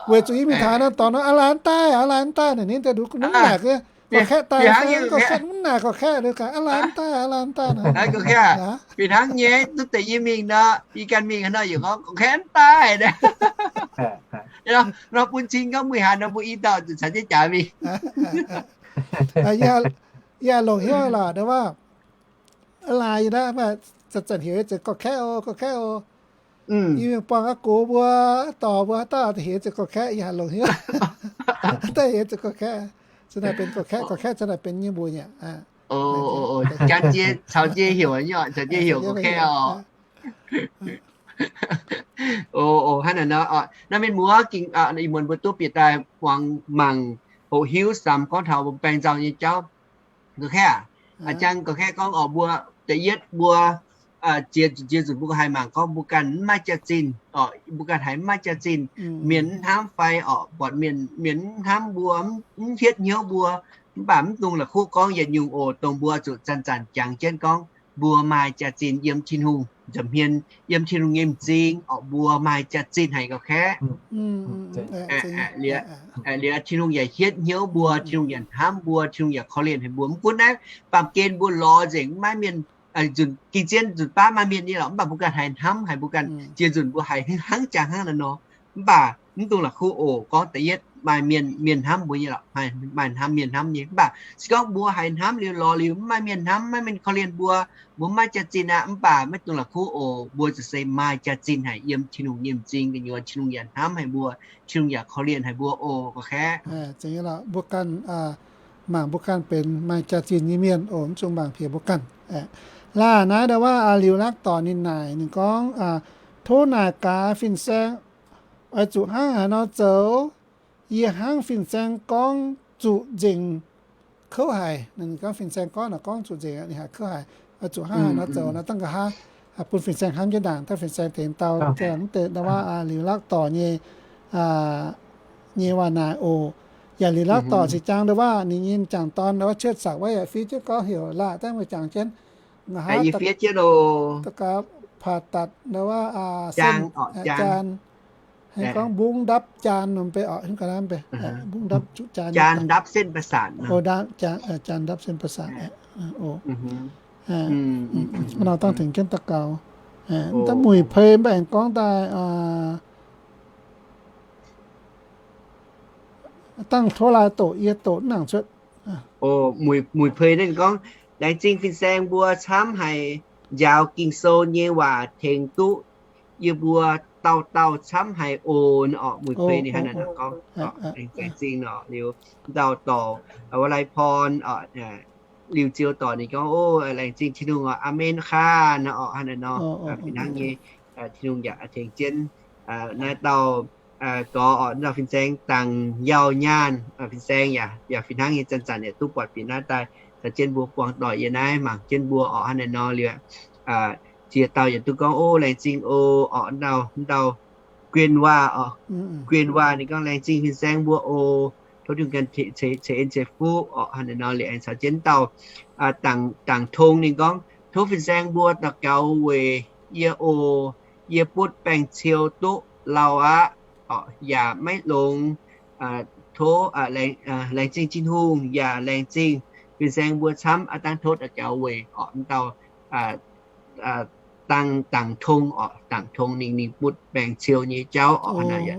Weic zuqc yie mingh taux norm dorngx nor, aav laanh daaih, aav laanh daaih, naaic ninh daaih nduqc nungv maengc nyei. Gorqv-kaeqv daaih, gorqv-kaeqv mv naaic, gorqv-kaeqv aa laanh daaih, aa laanh daaih. Gorqv-kaeqv, fih hnangv nyei, duqv deix yie mingh nor, yie ganh mingh haaix nor yaac gorngv gorqv-kaeqv daaih. Nor bun cing gorngv muih haaix nor mbuo i dauh zuqc caux jienv jaax mingh. Yie longc hnyouv lorqc, ndo wuov, aa laanh yie naaiv, zanc-zanc heuc yie zoux gorqv-kaeqv oc, gorqv-kaeqv oc. Yie mingh buangh aqv gox mbuo, dorh mbuo haaix dauh heuc yie zoux gorqv-kaeqv, yie haiz longc hnyouv. Daaih heuc yie zoux gorqv-kaeqv, za'naaic benx gorqv-kaeqv, gorqv-kaeqv za'naaic benx nyei mbuox nyei. Gan jiex caux jiex heuc, caux jiex heuc gorqv-kaeqv oc. Hnangv naaic nor, naaiv mienh muoz ging, ih muonz mbuo duqv bieqc daaih muangx mangc hoqc hiuv samx gorngv taux mbuo baeng nzauh nyei jauv. Gorqv-kaeqv aac, jang gorqv-kaeqv gorngv oc, mbuo da'yietv mbuo ziex, ziex nzunc mbuo haih mangc gorngv mbuo ganh mv maaih jaax-zinh oc, mbuo ganh haiz mv maaih jaax-zinh, mienh mv hnamv fai oc, buatc mienh, mienh mv hnamv mbuo, mv hietv hnyouv mbuo, mv baac mv dungx la'kuqv gorngv yietc nyungc oc. Dongh mbuo zuqc zanc-zanc jangx jienv gorngv mbuo maaih jaax-zinh yiem Tin-Hungh nza'hmien, yiem Tin-Hungh nyei m'zing oc, mbuo maaih jaax-zinh haic gorqv-kaeqv. Liuz Tin-Hungh yaac hietv hnyouv mbuo, Tin-Hungh yaac hnamv mbuo, Tin-Hungh yaac korv-lienh haic mbuo. Mv gunv naaiv baamh gen mbuo lorz nzengc, maiv mienh, nzunc ging zien nzunc baav maaih mienh nyei lorqc, mv baac mbuo ganh haiz hnamv haic, mbuo ganh ziex nzunc mbuo haiz hnangv jangx hnangv naaiv nor. Mv baac mv dungx la'kuqv oc, gorngv da'yietv maaih mienh, mienh hnamv mbuo nyei lorqc, maaih hnamv, mienh hnamv nyei. Mv baac se gorngv mbuo haiz hnamv liuz lorz liuz mv maaih mienh hnamv, maiv mienh korv-lienh mbuo, mbuo mv maaih jaax-zinh aqv. Mv baac maiv dungx la'kuqv oc, mbuo zuqc se maaih jaax-zinh haic yiem Tin-Hungh nyei m'zing gu'nyuoz, Tin-Hungh yaac hnamv haic mbuo, Tin-Hungh yaac korv-lienh haic mbuo oc, gorqv-kaeqv. Mbuo ganh mangc mbuo ganh benx maaih jaax-zinh nyei mienh oc, mv zungv mangc piex mbuo ganh. Laanh naaiv ndau wuov liuz lakv dorc ninh naaic, ninh gorngv, tov naaic gaax fin-saeng oix zuqc hnangv haaix nor zoux, yie hnangv fin-saeng gorngv zuqc nzengc kouv haic. Ninh gorngv fin-saeng gorngv naaic gorngv zuqc nzengc, ninh haiz kouv haic. Oix zuqc hnangv haaix nor zoux nor, dangh nqa'haav bun fin-saeng hnamv jienv ndaangc, daaih fin-saeng tengx dau mv deix ndau wuov liuz lakv dorc nyei, nyei waac naaic oc. Yaac liuz lakv dorc cingx jangx ndau wuov ninh nyei m'jangc dorn ndau wuov cuotv saqc wuov yaac fiev jienv gorngv heuc laanh daaih mbuo jangx jienv. Nqa'haav fiev jienv oc. Daux gaux paax datc ndau wuov jaan, jaan. Haaix gorngv mbungv ndapv jaan nor mv bei oc, haaix gorngv mbungv ndapv zuqc jaan, jaan ndapv เส้นประสาท nor. Jaan ndapv เส้นประสาท oc. Nor dangh tengx jienv daux gaux. Daaih muic pei mv baac aengx gorngv daaih dangh tov laai doqc yie doqc mv nangc cuotv. Muic pei naaiv gorngv, laengz zingh fin-saeng mbuo camv haic njaaux Ging-Sou nyei waac tengx duqv yie mbuo dauh dauh camv haic oc. Muic pei ninh hnangv naaic gorngv, laengz zingh nor liuz dauh dorc wuov lai porn, liuz ziouc dorc ninh gorngv, o, laengz zingh Tin-Hungh oc, aamen qaqv nor oc, hnangv naaic nor. Fih hnangv nyei, Tin-Hungh yaac tengx jienv naaiv dauh gorx oc, dauh fin-saeng dangc yauh nyaanh, fin-saeng yaac fih hnangv nyei zanc-zanc yaac duqv buatc bieqc naaiv daaih caux jienv mbuo buangh doic yiem naaiv mangc jienv mbuo oc, hnangv naaic nor liuz, ziex dauh yaac duqv gorngv, o, laengz zingh oc, oc, dauh, dauh Guien Waac oc, Guien Waac ninh gorngv, laengz zingh fin-saeng mbuo oc, tov Tin-Hungh ganh ceix en ceix fuqv oc, hnangv naaic nor liuz aengx caux jienv dauh dangc tong ninh gorngv, tov fin-saeng mbuo daux gaux weic yie oc, yie butv baeng-ciou duqv lauh aqv oc, yaac maiv longx. Tov laengz zingh Tin-Hungh yaac laengz zingh fin-saeng mbuo camv aqv, dangh tov daux gaux weic oc, dauh dangh, dangc tong oc, dangc tong ninh, ninh butv baeng-ciou nyei jauv oc, hnangv naaic,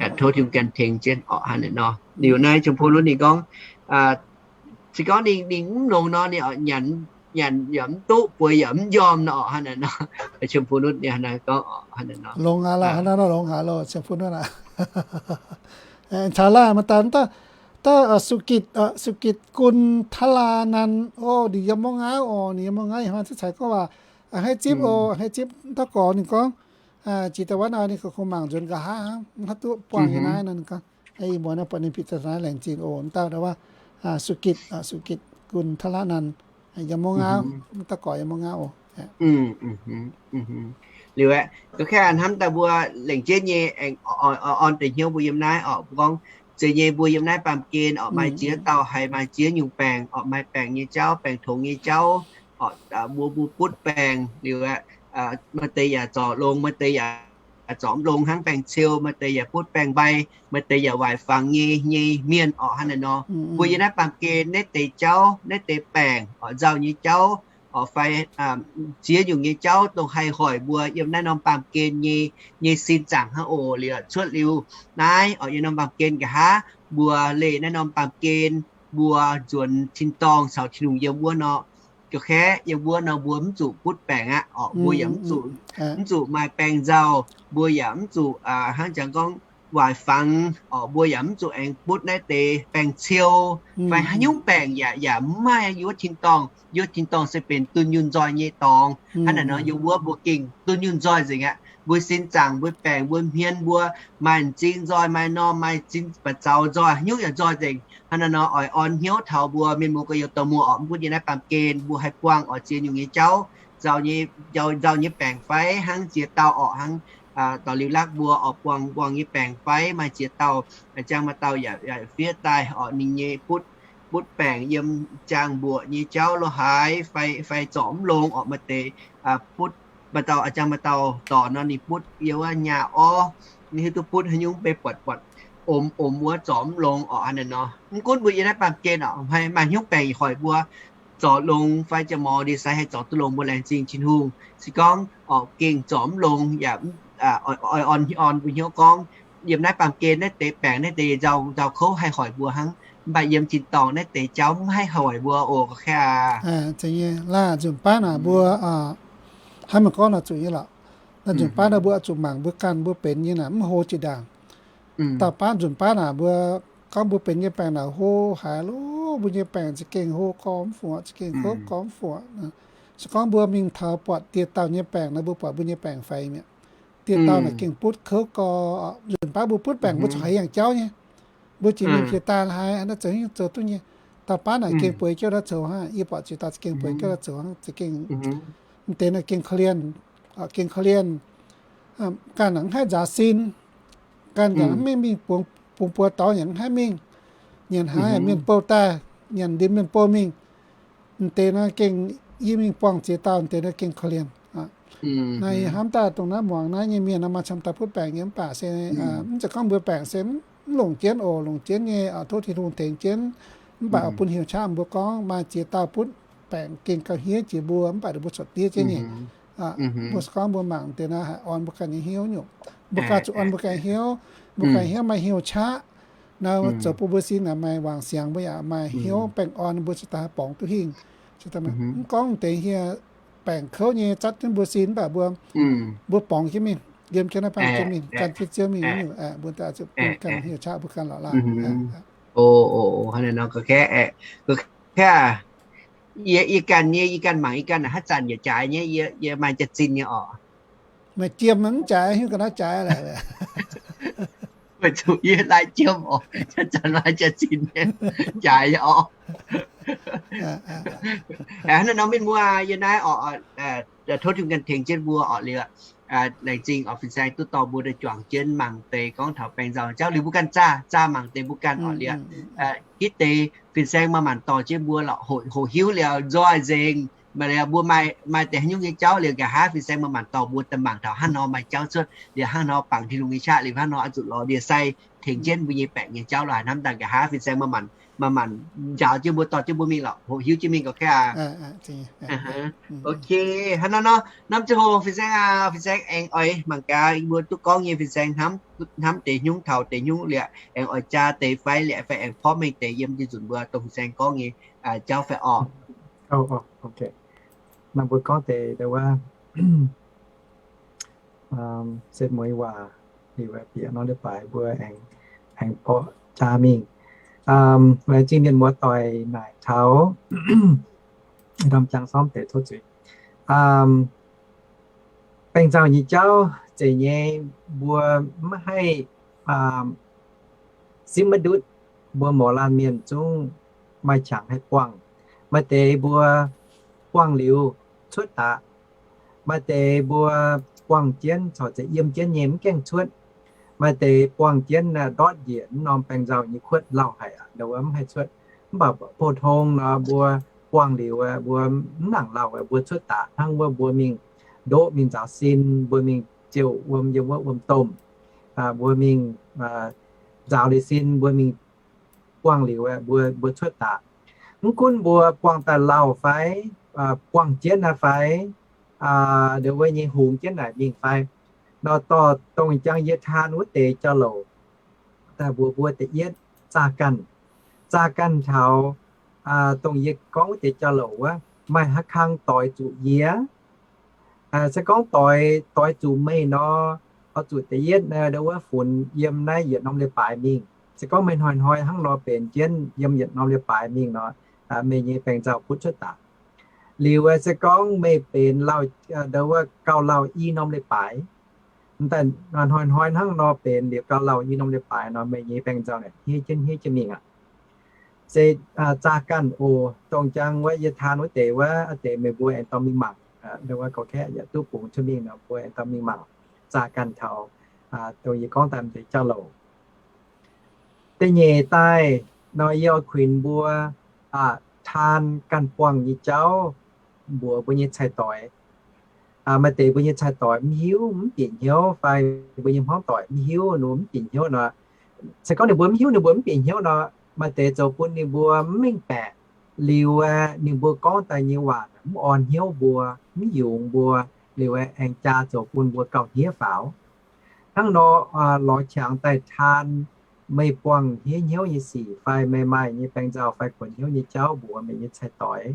yaac tov Tin-Hungh ganh tengx jienv oc, hnangv naaic nor. Liuz naaiv Chong Pun Nutv ninh gorngv, se gorngv ninh, ninh mv longx nor, ninh oix nyanc, nyanc yaac mv duqv, bueix yaac mv njormh nor oc, hnangv naaic nor. Chong Pun Nutv ninh hnangv naaic gorngv oc, hnangv naaic nor. Longx aqv loh, hnangv naaic nor longx aqv loh, Chong Pun Nutv aqv. Caux laanh maaih daaih, daaih Sukitv, Sukitv Gun Tala Nan, o, ninh yiem Mouv Ngauv oc, ninh yiem Mouv Ngauv, ih hnoi zungv caux gorngv waac, a'hneiv zipv oc, a'hneiv zipv, daux gorx ninh gorngv, jiex daaih wuov nor ninh kungx mangc nzuonx nqa'haav hnangv, mv haih duqv buangh yiem naaiv nor ninh gorngv. Ih muonz naaiv buatc ninh bieqc daaih naaiv, laengz zingh oc, dauh dauh wuov, Sukitv, Sukitv Gun Tala Nan, yiem Mouv Ngauv, daux gorx yiem Mouv Ngauv oc. Liuz aeqv, gorngv hnamv daaih mbuo lengc jienv nyei aengx orn deix hnyouv mbuo yiem naaiv oc. Mbuo gorngv zeiz nyei mbuo yiem naaiv baamh gen oc, maaih ziex dauh haiz maaih ziex nyungc baengc oc, maaih baengc nyei jauv, baengc tongx nyei jauv oc, mbuo, mbuo butv baengc liuz aeqv, maaih deix yaac zorc longx, maaih deix yaac zorc mv longx hnangv baeng-ciou, maaih deix yaac butv baeng-mbai, maaih deix yaac waaic fangx nyei, nyei mienh orqc. Hnangv naaiv nor, mbuo yiem naaiv baamh gen naaiv deix jauv, naaiv deix baengc orqc, nzauh nyei jauv orqc, fai ziex nyungc nyei jauv dongh haih hoic mbuo yiem naaiv norm baamh gen nyei, nyei sin zaangc hnangv oc. Liuz cuotv liuz naaiv orqc, yiem norm baamh gen nqa'haav mbuo leih naaiv norm baamh gen, mbuo nzuonx tin-dorngh caux Tin-Hungh yiem wuov nor, ga'kaeqv yiem wuov nor mbuo mv zuqc butv baengc aqv orqc. Mbuo yaac mv zuqc, mv zuqc maaih baeng-nzauh, mbuo yaac mv zuqc hnangv jangx gorngv waaic fangx orqc. Mbuo yaac mv zuqc aengx butv naaiv deix baeng-ciou fai haaix nyungc baengc yaac, yaac mv maaih yiem wuov tin-dorngh. Yiem wuov tin-dorngh se benx dunh yunh nzoih nyei dorngx. Hnangv naaiv nor yiem wuov mbuo gengh dunh yunh nzoih nzengc aqv. Mbuo sin zaangc, mbuo baengc, mbuo hmien, mbuo maaih m'zing nzoih, maaih norm, maaih zin ba'zaux nzoih, haaix nyungc yaac nzoih nzengc. Hnangv naaiv nor oix orn hnyouv taux mbuo mienh muoz gorx-youz dorh muoz orqc, mv gunv yiem naaiv baamh gen mbuo haih buangh orqc ziex nyungc nyei jauv, nzauh nyei jauv, nzauh nyei baengc fai hnangv ziex dauh orqc, hnangv dorh liuz lakv mbuo orqc, buangh buangh nyei baengc fai maaih ziex dauh, a'jang maaih dauh yaac fiev daaih orqc, ninh nyei butv, butv baengc yiem jaang mbuoqc nyei jauv lo haaix, fai, fai zorc mv longx orqc, maaih deix butv, maaih dauh a'jang maaih dauh dorc nor ninh butv yiem wuov nyaah orv, ninh hiuv duqv butv haaix nyungc beiv buatc, buatc omx omx wuov zorc mv longx orqc. Hnangv naaiv nor mv gunv mbuo yiem naaiv baamh gen orqc, maaih haaix nyungc baengc hoic mbuo zorc longx fai jaa-morc ndie-sai haih zorc duqv longx, mbuo laengz zingh Tin-Hungh. Se gorngv orqc gengh zorc mv longx yaac oix orn, orn mbuo hnyouv gorngv yiem naaiv baamh gen naaiv deix baengc naaiv deix nzauh, nzauh kouv haih hoic mbuo hnangv, mv baac yiem tin-dorngh naaiv deix jauv mv haih hoic mbuo oc, ga'kaeqv aqv. Laanh nzunc baav naaic mbuo hnangv meih gorngv naaic zuqc nyei lorqc. Naaiv nzunc baav naaic mbuo oix zuqc mangc mbuo ganh mbuo benx nyei naaic mv hlo jiex ndaangc. Dauh baav nzunc baav naaic mbuo gorngv mbuo benx nyei baengc naaic hlo haic loh, mbuo nyei baengc za'gengh hlo gormx fuoqc, za'gengh hlo gormx fuoqc. Se gorngv mbuo mingh taux buatc dieh dauh nyei baengc nor, mbuo buatc mbuo nyei baengc faix mi'aqv. Dieh dauh naaic gengh butv kouv gorx. Nzunc baav mbuo butv baengc mbuo corc haiz yangh jauv nyei. Mbuo jiex mingh piex daaih haiz naaiv zoux haaix nyungc zoux duqv nyei. Dauh baav naaic gengh bueix jienv naaiv zoux hnangv, yie buatc ziex dauh gengh bueix jienv naaiv zoux hnangv, za'gengh m'deix naaic gengh korv-lienh, gengh korv-lienh. Ganh mv haih nzaaux sin, ganh yaac mv mingh bungx buoz dorngx yaac mv haih mingh, nyanc hnaangx yaac mienh bouh daaih, nyanc ndin mienh bouh mingh. M'deix naaiv gengh yie mingh buangh ziex dauh, m'deix naaiv gengh korv-lienh. Naaiv hnamv daaih dongh naaiv muangx naaiv nyei mienh nor maaih camv dauh butv baengc nyei mv baac se mv zeiz gorngv mbuo baengc se mv longc jienv oc, longc jienv nyei, tov Tin-Hungh tengx jienv. Mv baac bun heuc qaqv mbuo gorngv maaih ziex dauh butv baengc gengh gauh hniev jiex mbuo, mv baac ninh mbuo corc diev jienv nyei. Mbuo se gorngv mbuo mangc deix naaiv haih orn mbuo ganh nyei hnyouv nyungc. Mbuo ganh zuqc orn mbuo ganh hnyouv, mbuo ganh hnyouv maaih hnyouv qaqv. Naaiv zoux bun mbuo sin naaic maaih wangc siangx, mbuo yaac maaih hnyouv baengh orn, mbuo ziouc daaih haih borngz duqv hingh. Mv gorngv deix hieh baengc kouv nyei zatv jienv mbuo sin, mv baac mbuo, mbuo borngz jienv mingh, yiem jienv naaiv baamh gen mingh, gan jienv Ziouv mingh nyungc, mbuo daaih zuqc bun ganh hnyouv qaqv mbuo ganh lorqc laanh. Hnangv naaiv nor, ga'kaeqv, ga'kaeqv, yie ganh nyei, yie ganh mangc yie ganh naaic haaix zanc yaac jaaix nyei, yie maaih jaax-zinh nyei orqc. Meih jiem mv jaaix, hiuv ga'naaiv jaaix lorqc. Weic zuqc yie lai jiem orqc, haaix zanc maaih jaax-zinh nyei, jaaix nyei orqc. Hnangv naaiv nor mienh muoz, yie naaiv orqc, tov Tin-Hungh ganh tengx jienv mbuo orqc liuz, laengz zingh orqc fin-saeng duqv dorh mbuo daaih juangc jienv mangc deix gorngv taux baengc nzauh jauv liuz mbuo ganh zaah, zaah mangc deix mbuo ganh orqc liuz, hitv deix fin-saeng maaih maanc dorh jienv mbuo lorqc, hoqc hiuv liuz nzoih nzengc. Maaih liuz mbuo maaih deix haaix nyungc nyei jauv liuz nqa'haav fin-saeng maaih maanc dorh mbuo daaih mangc taux hnangv nor maaih jauv cuotv liuz hnangv nor bangc Tin-Hungh nyei qaqv liuz hnangv nor oix zuqc lorz ndie-sai tengx jienv mbuo nyei baengc nyei jauv lorqc. Haaix hnamv daaih nqa'haav fin-saeng maaih maanc, maaih maanc njaaux jienv mbuo dorh jienv mbuo mingh lorqc, hoqc hiuv jienv mingh ga'kaeqv aqv. Ok, hnangv naaiv nor, norm ziangh hoc fin-saeng aac, fin-saeng aengx oix mangc gaax yie mbuo duqv gorngv nyei fin-saeng hnamv deix hnyungv taux deix hnyungv liuz aengx oix jaa deix fai liuz fai aengx porv mengh deix yiem jienv nzunc mbuo dongh fin-saeng gorngv nyei jauv fai orqc. Naaiv mbuo gorngv deix wuov setv mueiz waac liuz bieqc nor leiz-baaix mbuo aengx porv jaa mingh. Laengz zingh mienh muoz-doic naaic taux norm jangx sormv deix tov zuiz. Baengh nzauh nyei jauv zeiz nyei, mbuo maiv haih simv maiv ndutv, mbuo mouz laanh mienh zungv maaih qangx haih buangh. Maaih deix mbuo buangh liuz cuotv daqc. Maaih deix mbuo buangh jienv corc zeiz yiem jienv nyei mv gaengh cuotv. Maaih deix buangh jienv ndortv njiec mv norm baengh nzauh nyei kuotv lauh haic, ndau wuov mv haih cuotv. Mv baac pou-tong nor mbuo buangh liuz mbuo mv nangc lauh, mbuo cuotv daqc hnangv wuov mbuo mingh ndoqv mingh nzaaux sin, mbuo mingh ziouc wuom yiem wuov wuom-domh. Mbuo mingh nzaaux liuz sin, mbuo mingh buangh liuz, mbuo, mbuo cuotv daaih. Mv gunv mbuo buangh daaih lauh fai, buangh jienv naaiv fai, ndongc wuov nyei hungx jienv naaic mingh fai, nor dorh dongh jangx yie taan wuov deix jauv-louc daaih mbuox mbuo. Da'yietv, zaah ganh. Zaah ganh taux dongh yie gorngv wuov deix jauv-louc wuov, maaih haaix kang doix zuqc yie? Se gorngv doix, doix zuqc meih nor, oix zuqc da'yietv ndongc wuov funx yiem naaiv yietc norm leiz-baaix mingh. Se gorngv meih hnoi-hnoi hnangv nor benx jienv yiem yietc norm leiz-baaix mingh nor, meih nyei baeng nzauh butv cuotv daaih. Liuz se gorngv meih benx lauh, ndongc wuov gauh lauh i norm leiz-baaix, daaih hnoi-hnoi hnangv nor benx liuz gauh lauh i norm leiz-baaix nor, meih nyei baeng nzauh naaic hniev jienv hniev jienv mingh aqv. Se zaah ganh oc. Dongh jangx wuov yie taan wuov deix wuov, aa deix meih mbuo aengx dorh mingh mangc. Ndongc wuov gorngv kaeqv yaac duqv bungx cuotv mingh nor, mbuo aengx dorh mingh mangc, zaah ganh taux dongh yie gorngv daaih m'deix jauv-louc. Da'nyeic daaih nor, yie oix kuinx mbuo taan ganh buangh nyei jauv mbuox mbuo nyei cai-doix. Maaih deix mbuo nyei cai-doix mv hiuv, mv bieqc hnyouv, fai mbuo nyei hmuangv doic mv hiuv, ninh mbuo mv bieqc hnyouv nor, se gorngv ninh mbuo mv hiuv, ninh mbuo mv bieqc hnyouv nor, maaih deix zoux bun ninh mbuo mv mengh baeqc. Liuz aeqv, ninh mbuo gorngv daaih nyei waac mv orn hnyouv mbuo, mv yungz mbuo, liuz aeqv, aengx jaa zoux bun mbuo gauh hniev faaux. Hnangv nor, lorz qangx daaih taan meih buangh hniev hnyouv nyei sic fai meih maaih nyei baeng nzauh fai kuonx hnyouv nyei jauv mbuox meih nyei cai-doix,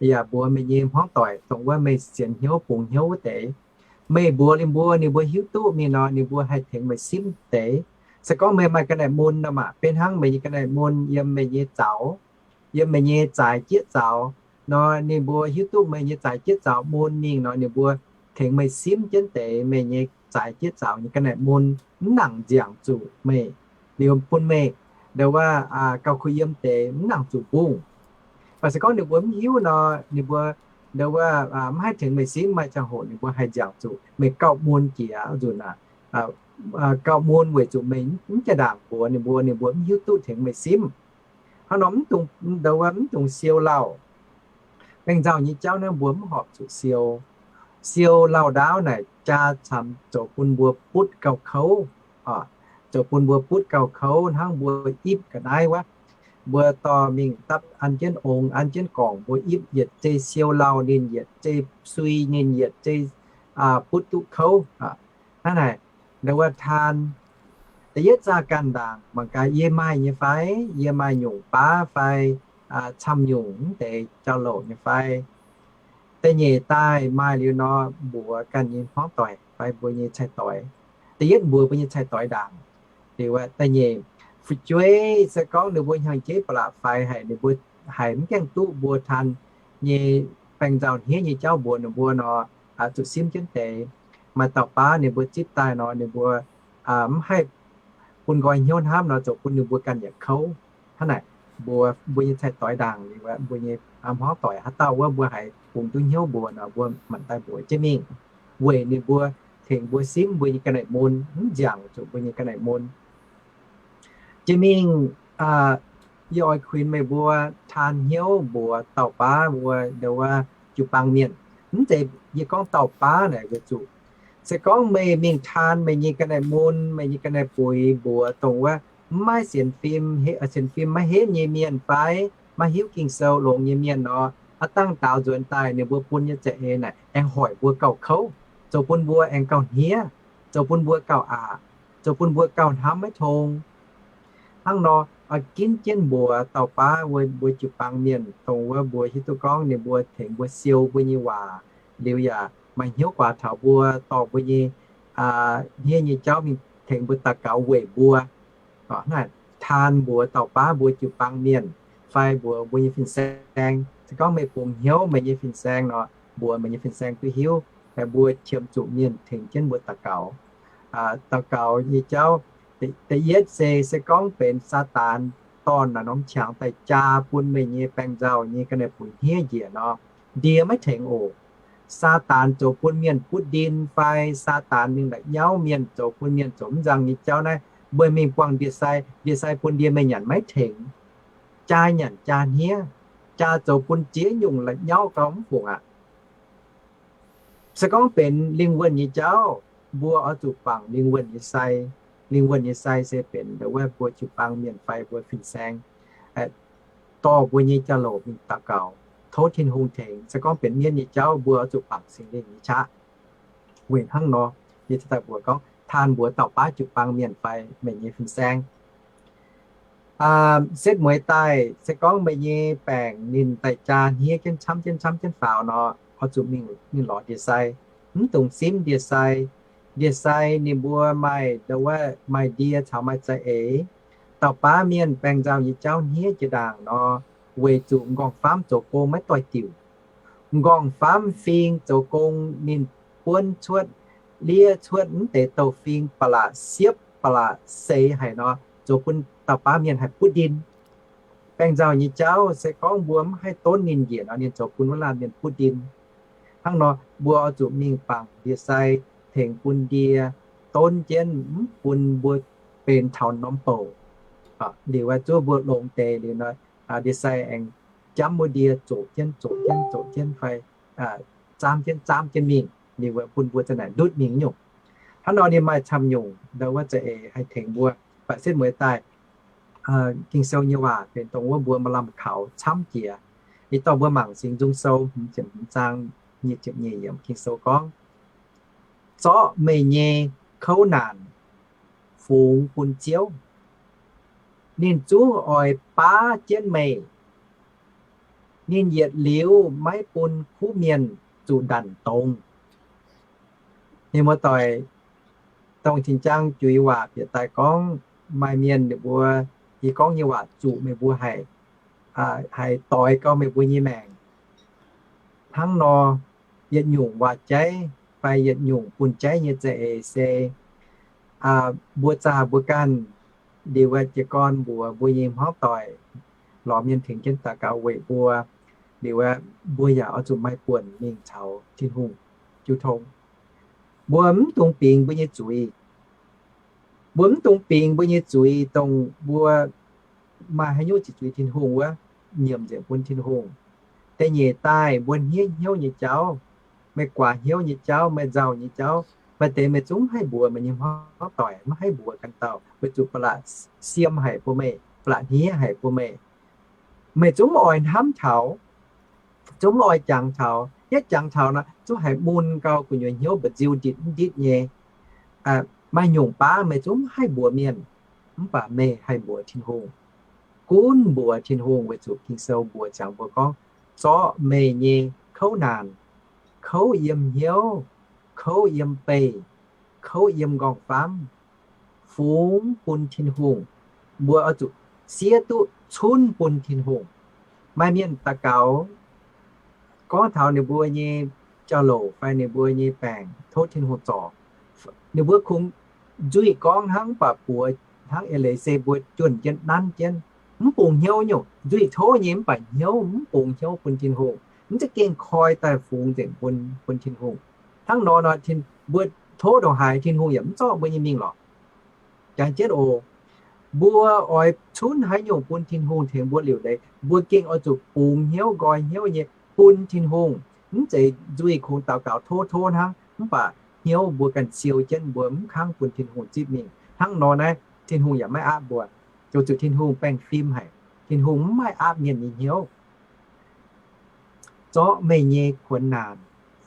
yaac mbuox meih nyei hmuangv doic dongh wuov meih sienx hnyouv bungx hnyouv wuov deix. Meih mbuox ninh mbuo, ninh mbuo hiuv duqv mingh nor, ninh mbuo haih tengx meih simv deix. Se gorngv meih maaih ga'naaiv mun nor maah, benx hnangv meih nyei ga'naaiv mun yiem meih nyei zaux, yiem meih nyei zaaix jieqv zaux nor, ninh mbuo hiuv duqv meih nyei zaaix jieqv zaux mun mingh nor, ninh mbuo tengx meih simv jienv deix meih nyei zaaix jieqv zaux nyei ga'naaiv mun, mv nangc nziangc zuqc meih, liuz bun meih ndongc wuov gauh kuh yiem deix, mv nangc zuqc mbungh. Mv baac se gorngv ninh mbuo mv hiuv nor, ninh mbuo ndongc wuov mv haih tengx meih simv, maaih ziangh hoc ninh mbuo haih nziangc zuqc meih gauh mun jiex nzunc aqv. Gauh mun weic zuqc meih mv jaa-ndaangc mbuox ninh mbuo, ninh mbuo mv hiuv duqv tengx meih simv. Hnangv nor mv dungx, ndongc wuov mv dungx siou lauh. Baeng nzauh nyei jauv naaiv mbuo mv horpc zuqc siou. Siou lauh ndaauv naaic jaa camx zoux bun mbuo butv gauh kouv, zoux bun mbuo butv gauh kouv hnangv mbuo ipv ga'naaiv wuov. Mbuo dorh mingh dapv an jienv ong, an jienv gorngc, mbuo ipv yietc zei siou lauh ninh, yietc zei sui ninh, yietc zei butv duqv kouv. Hnangv naaic, ndongc wuov taan da'yietv zaah ganh ndaangc mangc gaax yie maaih nyei fai, yie maaih nyungc baav fai, camv nyungc mv deix jauv-louc nyei fai. Da'nyeic daaih maaih liuz nor, mbuox ganh nyei hmuangv doic fai mbuo nyei cai-doix. Da'yietv mbuox mbuo nyei cai-doix ndaangc. Liuz da'nyeic, fu'jueiv se gorngv ninh mbuo hnyangx-jeiv ba'laqc faix haic, ninh mbuo haiz mv gaengh duqv mbuo taan nyei baeng nzauh hniev nyei jauv mbuox ninh mbuo nor, zuqc simv jienv deix. Maaih dauh baav ninh mbuo zipv daaih nor, ninh mbuo mv haih bun nqoi hnyouv hnamv nor, zoux bun ninh mbuo ganh yaac kouv. Hnangv naaic, mbuox mbuo nyei cai-doix ndaangc liuz, mbuo nyei hmuangv doic haaix dauh wuov mbuo haiz bungx duqv hnyouv mbuox nor, mbuo manc daaih mbuox jienv mingh, weic ninh mbuo tengx mbuo simv mbuo nyei ga'naaiv mun, mv nziangc zuqc mbuo nyei ga'naaiv mun. Jiex mingh, yie oix kuinx meih mbuo taan hnyouv mbuox dauh baav mbuo ndongc wuov jiu-baang mienh. Mv zeiz yie gorngv dauh baav naaic weic zuqc se gorngv meih mingh taan meih nyei ga'naaiv mun, meih nyei ga'naaiv buix mbuox dongh wuov mv maaih sienx fim, sienx fim maiv henv nyei mienh fai maiv hiuv Ging-Sou longx nyei mienh nor, aav dangh daaux nzuonx daaih ninh mbuo bun nyei za'eix naaic aengx hoic mbuo gauh kouv, zoux bun mbuo aengx gauh hniev, zoux bun mbuo gauh aqc, zoux bun mbuo gauh hnamv maiv tong. Hnangv nor, ginv jienv mbuox dauh baav mbuo jiu-baang mienh, dongh wuov mbuo hiuv duqv gorngv ninh mbuo tengx mbuo siou mbuo nyei waac, liuz yaac maaih hnyouv guaax taux mbuo, dorh mbuo nyei hniev nyei jauv mingh tengx mbuo daux gaux weic mbuo. Hnangv naaic, taan mbuox dauh baav mbuo jiu-baang mienh fai mbuox mbuo nyei fin-saeng. Se gorngv meih bungx hnyouv meih nyei fin-saeng nor, mbuox meih nyei fin-saeng duqv hiuv, mbuo qiemx zuqc mienh tengx jienv mbuo daux gaux. Daux gaux nyei jauv, da'yietv se, se gorngv benx Saadaan dorh naaiv norm qangx daaih jaa bun meih nyei baeng nzauh nyei ga'naaiv buix hniev njiec nor, ndie maiv tengx oc. Saadaan zoux bun mienh butv ndin fai Saadaan mingh la'nyauv mienh, zoux bun mienh zoux mv nzang nyei jauv naaiv, meih mingh buangh ndie-sai, ndie-sai bun ndie meih nyanc maiv tengx. Jaa nyanc jaa hniev, jaa zoux bun ziex nyungc la'nyauv gauh mv fungc aqv. Se gorngv benx lingh wuonh nyei jauv, Mbuo oix zuqc bangc lingh wuonh nyei sai. Lingh wuonh nyei sai se benx ndongc wuov mbuo jiu-baang mienh fai mbuo fin-saeng dorh mbuo nyei jauv-louc mingh daux gaux, tov Tin-Hungh tengx. Se gorngv benx mienv nyei jauv, mbuo oix zuqc bangc Singx Lingh nyei qaqv. Weic hnangv nor, yie ziouc daaih mbuox gorngv, taan mbuox dauh baav jiu-baang mienh fai meih nyei fin-saeng, setv mueiz daaih, se gorngv meih nyei baengc ninh daaih jaa hniev jienv camv jienv camv jienv faaux nor, oix zuqc mingh, mingh lorz ndie-sai. Mv dungx simv ndie-sai. Ndie-sai ninh mbuo maaih ndongc wuov maaih ndie caux maaih za'eix. Dauh baav mienh baengh nzauh nyei jauv hniev jiex ndaangc nor, weic zuqc m'nqorngv-faamv zoux gong maiv doix-diuc. M'nqorngv-faamv fing zoux gong ninh buonv cuotv, liev cuotv mv deix douh fing ba'laqc siepv ba'laqc seix haic nor, zoux bun dauh baav mienh haih butv ndin. Baengh nzauh nyei jauv se gorngv mbuo mv haih donv ninh njiec nor, ninh zoux bun wuov laanh mienh butv ndin. Hnangv nor mbuo oix zuqc mingh bangc ndie-sai tengx bun ndie donv jienv, mv bun mbuo benx taux norm bouc. Liuz zuov mbuo longx deix liuz nor, ndie-sai aengx jamv wuov ndie zoqc jienv zoqc jienv zoqc jienv fai zaamv jienv zaamv jienv mingh, liuz bun mbuo za'naaic ndutv mingh nyungc. Hnangv nor ninh maaih camv nyungc ndau wuov za'eix haih tengx mbuo. Mv baac setv mueiz daaih, Ging-Sou nyei waac benx dongh wuov mbuo maaih lamh kaux camv jiex. Ih dorh mbuo mangc Singx Nzung Sou hmz ziepc hmz zaang nyic ziepc nyeic yiemc. Ging-Sou gorngv, zorqv meih nyei kouv naanc fungx bun Ziouv. Ninh zungv oix baav jienv meih. Ninh yietc liuz maiv bun kuv mienh zuqc ndanc dongz. Mienh muoz-doic, dongh cing-jang juiz waac bieqc daaih gorngv, maaih mienh ninh mbuo, yie gorngv nyei waac zuqc meih mbuo haiz, haiz doix gau meih mbuo nyei maengc. Hnangv nor, yietc nyungc waac-jaiv fai yietc nyungc bun jaiv nyei za'eix se mbuo zaah mbuo ganh, liuz jiez gorn mbuox mbuo nyei hmuangv doic, lorz mienh tengx jienv daux gaux weic mbuo, liuz mbuo yaac oix zuqc maaih buonc mingh caux Tin-Hungh jiu tong. Mbuo mv dungx bingx mbuo nyei zuiz. Mbuo mv dungx bingx mbuo nyei zuiz, dongh mbuo maaih haaix nyungc ziqc zuiz Tin-Hungh wuov, nyiemc nzengc bun Tin-Hungh. Da'nyeic daaih mbuo hniev hnyouv nyei jauv, meih guaax hnyouv nyei jauv, meih nzauh nyei jauv, maaih deix meih zungv mv haih mbuox meih nyei hmuangv doic, mv haih mbuox ganh dauh, weic zuqc ba'laqc siem haic bun meih, ba'laqc hniev haic bun meih. Meih zungv mv oix hnamv taux, zungv mv oix jangx taux. Yietv jangx taux nor, zungv haiz mun gau, gu'nyuoz hnyouv mba'nziu nditv mv nditv nyei. Maaih nyungc baav meih zungv mv haih mbuox mienh, mv baac meih haih mbuox Tin-Hungh. Gunv mbuox Tin-Hungh, weic zuqc Ging-Sou mbuox ziangx mbuo gorngv, zorqv meih nyei kouv naanc, kouv yiem hnyouv, kouv yiem beih, kouv yiem m'nqorngv-famv, fungx bun Tin-Hungh. Mbuo oix zuqc siev duqv cunv bun Tin-Hungh. Maaih mienh daux gaux gorngv taux ninh mbuo nyei jauv-louc fai ninh mbuo nyei baengc tov Tin-Hungh zorc. Ninh mbuo kungx nzuih gorngv hnangv, mv baac buoz hnangv eix leiz se mbuo juonh jienv nanv jienv, mv bungx hnyouv nyungc. Nzuih tov nyei mv baac hnyouv mv bungx hnyouv bun Tin-Hungh, mv za'gengh koi daaih fungx nzengc bun, bun Tin-Hungh. Hnangv nor nor, mbuo tov ndongc haaix Tin-Hungh yaac mv zorqv mbuo nyei mingh lorqc. Jangx jienv oc, mbuo oix cunv haaix nyungc bun Tin-Hungh tengx mbuo liuc leiz, mbuo gengh oix zuqc bungx hnyouv nqoi hnyouv nyei bun Tin-Hungh. Mv zeiz nzuih kungx daux gaux tov tov hnangv, mv baac hnyouv mbuo ganh siou jienv, mbuo mv kangv bun Tin-Hungh zipv mingh. Hnangv nor naaiv Tin-Hungh yaac maiv aapv mbuo, zoux zuqc Tin-Hungh baengh fim haic. Tin-Hungh mv maaih aapv mienh nyei hnyouv. Zorqv meih nyei kuonx naanc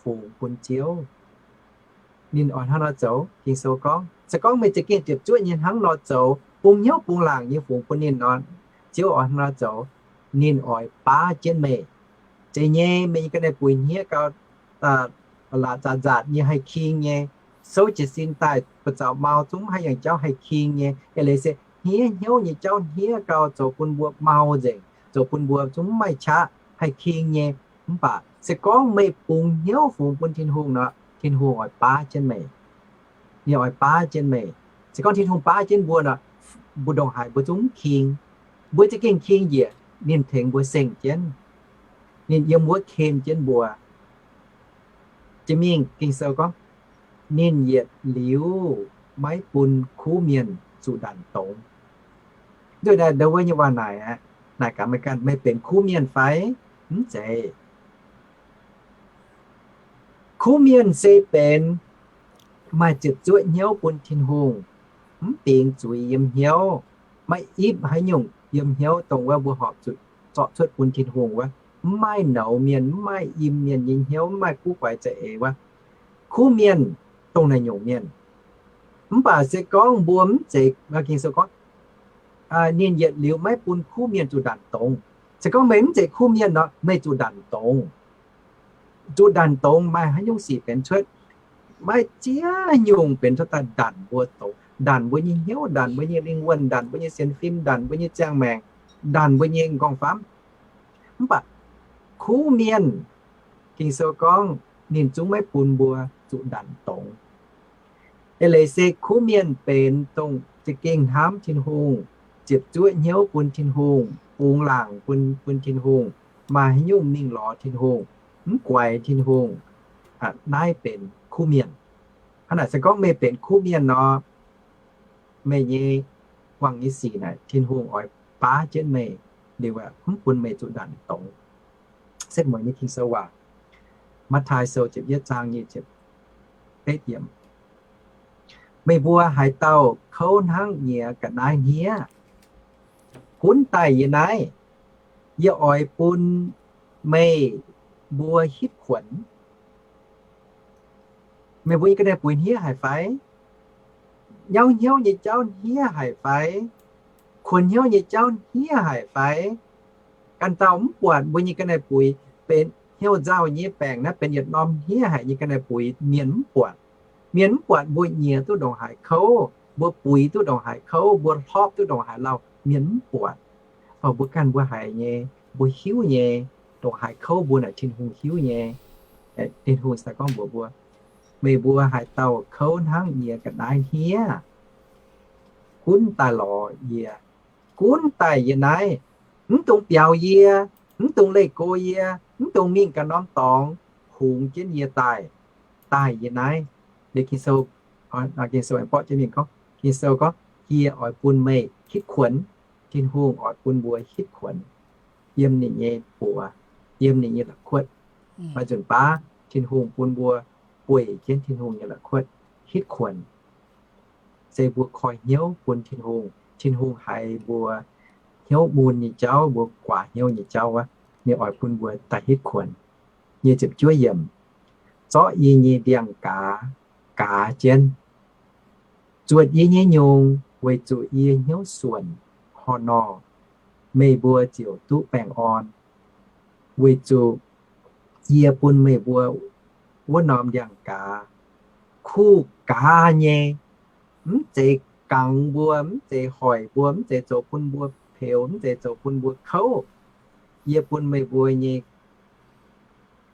fungx bun Ziouv. Ninh oix hnangv nor zoux. Ging-Sou gorngv, se gorngv meih za'gengh ziepc zuoqv nyei hnangv nor zoux, bungx hnyouv bungx laangc nyei fungx bun ninh nor, Ziouv oix hnangv nor zoux. Ninh oix baav jienv meih. Zeiz nyei, meih nyei ga'naaiv buix hniev gau, la'zaatc nzaatc nyei haih king nyei, souv jiez sin daaih buoz-zaux mau zungv mv haih yangh jauv haih king nyei. Eix leiz se hniev hnyouv nyei jauv hniev gau, zoux bun mbuo mau nzengc, zoux bun mbuo zungv mv maaih qaqv haih king nyei. Mv baac se gorngv meih bungx hnyouv fungx bun Tin-Hungh nor, Tin-Hungh oix baav jienv meih. Ninh oix baav jienv meih. Se gorngv Tin-Hungh baav jienv mbuo nor, mbuo ndongc haaix mbuo zungv mv king. Mbuo za'gengh king njiec, ninh tengx mbuo seng jienv. Ninh yiem wuov kem jienv mbuo. Jiex mingh Ging-Sou gorngv, ninh yietc liuz maiv bun kuv mienh zuqc ndanc dongz. Nduov daaih ndau wuov nyei waac naaic aqv. Naaic gaax meih ganh, meih benx kuv mienh fai? Mv zeiz. Kuv mienh se benx maaih ziepc zuoqv hnyouv bun Tin-Hungh, mv bingx zuiz yiem hnyouv, maiv ipv haaix nyungc yiem hnyouv dongh wuov mbuo horpc zuqc zorqv cuotv bun Tin-Hungh wuov, mv maaih nouz mienh, mv maaih im mienh nyei hnyouv, mv maaih guv guaix za'eix wuov. Kuv mienh dongh naaiv nyungc mienh. Mv baac se gorngv mbuo mv zeiz, Ging-Sou gorngv, ninh yietc liuz maiv bun kuv mienh zuqc ndanc dongz. Se gorngv meih mv zeiz kuv mienh nor, meih zuqc ndanc dongz. Zuqc ndanc dongz maaih haaix nyungc sic benx cuotv? Maiv ziex nyungc benx cuotv daaih ndanc mbuo dongz, ndanc mbuo nyei hnyouv, ndanc mbuo nyei lingh wuonh, ndanc mbuo nyei sienx fim, ndanc mbuo nyei ziangh maengc, ndanc mbuo nyei nqorngv-famv. Mv baac kuv mienh, Ging-Sou gorngv ninh zungv maiv bun mbuo zuqc ndanc dongz. Eix leiz se kuv mienh benx dongh za'gengh hnamv Tin-Hungh, ziepc zuoqv hnyouv bun Tin-Hungh, bungx laangc bun, bun Tin-Hungh, maaih haaix nyungc mingh lorz Tin-Hungh, mv guaix Tin-Hungh, naaiv benx kuv mienh. Hnangv naaic se gorngv meih benx kuv mienh nor, meih nyei buangh nyei sic naaic Tin-Hungh oix baav jienv meih, liuz mv bun meih zuqc ndanc dongz. Setv mueiz nyei Ging-Sou waac, Matv^taai Sou ziepc yietv zaang nyic ziepc betv yiemc, meih mbuo haaix dauh kouv hnangv nyiex ga'naaiv hniev, gunv daaih yie naaiv, yie oix bun meih mbuo hitv kuonx. Meih mbuo nyei ga'naaiv-buix hniev haic fai? Nyauv hnyouv nyei jauv hniev haic fai? Kuonx hnyouv nyei jauv hniev haic fai? Ganh dauh mv buatc mbuo nyei ga'naaiv-buix benx hnyouv nzauh nyei baengc naaiv benx yietc norm hniev haic nyei ga'naaiv-buix, mienh mv buatc. Mienh mv buatc mbuo nyiex duqv ndongc haaix kouv, mbuo buix duqv ndongc haaix kouv, mbuo hlorpv duqv ndongc haaix lauh, mienh mv buatc. Mbuo ganh mbuo haiz nyei, mbuo hiuv nyei, ndongc haaix kouv mbuo naaic Tin-Hungh hiuv nyei. Tin-Hungh se gorngv mbuox mbuo, meih mbuo haaix dauh kouv hnangv nyiex ga'naaiv hniev, gunv daaih lorz yie, gunv daaih yie naaiv, mv dungx biaux yie, mv dungx leih go yie, mv dungx mingh ganh norm dorngx, hungx jienv yie daaih, daaih yie naaiv. Liuz Ging-Sou, Ging-Sou aengx borqv jienv mingh gorngv, Ging-Sou gorngv, yie oix bun meih hitv kuonx. Tin-Hungh oix bun mbuo hitv kuonx yiem ninh nyei buoz, yiem ninh nyei la'kuotv. Maaih nzunc baav Tin-Hungh bun mbuo bueix jienv Tin-Hungh nyei la'kuotv, hitv kuonx. Se mbuo koi hnyouv bun Tin-Hungh, Tin-Hungh haiz mbuo hnyouv mun nyei jauv, mbuo guaax hnyouv nyei jauv wuov, ninh oix bun mbuo daaih hitv kuonx. Nyic ziepc juov yiemc, zorqv yie nyei ndiangx-gaaz gaaz jienv, zuotc yie nyei nyungc weic zuqc yie hnyouv suonc horh nor, meih mbuo ziouc duqv baengh orn. Weic zuqc yie bun meih mbuo wuov norm ndiangx-gaaz kuh gaaz nyei, mv zeiz gangx mbuo, mv zeiz hoic mbuo, mv zeiz zoux bun mbuo peux, mv zeiz zoux bun mbuo kouv. Yie bun meih mbuo nyei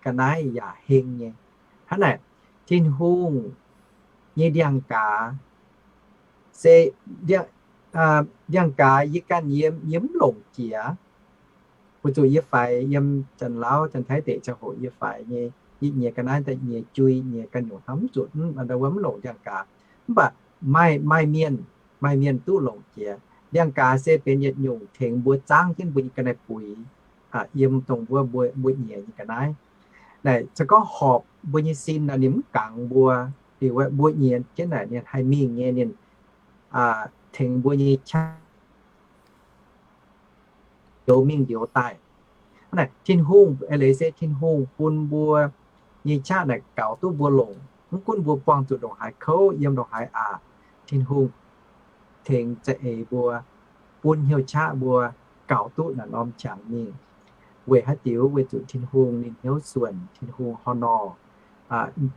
ga'naaiv yaac heng nyei. Hnangv naaic, Tin-Hungh nyei ndiangx-gaaz se, ndiangx-gaaz yie ganh yie, yie mv longc jiex. Weic zuqc yie faix yiem Janx-Lauv Janx-Taiv deic ziangh hoc yie faix nyei, yie nyiex ga'naaiv daaih nyiex jui, nyiex ganh nyungc hnamv mv zuqc, wuov mv longc ndiangx-gaaz. Mv baac maaih, maaih mienh, maaih mienh duqv longc jiex. Ndiangx-gaaz se benx yietc nyungc tengx mbuo zaangv jienv mbuo nyei ga'naaiv buix yiem dongh wuov mbuo, mbuo nyiex nyei ga'naaiv. Naaic se gorngv horpc mbuo nyei sin nor, ninh mv gangx mbuo. Liuz mbuo nyiex jienv naaic ninh haih mingh nyei, ninh tengx mbuo nyei qaqv njoux mingh njoux daaih. Hnangv naaic, Tin-Hungh, eix leiz se Tin-Hungh bun mbuo nyei qaqv naaic gaux duqv mbuo longc. Mv gunv mbuo buangh zuqc ndongc haaix kouv, yiem ndongc haaix aqc, Tin-Hungh tengx za'eix mbuo, bun hnyouv qaqv mbuo gaux duqv naaic norm qangx mingh. Weic haaix diuc? Weic zuqc Tin-Hungh ninh hnyouv suonc, Tin-Hungh horh nor,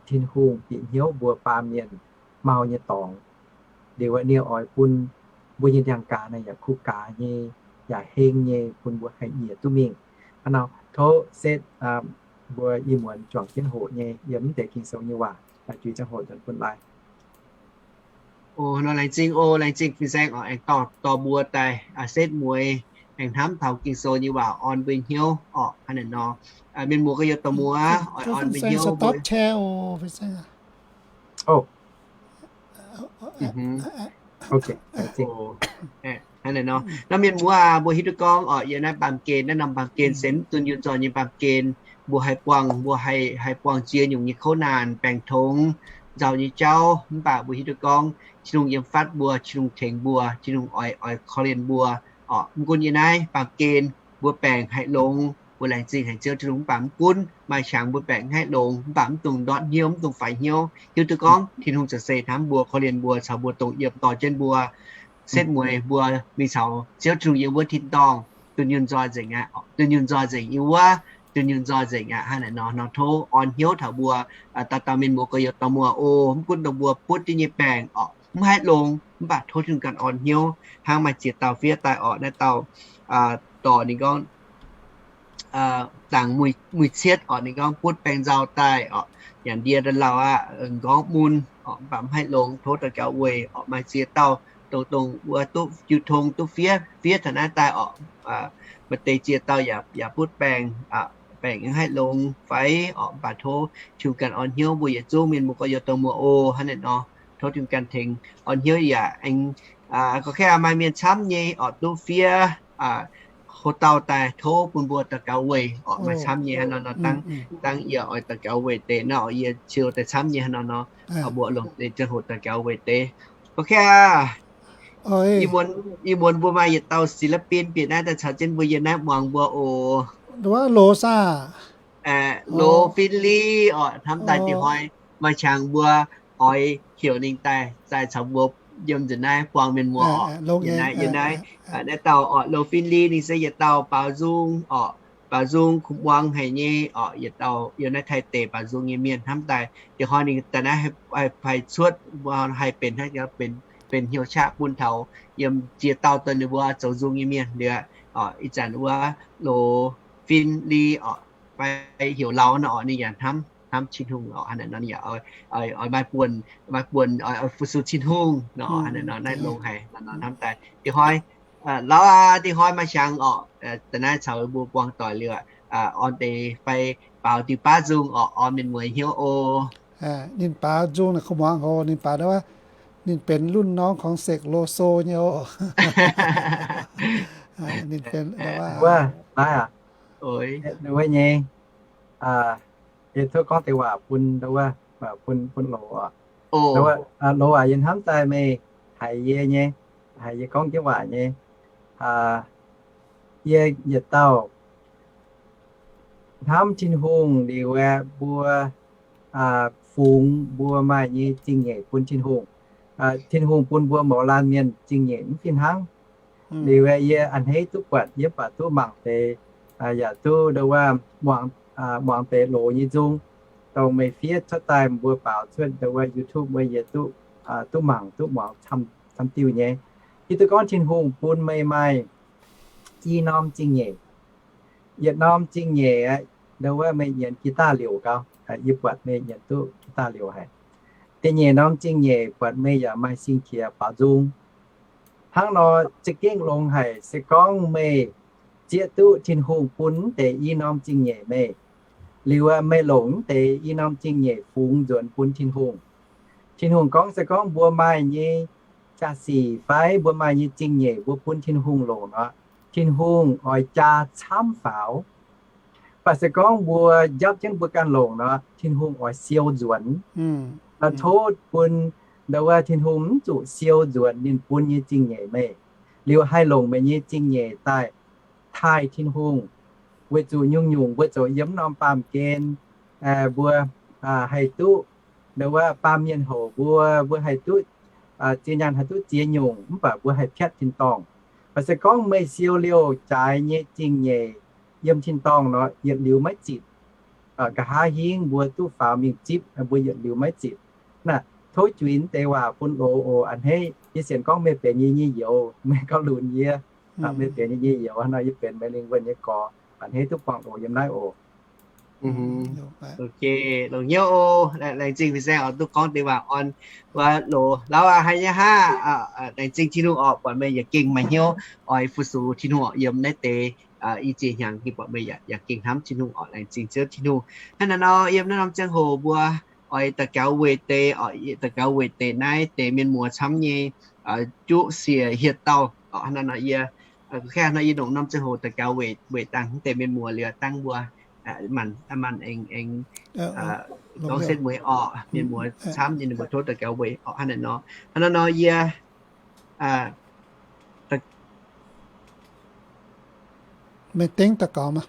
Tin-Hungh bieqc hnyouv mbuo baamh mienh mau nyei dorngx. Liuz ninh oix bun mbuo nyei ndiangx-gaaz naaic yaac kuh gaaz nyei, yaac heng nyei, bun mbuo haih nyiex duqv mingh. Hnangv nor, tov setv mbuo ih muonz juangc jienv hoqc nyei yiem mv deix Ging-Sou nyei waac, juix ziangh hoc nzuonx bun lai. O, nor laengz zingh, o, laengz zingh fin-saeng oc, aengx dorh, dorh mbuo daaih setv mueiz, aengx hnamv taux Ging-Sou nyei waac orn mbuo hnyouv oc. Hnangv naaic nor, mienh muoz gorx-youz dorh mbuo oix orn mbuo hnyouv. Nor mienh muoz aac, mbuo hiuv duqv gorngv oc, yiem naaiv baamh gen, naaiv norm baamh gen se mv dunh yunh nzoih nyei baamh gen. Mbuo haih buangh, mbuo haih, haih buangh ziex nyungc nyei kouv naanc, baengc tongx, nzauh nyei jauv, mv baac mbuo hiuv duqv gorngv Tin-Hungh yiem fatv mbuo, Tin-Hungh tengx mbuo, Tin-Hungh oix, oix korv-lienh mbuo. Orqc, mv gunv yiem naaiv baamh gen mbuo baengc haih longx, mbuo laengz zingh haic Ziouv Tin-Hungh, mv baac mv gunv maaih qangx mbuo baengc haih longx, mv baac mv dungx ndortv hnyouv, mv dungx faix hnyouv. Hiuv duqv gorngv Tin-Hungh za'gengh hnamv mbuo, korv-lienh mbuo, caux mbuo dongh yiem dorh jienv mbuo, setv mueiz mbuo mingh caux Ziouv Tin-Hungh yiem wuov tin-dorngh, dunh yunh nzoih nzengc aqv, dunh yunh nzoih nzengc yiem wuov, dunh yunh nzoih nzengc aqv. Hnangv naaic nor, nor tov orn hnyouv taux mbuo dauh dauh mienh muoz gorx-youz dorh muoz oc. Mv gunv dongh mbuo butv jienv nyei baengc orqc, mv haih longx, mv baac tov Tin-Hungh ganh orn hnyouv. Hnangv maaih ziex dauh fiev daaih orqc, naaiv dauh dorc ninh gorngv dangc muih cietv orqc, ninh gorngv butv baengh nzauh daaih orqc, nyanc ndie daaih lauh aqv, m'nqorngv mun orqc, mv baac mv haih longx, tov daux gaux weic orqc. Maaih ziex dauh dongh, dongh wuov duqv jiu tong duqv fiev, fiev taux naaiv daaih orqc, maaih deix ziex dauh yaac, yaac butv baengh, baengc mv haih longx fai orqc, mv baac tov Tin-Hungh ganh orn hnyouv mbuo yietc zungv mienh muoz gorx-youz dorh muoz oc. Hnangv naaic nor, tov Tin-Hungh ganh tengx orn hnyouv yaac aengx, gorngv maaih mienh camv nyei orqc, duqv fiev ho dauh daaih tov bun mbuo daux gaux weic orqc. Maaih camv nyei hnangv nor nor, dangv yie oix daux gaux weic deix nor, yie ziouc daaih camv nyei hnangv nor nor, mbuo longc deix ziangh hoc daux gaux weic deix. Gorngv ih muonz mbuo maaih yietc dauh ศิลปิน bieqc naaiv daaih caux jienv mbuo yiem naaiv muangx mbuo oc. Loz aa, Loz Fin Li orqc, hnamv daaih diuh hnoi maaih qangx mbuo oix heuc ninh daaih, daaih caux mbuo yiem nzunc naaiv buangh mienh muoz orqc. Yiem naaiv, yiem naaiv, naaiv dauh orqc, Loz Fin Li, ninh se yietc dauh baaux nzung orqc, baaux nzung kuv muangx haic nyei orqc, yietc dauh yiem naaiv Taiv deic baaux nzung nyei mienh. Hnamv daaih diuh hnoi ninh daaih naaiv haih cuotv, haih benx, benx hnyouv qaqv bun taux yiem ziex dauh dongh ninh mbuo zoux nzung nyei mienh liuz, ih zanc wuov Loz Fin Li orqc, fai heuc Lauz nor orqc, ninh yaac hnamv, hnamv Tin-Hungh orqc. Hnangv naaic nor ninh yaac oix maaih buonc, maaih buonc oix fu-sux Tin-Hungh nor. Hnangv naaic nor naaiv longx haic nor, hnamv daaih diuh hnoi, Lauz aac, diuh hnoi maaih qangx orqc, daaih naaiv caux mbuo buangh doic liuz, orn deix fai baaux diuh baav nzung orqc, orn mienh muoz hnyouv oc. Ninh baaux nzung naaic kuv muangx oc, ninh baaux, ninh benx รุ่นน้องของ Sek Lozo nyei oc. Ninh benx wuov, wuov nyei, yie tov gorngv deix waac bun, bun, bun Loz oc. Loz aac, yie hnamv daaih meih haiz yie nyei, haiz yie gorngv jienv waac nyei. Yie yietc dauh hnamv Tin-Hungh liuz aeqv, mbuo fungx mbuo maaih nyei zingh nyeic bun Tin-Hungh. Tin-Hungh bun mbuo mouz laanh mienh zingh nyeic mv fih hnangv. Liuz aeqv, yie a'hneiv duqv buatc, yie mv baac duqv mangc deix, yaac duqv ndo wuov, muangx deix loz nyei nzung, dongh meih fiev cuotv daaih mbuo baaux cuotv ndo wuov YouTube wuov, yie duqv, duqv mangc duqv muangx camv diuh nyei. Yie duqv gorngv Tin-Hungh bun meih maaih i norm zingh nyeic. Yietc norm zingh nyeic aeqv, ndo wuov meih nyienx guitar liouc gau, yie buatc meih nyienx duqv guitar liouc haic. Da'nyeic norm zingh nyeic buatc meih yaac maaih sing-qiex baaux nzung. Hnangv nor za'gengh longx haic. Se gorngv meih zieqv duqv Tin-Hungh bun mv deix i norm zingh nyeic meih, liuz meih longc mv deix i norm zingh nyeic fungx nzuonx bun Tin-Hungh. Tin-Hungh gorngv, se gorngv mbuo maaih nyei jaa-sic fai mbuo maaih nyei zingh nyeic mbuo bun Tin-Hungh longc nor, Tin-Hungh oix jaa camv faaux. Mv baac se gorngv mbuo njapv jienv mbuo ganh longc nor, Tin-Hungh oix siou nzuonx. Tov bun ndo wuov Tin-Hungh mv zuqc siou nzuonx ninh bun nyei zingh nyeic meih. Liuz haih longc meih nyei zingh nyeic daaih taaih Tin-Hungh. Weic zuqc nyungc-nyungc mbuo zoux yiem norm baamh gen, mbuo haih duqv ndo wuov baamh mienh houc mbuo, mbuo haih duqv, ziex nyaanh haih duqv ziex nyungc, mv baac mbuo haih piatv tin-dorngh. Mv baac se gorngv meih siou liouh jaaix nyei zingh nyeic yiem tin-dorngh nor, yietc liuz maiv zitc. Nqa'haav hingv mbuo duqv faaux mingh zipv, mbuo yietc liuz maiv zitc. Naaiv, tov juix deix waac bun loz oc. A'hneiv yie sienx gorngv meih benx yie nyei youz, meih gauh lunx yie. Meih benx yie nyei youz nor, yie benx meih lingh wuonh nyei gorx. A'hneiv duqv buangh loz yiem naaiv oc. Longx hnyouv oc. Laengz zingh fin-saeng oc, duqv gorngv deix waac orn wuov loz. Lauv aac, haiz nyei hnangv. Laengz zingh Tin-Hungh oc, buatc meih yaac gengh maaih hnyouv oix fu-sux Tin-Hungh oc. Yiem naaiv deix i ziex hnyangx gengh buatc meih yaac gengh hnamv Tin-Hungh oc. Laengz zingh Ziouv Tin-Hungh. Hnangv naaiv nor, yiem naaiv norm ziangh hoc mbuo oix daux gaux weic deix oc, daux gaux weic deix naaiv deix mienh muoz camv nyei juqv siec hieh dauh oc. Hnangv naaiv nor yie, nor yie longc norm ziangh hoc daux gaux weic, weic dangh deix mienh muoz liuz dangh mbuo maanc, maanc aengx, aengx gorngv setv mueiz orqc, mienh muoz camv nyei ninh mbuo tov daux gaux weic orqc hnangv naaiv nor. Hnangv naaiv nor yie Meih dengv daux gaux maah.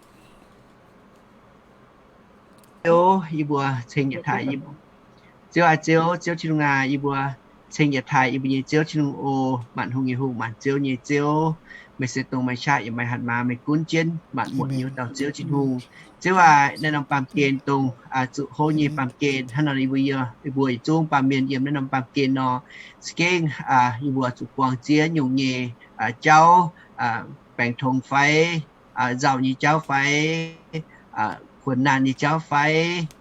Ziouv, yie mbuo ceng yietc taaih, Ziouv aac Ziouv, Ziouv Tin-Hungh aac, yie mbuo ceng yietc taaih yie mbuo nyei Ziouv Tin-Hungh oc. Maanc hungh nyei Hungh, maanc ziouv nyei Ziouv, meih se dongh maaih qaqv yaac maaih hatc maaz, meih gunv jienv maanc muotc nyei wuov dauh Ziouv Tin-Hungh. Ziouv aac, naaiv norm baamh gen dongh zuqc hlo nyei baamh gen hnangv nor, yie mbuo, yie mbuo yietc zungv baamh mienh yiem naaiv norm baamh gen nor, se gengh yie mbuo zuqc buangh ziex nyungc nyei jauv, baengc tongx fai, nzauh nyei jauv fai, kuonx naanh nyei jauv fai,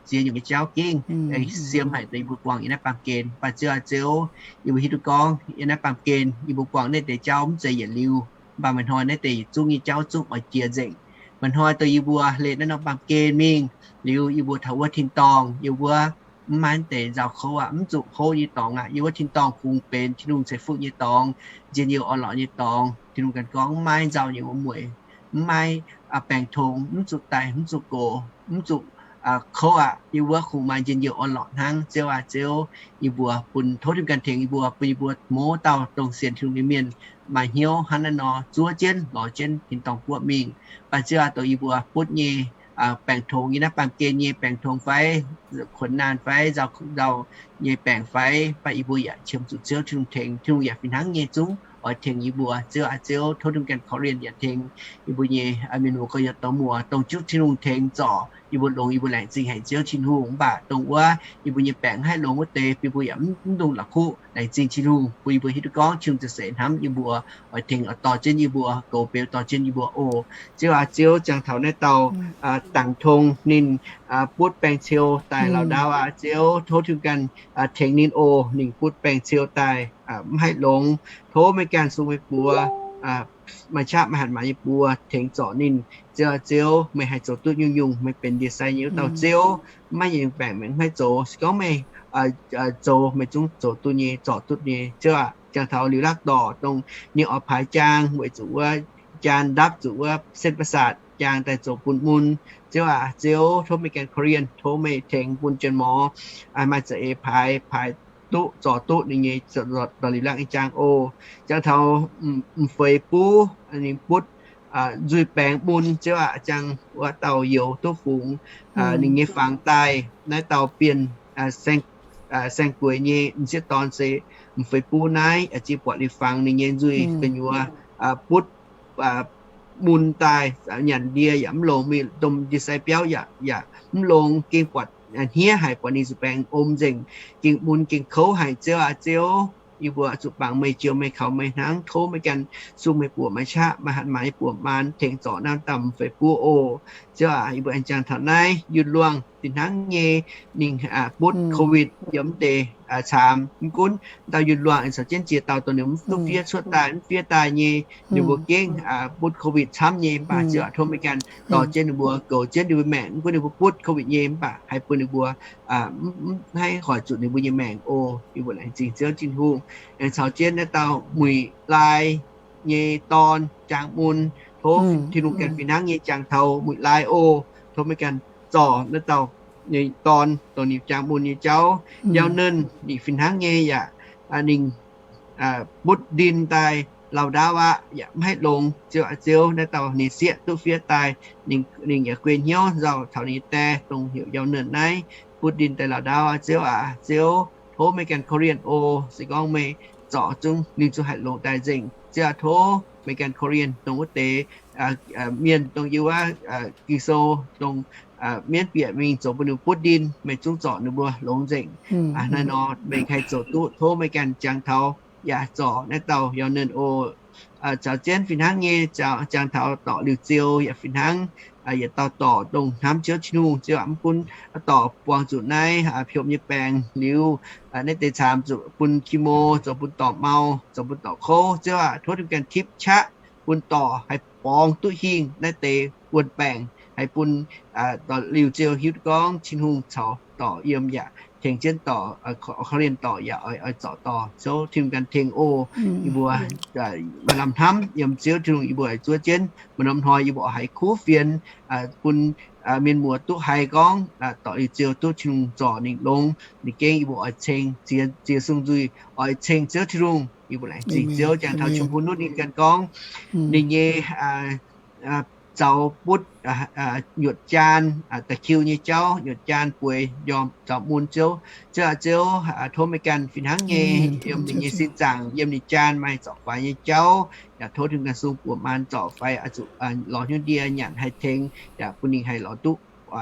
ziex nyungc nyei jauv gengh aengx siem haic deix yie mbuo buangh yiem naaiv baamh gen. Mv baac Ziouv aac Ziouv, yie mbuo hiuv duqv gorngv yiem naaiv baamh gen yie mbuo buangh naaiv deix jauv mv zeiz yietc liuz, mv baac maaih hnoi naaiv deix yietc zungv nyei jauv zungv oix jiex nzengc. Maaih hnoi dongh yie mbuo leih naaiv norm baamh gen mingh liuz, yie mbuo taux wuov tin-dorngh, yie mbuo mv maaih deix nzauh kouv aqv, mv zuqc hlo nyei dorngx aqv. Yie wuov tin-dorngh kungx benx Tin-Hungh ceix fuqv nyei dorngx, njien-youh orn-lorqc nyei dorngx. Tin-Hungh ganh gorngv mv maaih nzauh nyei wuom-mueic, mv maaih baengc tongx, mv zuqc daic, mv zuqc gox, mv zuqc kouv aqv. Yie wuov kungx maaih njien-youh orn-lorqc hnangv. Ziouv aac Ziouv, yie mbuo bun tov Tin-Hungh ganh tengx yie mbuo, bun yie mbuo mouz dauh dongh sienx Tin-Hungh nyei mienh maaih hnyouv hnangv naaiv nor zuov jienv lorz jienv tin-dorngh guoqv mingh. Mv baac Ziouv aac, dongh yie mbuo butv nyei baengc tongx, yiem naaiv baamh gen nyei baengc tongx fai, kuonx naanh fai, nzauh, nzauh nyei baengc fai, mv baac yie mbuo yaac qiemx zuqc Ziouv Tin-Hungh tengx. Tin-Hungh yaac fih hnangv nyei zungv oix tengx yie mbuo. Ziouv aac Ziouv, tov Tin-Hungh ganh korv-lienh yaac tengx yie mbuo nyei mienh muoz gorx-youz dorh muoz, dongh juqv Tin-Hungh tengx zorc yie mbuo longx, yie mbuo laengz zingh haic Ziouv Tin-Hungh. Mv baac dongh wuov yie mbuo nyei baengc mv haih longx wuov deix, yie mbuo yaac mv, mv dungx la'kuqv, laengz zingh Tin-Hungh bun yie mbuo hiuv duqv gorngv Tin-Hungh za'eix hnamv yie mbuo, oix tengx oix dorh jienv yie mbuo, goux beux dorh jienv yie mbuo oc. Ziouv aac Ziouv, jangx taux naaiv dauh Dangc Tong ninh butv baeng-ciou daaih, laauh ndaauv aac Ziouv, tov Tin-Hungh ganh tengx ninh oc. Ninh butv baeng-ciou daaih mv haih longx. Tov meih ganh sung meih buoz, maaih qaqv maaih hatc maaz nyei buoz tengx zorc ninh. Ziouv aac Ziouv, meih haih zoux duqv nyungc-nyungc, meih benx ndie-sai nyei wuov dauh Ziouv. Mv maaih nyungc baengc meih mv haih zoux. Se gorngv meih zoux, meih zungv zoux duqv nyei, zorc duqv nyei. Ziouv aac, jangx taux liuz laatv dorc dongh ninh oix paaix jaang weic zuqc wuov jaan ndapv zuqc wuov เส้นประสาท jaang daaih zoux bun mun. Ziouv aac Ziouv, tov meih ganh korv-lienh, tov meih tengx bun jien-morz maaih za'eix paaix, paaix duqv, zorc duqv ninh nyei dorh liuz laatv nyei jaang oc. Jangx taux m'feix buv, ninh butv nzuih baengx mun. Ziouv aac, jangx wuov dauh youz duqv fungx ninh nyei fangx daaih. Naaiv dauh bienh saeng-gueix nyei m'sieqv dorn se m'feix buv naaiv, ziex buatc liuz fangx ninh nyei nzuih gu'nyuoz butv mun daaih, nyanc ndie yaac mv longx, mingh domh ndie-sai biauv yaac, yaac mv longx, gengh buatc hniev haic, buatc ninh zuqc baengx om nzengc, gengh mun gengh kouv haic. Ziouv aac Ziouv, yie mbuo zuqc bangc meih, jiex meih, kaux meih hnangv. Tov meih ganh sung meih buoz, maaih qaqv maaih hatc maaz nyei buoz maan tengx zorc naaiv dauh m'feix buv oc. Ziouv aac, yie mbuo aengx jangx taux naaiv Yunh Luangh fih hnangv nyei, ninh butv COVID yiem mv deix caamx. Mv gunv dauh Yunh Luangh aengx caux jienv ziex dauh dongh ninh mv duqv fiev cuotv daaih, mv fiev daaih nyei, ninh mbuo gengh butv COVID camv nyei. Mv baac Ziouv aac, tov meih ganh dorh jienv ninh mbuo, goux jienv ninh mbuo maengc. Mv gunv ninh mbuo butv COVID nyei, mv baac haih bun ninh mbuo mv haih hoic zuqc ninh mbuo nyei maengc oc. Yie mbuo laengz zingh Ziouv Tin-Hungh. Aengx caux jienv naaiv dauh Muic Lai nyei dorn jaang mun, tov Tin-Hungh ganh fih hnangv nyei jangx taux Muic Lai oc. Tov meih ganh zorc naaiv dauh nyei dorn dongh ninh jaang mun nyei jauv. Yau Nernh ninh fih hnangv nyei yaac, ninh butv ndin daaih laauh ndaauv aqv, yaac mv haih longx. Ziouv aac Ziouv, naaiv dauh ninh sieqv duqv fiev daaih, ninh yaac guei hnyouv nzauh taux ninh nyei die dongh heuc Yau Nernh naaiv, butv ndin daaih laauh ndaauv aqv. Ziouv aac Ziouv, tov meih ganh korv-lienh oc. Se gorngv meih zorc zungv, ninh zungv haih longx daaih nzengc. Ziouv aac, tov meih ganh korv-lienh dongh wuov deix mienh, dongh yie wuov Ging-Sou, dongh mienv bieqc mingh zoux bun ninh butv ndin, meih zungv zorc ninh mbuo longx nzengc. Naaiv nor meih haih zoux duqv. Tov meih ganh jangx taux yaac zorc naaiv dauh Yau Nernh oc. Caux jienv fih hnangv nyei, jangx taux dorc Liuh Ziou yaac fih hnangv, yietc dauh dorc dongh hnamv Ziouv Tin-Hungh. Ziouv aac, mv gunv dorc buangh zuqc naaiv hopv nyei baengc liuz, naaiv deix caamx zuqc bun chemo, zoux bun dorc mau, zoux bun dorc kouv. Ziouv aac, tov Tin-Hungh ganh tipv qaqv bun dorc haih borngz duqv hingh naaiv deix wuon baengc, haih bun dorc Liuh Ziou hiuv duqv gorngv Tin-Hungh caux dorc yiem yaac tengx jienv dorc, korv-lienh dorc yaac oix zorc dorc. Ziouv, Tin-Hungh ganh tengx oc. Yie mbuo maaih lamh hnamv yiem Ziouv Tin-Hungh, yie mbuo zuov jienv. Maaih norm hnoi yie mbuo oix haiz kuv fienx bun mienh muoz duqv haiz gorngv, dorh liuz Ziouv duqv Tin-Hungh zorc ninh longx. Ninh gengh yie mbuo oix ceng ziex sung nzuih, oix ceng Ziouv Tin-Hungh. Yie mbuo laengz zingh Ziouv jangx taux Chim-Hungh nutv ninh ganh gorngv, ninh nyei zaux butv nyuoqc jaan, da'kiu nyei jauv nyuoqc jaan bueix njormh zaux mun Ziouv. Ziouv aac, Ziouv, tov meih ganh fih hnangv nyei yiem ninh nyei sin zaangc, yiem ninh jaan maaih zorc faix nyei jauv. Yaac tov Tin-Hungh ganh sung buoz maan zorc faix, zuqc lorz hnyouv ndie nyanc haih tengx, yaac bun ninh haih lorz duqv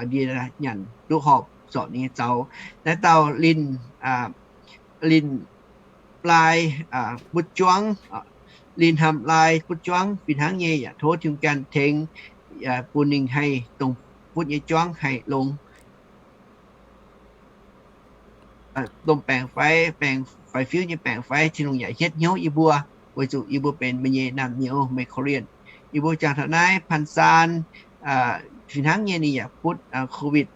ndie nyanc duqv horpc zorc ninh nyei zaux. Naaiv dauh linh linh lai butv juangv, linh hnamv lai butv juangv fih hnangv nyei, yaac tov Tin-Hungh ganh tengx bun ninh haih dongh butv nyei juangv haih longx. Domh baengc fai, baengc faix-fiuv nyei baengc fai, Tin-Hungh yaac hietv hnyouv yie mbuo, weic zuqc yie mbuo benx meih nyei naamh nyouz, meih korv-lienh. Yie mbuo jangx taux naaiv Pan Saan fih hnangv nyei ninh yaac butv COVID.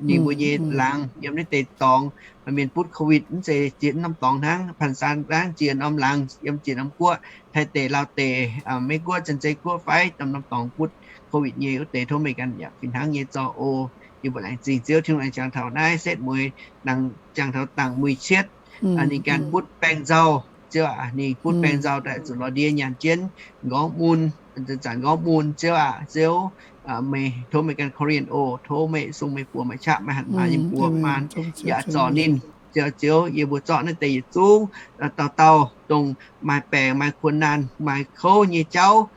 Ninh mbuo nyei laangz yiem naaiv deix dorngx, mienh butv COVID mv zeiz ziex norm dorngx hnangv, Pan Saan hnangv, ziex norm laangz, yiem ziex norm guoqv, Taiv deic, Laauv deic, Meiv Guoqv, Janx-Zei Guoqv fai norm norm dorngx butv COVID nyei wuov deix, tov meih ganh yaac fih hnangv nyei zorc oc. Yie mbuo laengz zingh Ziouv Tin-Hungh aengx jangx taux naaiv setv mueiz, jangx taux dangc mueiz cietv, ninh ganh butv baengh nzauh. Ziouv aac, ninh butv baengh nzauh daaih zuqc lorz ndie nyanc jienv nqorngv mun, zanc nqorngv mun. Ziouv aac, Ziouv, meih tov meih ganh korv-lienh oc. Tov meih sung meih buoz meih qaqv meih hatc maaz nyei buoz maan yaac zorc ninh. Ziouv, Ziouv, yie mbuo zorqv naaiv deix yietc zungv dauh dauh dongh maaih baengc maaih kuonx naanh maaih kouv nyei jauv,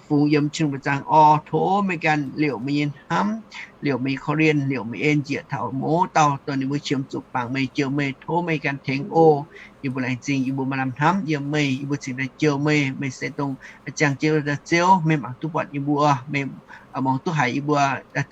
fungx yiem Tin-Hungh mba'zangc oc. Tov meih ganh liouc meih nyei hnamv, liouc meih nyei korv-lienh, liouc meih en njiec taux mouz dauh dongh ninh mbuo qiemx zuqc bangc meih, jouh meih. Tov meih ganh tengx oc. Yie mbuo laengz zingh, yie mbuo maaih lamh hnamv yiem meih, yie mbuo cingx daaih jouh meih. Meih se dongh ziangh jienv Ziouv, meih mangc duqv buatc yie mbuo, meih muangx duqv haiz yie mbuo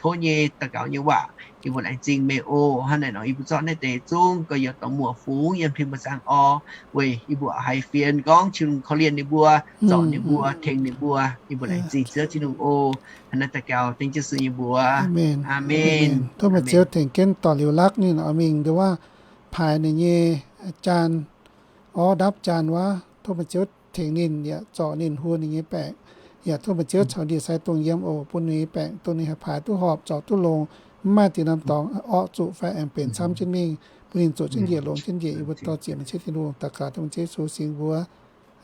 tov nyei daux gaux nyei waac. Yie mbuo laengz zingh meih oc. Hnangv naaic nor yie mbuo zorqv naaiv deix zungv gorx-youz dorh muoc fungx yiem Tin-Hungh mba'zangc oc. Weic yie mbuo haiz fienx gorngv Tin-Hungh korv-lienh ninh mbuo, zorc ninh mbuo, tengx ninh mbuo. Yie mbuo laengz zingh Ziouv Tin-Hungh oc. Hnangv naaiv daux gaux dengv Yesu nyei mbuox. Aamen. Tov meih Ziouv tengx jienv dorh liuz lakv ninh oix mingh nduov waac paaix ninh nyei jaan, orv ndapv jaan wuov. Tov meih Ziouv tengx ninh yaac zorc ninh, huo ninh nyei baengc. Yaac tov meih Ziouv caux ndie-sai dongh yiem oc, bun ninh nyei baengc dongh ninh haih paaix duqv horpc, zorc duqv longx, mv maaih deix norm dorngx orqv zuqc fai aengx benx camv jienv mingh, bun ninh zoqc jienv njiec, longx jienv njiec. Yie mbuo dor-ziec meih Ziouv Tin-Hungh daux gaux dongh Ziouv Yesu singx mbuox.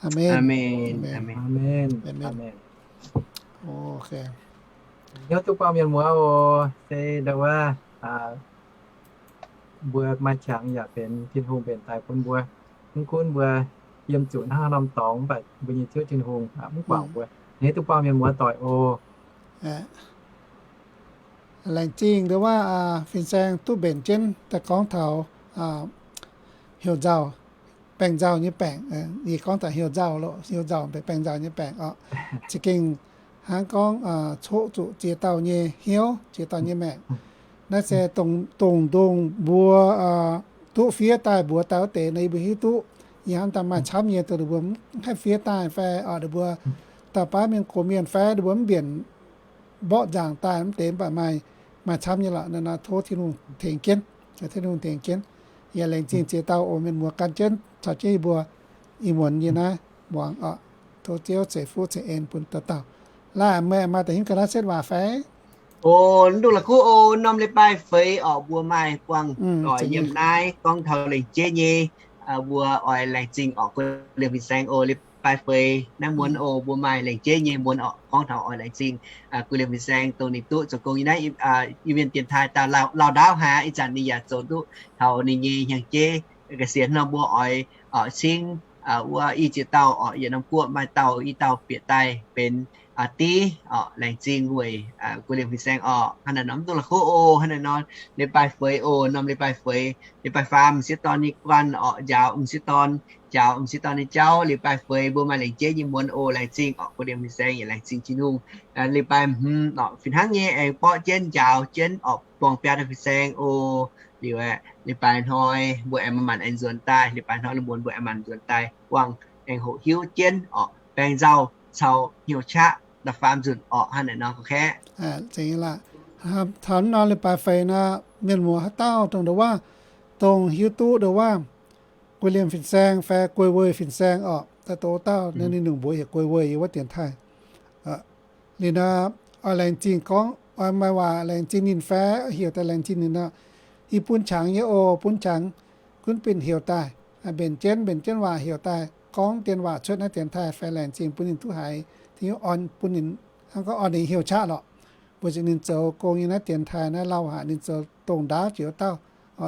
Aamen. Hnyouv duqv buangh mienh muoz oc. Se ndau wuov mbuo maaih qangx yaac benx Tin-Hungh mbenc daaih bun mbuo. Mv gunv mbuo yiem zuqc hnangv haaix norm dorngx, mv baac mbuo nyei Ziouv Tin-Hungh mv guangc mbuo. Hnyouv duqv buangh mienh muoz doic oc. Laengz zingh ndau wuov fin-saeng duqv mbenc jienv daaih gorngv taux heuc nzauh, baengh nzauh nyei baengc. Yie gorngv taux heuc nzauh loh, heuc nzauh mbenc baengh nzauh nyei baengc oc. Za'gengh hnangv gorngv coqv zuqc ziex dauh nyei hnyouv, ziex dauh nyei maengc. Naaiv se dongh, dongh mbuo duqv fiev daaih mbuox daaih wuov deix nor, yie mbuo hiuv duqv. Yie hnamv daaih maaih camv nyei dongh ninh mbuo mv haih fiev daaih fai oc, ninh mbuo dauh baav mienh gox mienh fai ninh mbuo mv mbienc mborqv nzaangc daaih mv deix, mv baac maaih, maaih camv nyei lorqc. Naaiv nor tov Tin-Hungh tengx jienv, Tin-Hungh tengx jienv. Yaac laengz zingh ziex dauh oc mienh muoz gan jienv caux jienv yie mbuo ih muonz yie naaiv muangx oc. Tov Ziouv ceix fuqv ceix en bun dauh dauh. Laaix meih maaih da'hingv ga'naaiv setv waac fai? O, mv duqv la'kuqv o, norm leiz-baaix feix orqc, mbuo maaih buangh doic yiem naaiv gorngv taux lengc jeiv nyei. Mbuo oix laengz zingh orqc guei liemh fin-saeng o, leiz-baaix feix naaiv muonz o, mbuo maaih lengc jeiv nyei muonz orqc, gorngv taux oix laengz zingh guei liemh fin-saeng dongh ninh duqv zoux gong nyei naaiv Iu-Mienh dienx taaih dauh lauh ndaauv haic. Ih zanc ninh yaac zoux duqv taux ninh nyei hnyangx-jeiv ga'sienx nor, mbuo oix cingv wuov i ziex dauh orqc, yietc norm guoqv maaih dauh, i dauh bieqc daaih benx div orqc. Laengz zingh weic guei liemh fin-saeng orqc. Hnangv naaiv nor mv duqv la'kuqv o, hnangv naaiv nor leiz-baaix feix o, norm leiz-baaix feix, leiz-baaix faam m'sieqv dorn nyei guanh orqc, njaaux m'sieqv dorn, njaaux m'sieqv dorn nyei jauv. Leiz-baaix feix mbuo maaih lengc jeiv nyei muonz o, laengz zingh orqc guei liemh fin-saeng, yaac laengz zingh Tin-Hungh. Leiz-baaix hmz orqc fih hnangv nyei aengx borqv jienv njaaux jienv orqc, buangh biaa dauh fin-saeng o. Liuz aeqv, leiz-baaix hnoi mbuo aengx manc-manc aengx nzuonx daaih, leiz-baaix hnoi lungh muonz mbuo aengx manc nzuonx daaih buangh, aengx hoqc hiuv jienv orqc, baengh nzauh caux hnyouv qaqv da'faam nzunc orqc. Hnangv naaiv nor gorngv kaeqv. Taux naaiv nor leiz-baaix feix nor, mienh muoz haaix dauh dongh ndongc wuov, dongh hiuv duqv ndongc wuov guei liemh fin-saeng fai guei weih fin-saeng orqc, daaih doqc dauh ninh, ninh nungc mbuox heuc guei weih yiem wuov dienx taaih. Liuz nor, oix laengz zingh gorngv oix maaih waac laengz zingh ninh fai heuc daaih laengz zingh ninh nor, yie bun qangx nyei oc, bun qangx gunv bienh heuc daaih, mbenc jienv, mbenc jienv waac heuc daaih gorngv dien waac cuotv naaiv dienx taaih fai laengz zingh bun ninh duqv haiz, Tin-Hungh orn bun ninh, hnangv gorngv orn ninh heuc qaqv lorqc. Weic zuqc ninh zoux gong nyei naaiv dienx taaih naaiv lauh haic, ninh zoux dongh ndaauv jiex wuov dauh,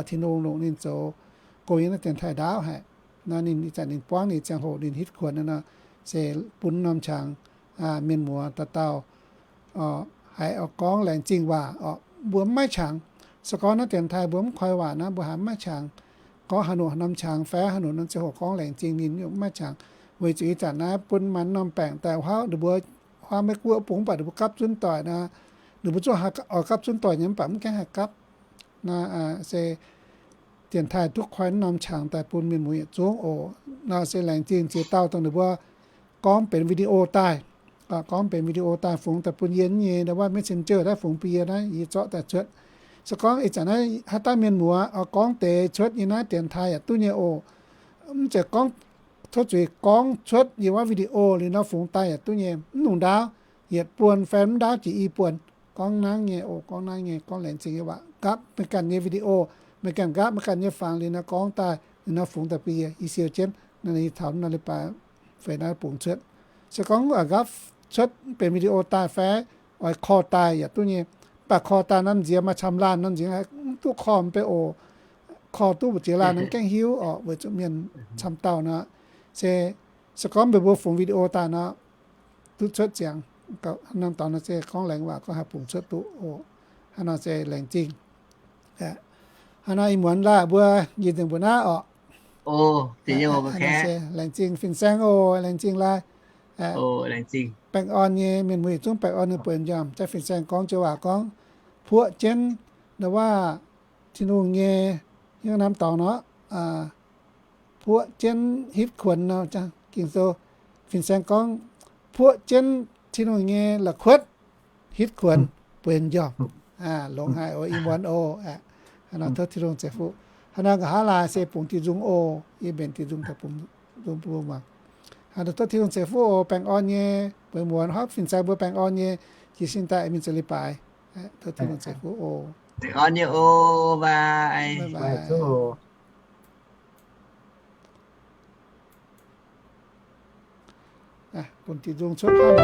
Tin-Hungh longc ninh zoux gong nyei naaiv dienx taaih ndaauv haic. Nor ninh ih zanc ninh buangv ninh ziangh hoc ninh hitv kuonx nor, se bun norm qangx mienh muoz dauh dauh haiz oix gorngv laengz zingh waac oc. Mbuo mv maaih qangx. Se gorngv naaiv dienx taaih mbuo mv koi waac naaiv, mbuo haiz mv maaih qangx gorngv haaix norm qangx fai haaix norm ziangh hoc gorngv laengz zingh ninh, mv maaih qangx. Weic zuqc ih zanc naaiv bun maaih norm baengc daaih huaav, ninh mbuo huaav Meiv Guoqv bung mv baac ninh mbuo gapv zunv doic nor, ninh mbuo zungv oix gapv zunv doic nyei mv baac mv gaengh haih gapv. Nor se dienx taaih duqv koi norm qangx daaih bun mienh muoz yietc zungv oc. Nor se laengz zingh ziex dauh dongh ninh mbuo gorngv benx video daaih, gorngv benx video daaih fungx daaih bun yie nyei, nda wuov Messenger daaih fungx bun yie naaiv, yie zorqv daaih cuotv. Se gorngv ih zanc naaiv haaix dauh mienh muoz gorngv deix cuotv yie naaiv dienx taaih yaac duqv nyei oc. Mv zeiz gorngv tov zuiz gorngv cuotv yie wuov video liuz nor fungx daaih yaac duqv nyei. Mv nungc ndaauv, yietc buonc fai mv ndaauv jiex i buonc, gorngv nangv nyei oc, gorngv nangv nyei, gorngv laengz zingh nyei waac nqaapv meih ganh nyei video, meih ganh nqaapv meih ganh nyei fangx liuz nor gorngv daaih liuz nor fungx daaih bun yie, yie siou jienv naaiv taux naaiv leiz-baaix feix naaiv bungx cuotv. Se gorngv nqaapv cuotv benx video daaih fai oix korv daaih yaac duqv nyei. Mv baac korv daaih norm nziex maaih camv laanh norm nziex mv duqv korv mv bei oc. Korv duqv mbu'ziex laanh nor mv gaengh hiuv oc, weic zuqc mienh camv dauh nor. Se, se gorngv mbuo mbuo fungx video daaih nor, duqv cuotv ziangx. Norm dorngx nor se gorngv laengz waac gorngv haih bungx cuotv duqv oc. Hnangv nor se laengz zingh. Hnangv nor ih muonz laaic mbuo njiec nzengc mbuo naaiv oc. Laengz zingh fin-saeng oc, laengz zingh laai. Baengh orn nyei mienh muoz yietc zungv baengh orn ninh bueix m'njormh. Jaax fin-saeng gorngv joux waac gorngv, puoqv jienv nda waac Tin-Hungh nyei, yiem norm dorngx nor, puoqv jienv hitv kuonx nor, Ging-Sou fin-saeng gorngv, puoqv jienv Tin-Hungh nyei la'kuotv hitv kuonx bueix m'njormh. Longx haic oc, ih muonz oc. Hnangv nor tov Tin-Hungh ceix fuqv. Hnangv nor nqa'haav laai se bungx diuh nzung oc, yie mbenc diuh nzung daaih bungx nzung bun mbuo muangx. Hnangv nor tov Tin-Hungh ceix fuqv oc, baengh orn nyei, mbuo muonz hopv fin-saeng mbuo baengh orn nyei, jiez sin daaih mingh zoux leiz-baaix. Tov Tin-Hungh ceix fuqv oc. Baengh orn nyei oc, bye. Bun diuh nzung cuotv hnangv.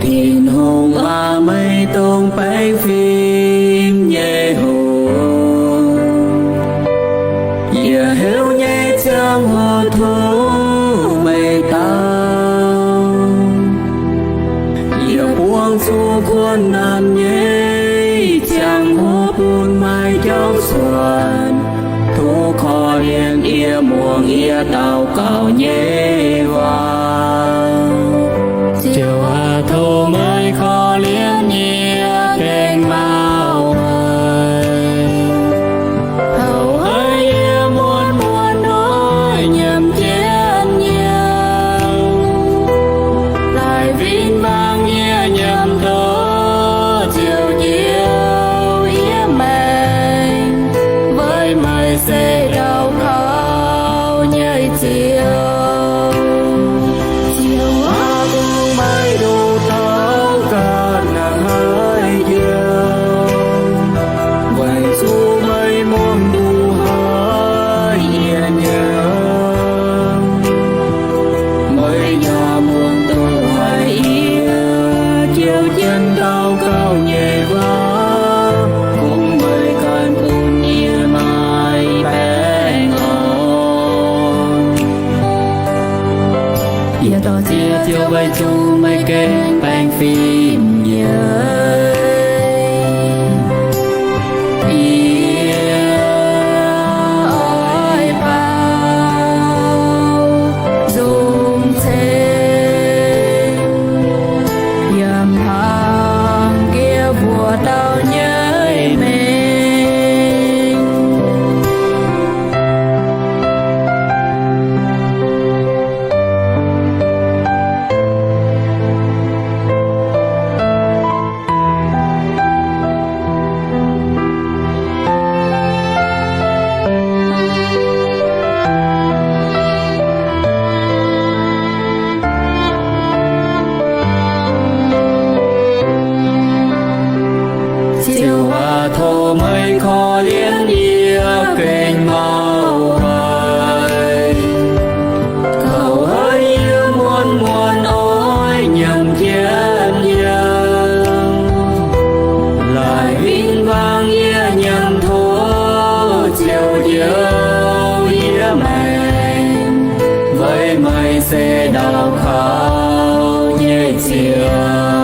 Tin-Hungh aac, meih dongh baengh fim nyei Hungh. Yie heuc nyei ziangh hoc tov meih dau. Yie buangh zuqc kuonx naanc nyei ziangh hoc bun meih jauv cuotv. Tov korv-lienh yie muangx yie daux gaux nyei waac. Ziouv aac, tov meih korv-lienh yie gengh mauv haic. Houx haiz yie muonz muonz hnoi nyiemc jienv nyei, laaix win-wangv yie nyiemc doz, Ziouv Yesu yie maengc weic meih se daux gaux nyei Ziouv. Ziouv aac, bun meih nduqc taux ganh naaiv haic jiex, weic zuqc meih muangx nduqc haic yie nyanc. Meih yaac muangx duqv haic yie jouv jienv daux gaux nyei waac, kungx meih ganh bun yie maaih baengh orn. Yie dorh nziex Ziouv weic zuqc meih gengh baengh fim nyei. Yie oix baaux nzung ceng yiem hlang jiex wuov dauh nyei mengh. Meih se ndau kaux nyei ziangh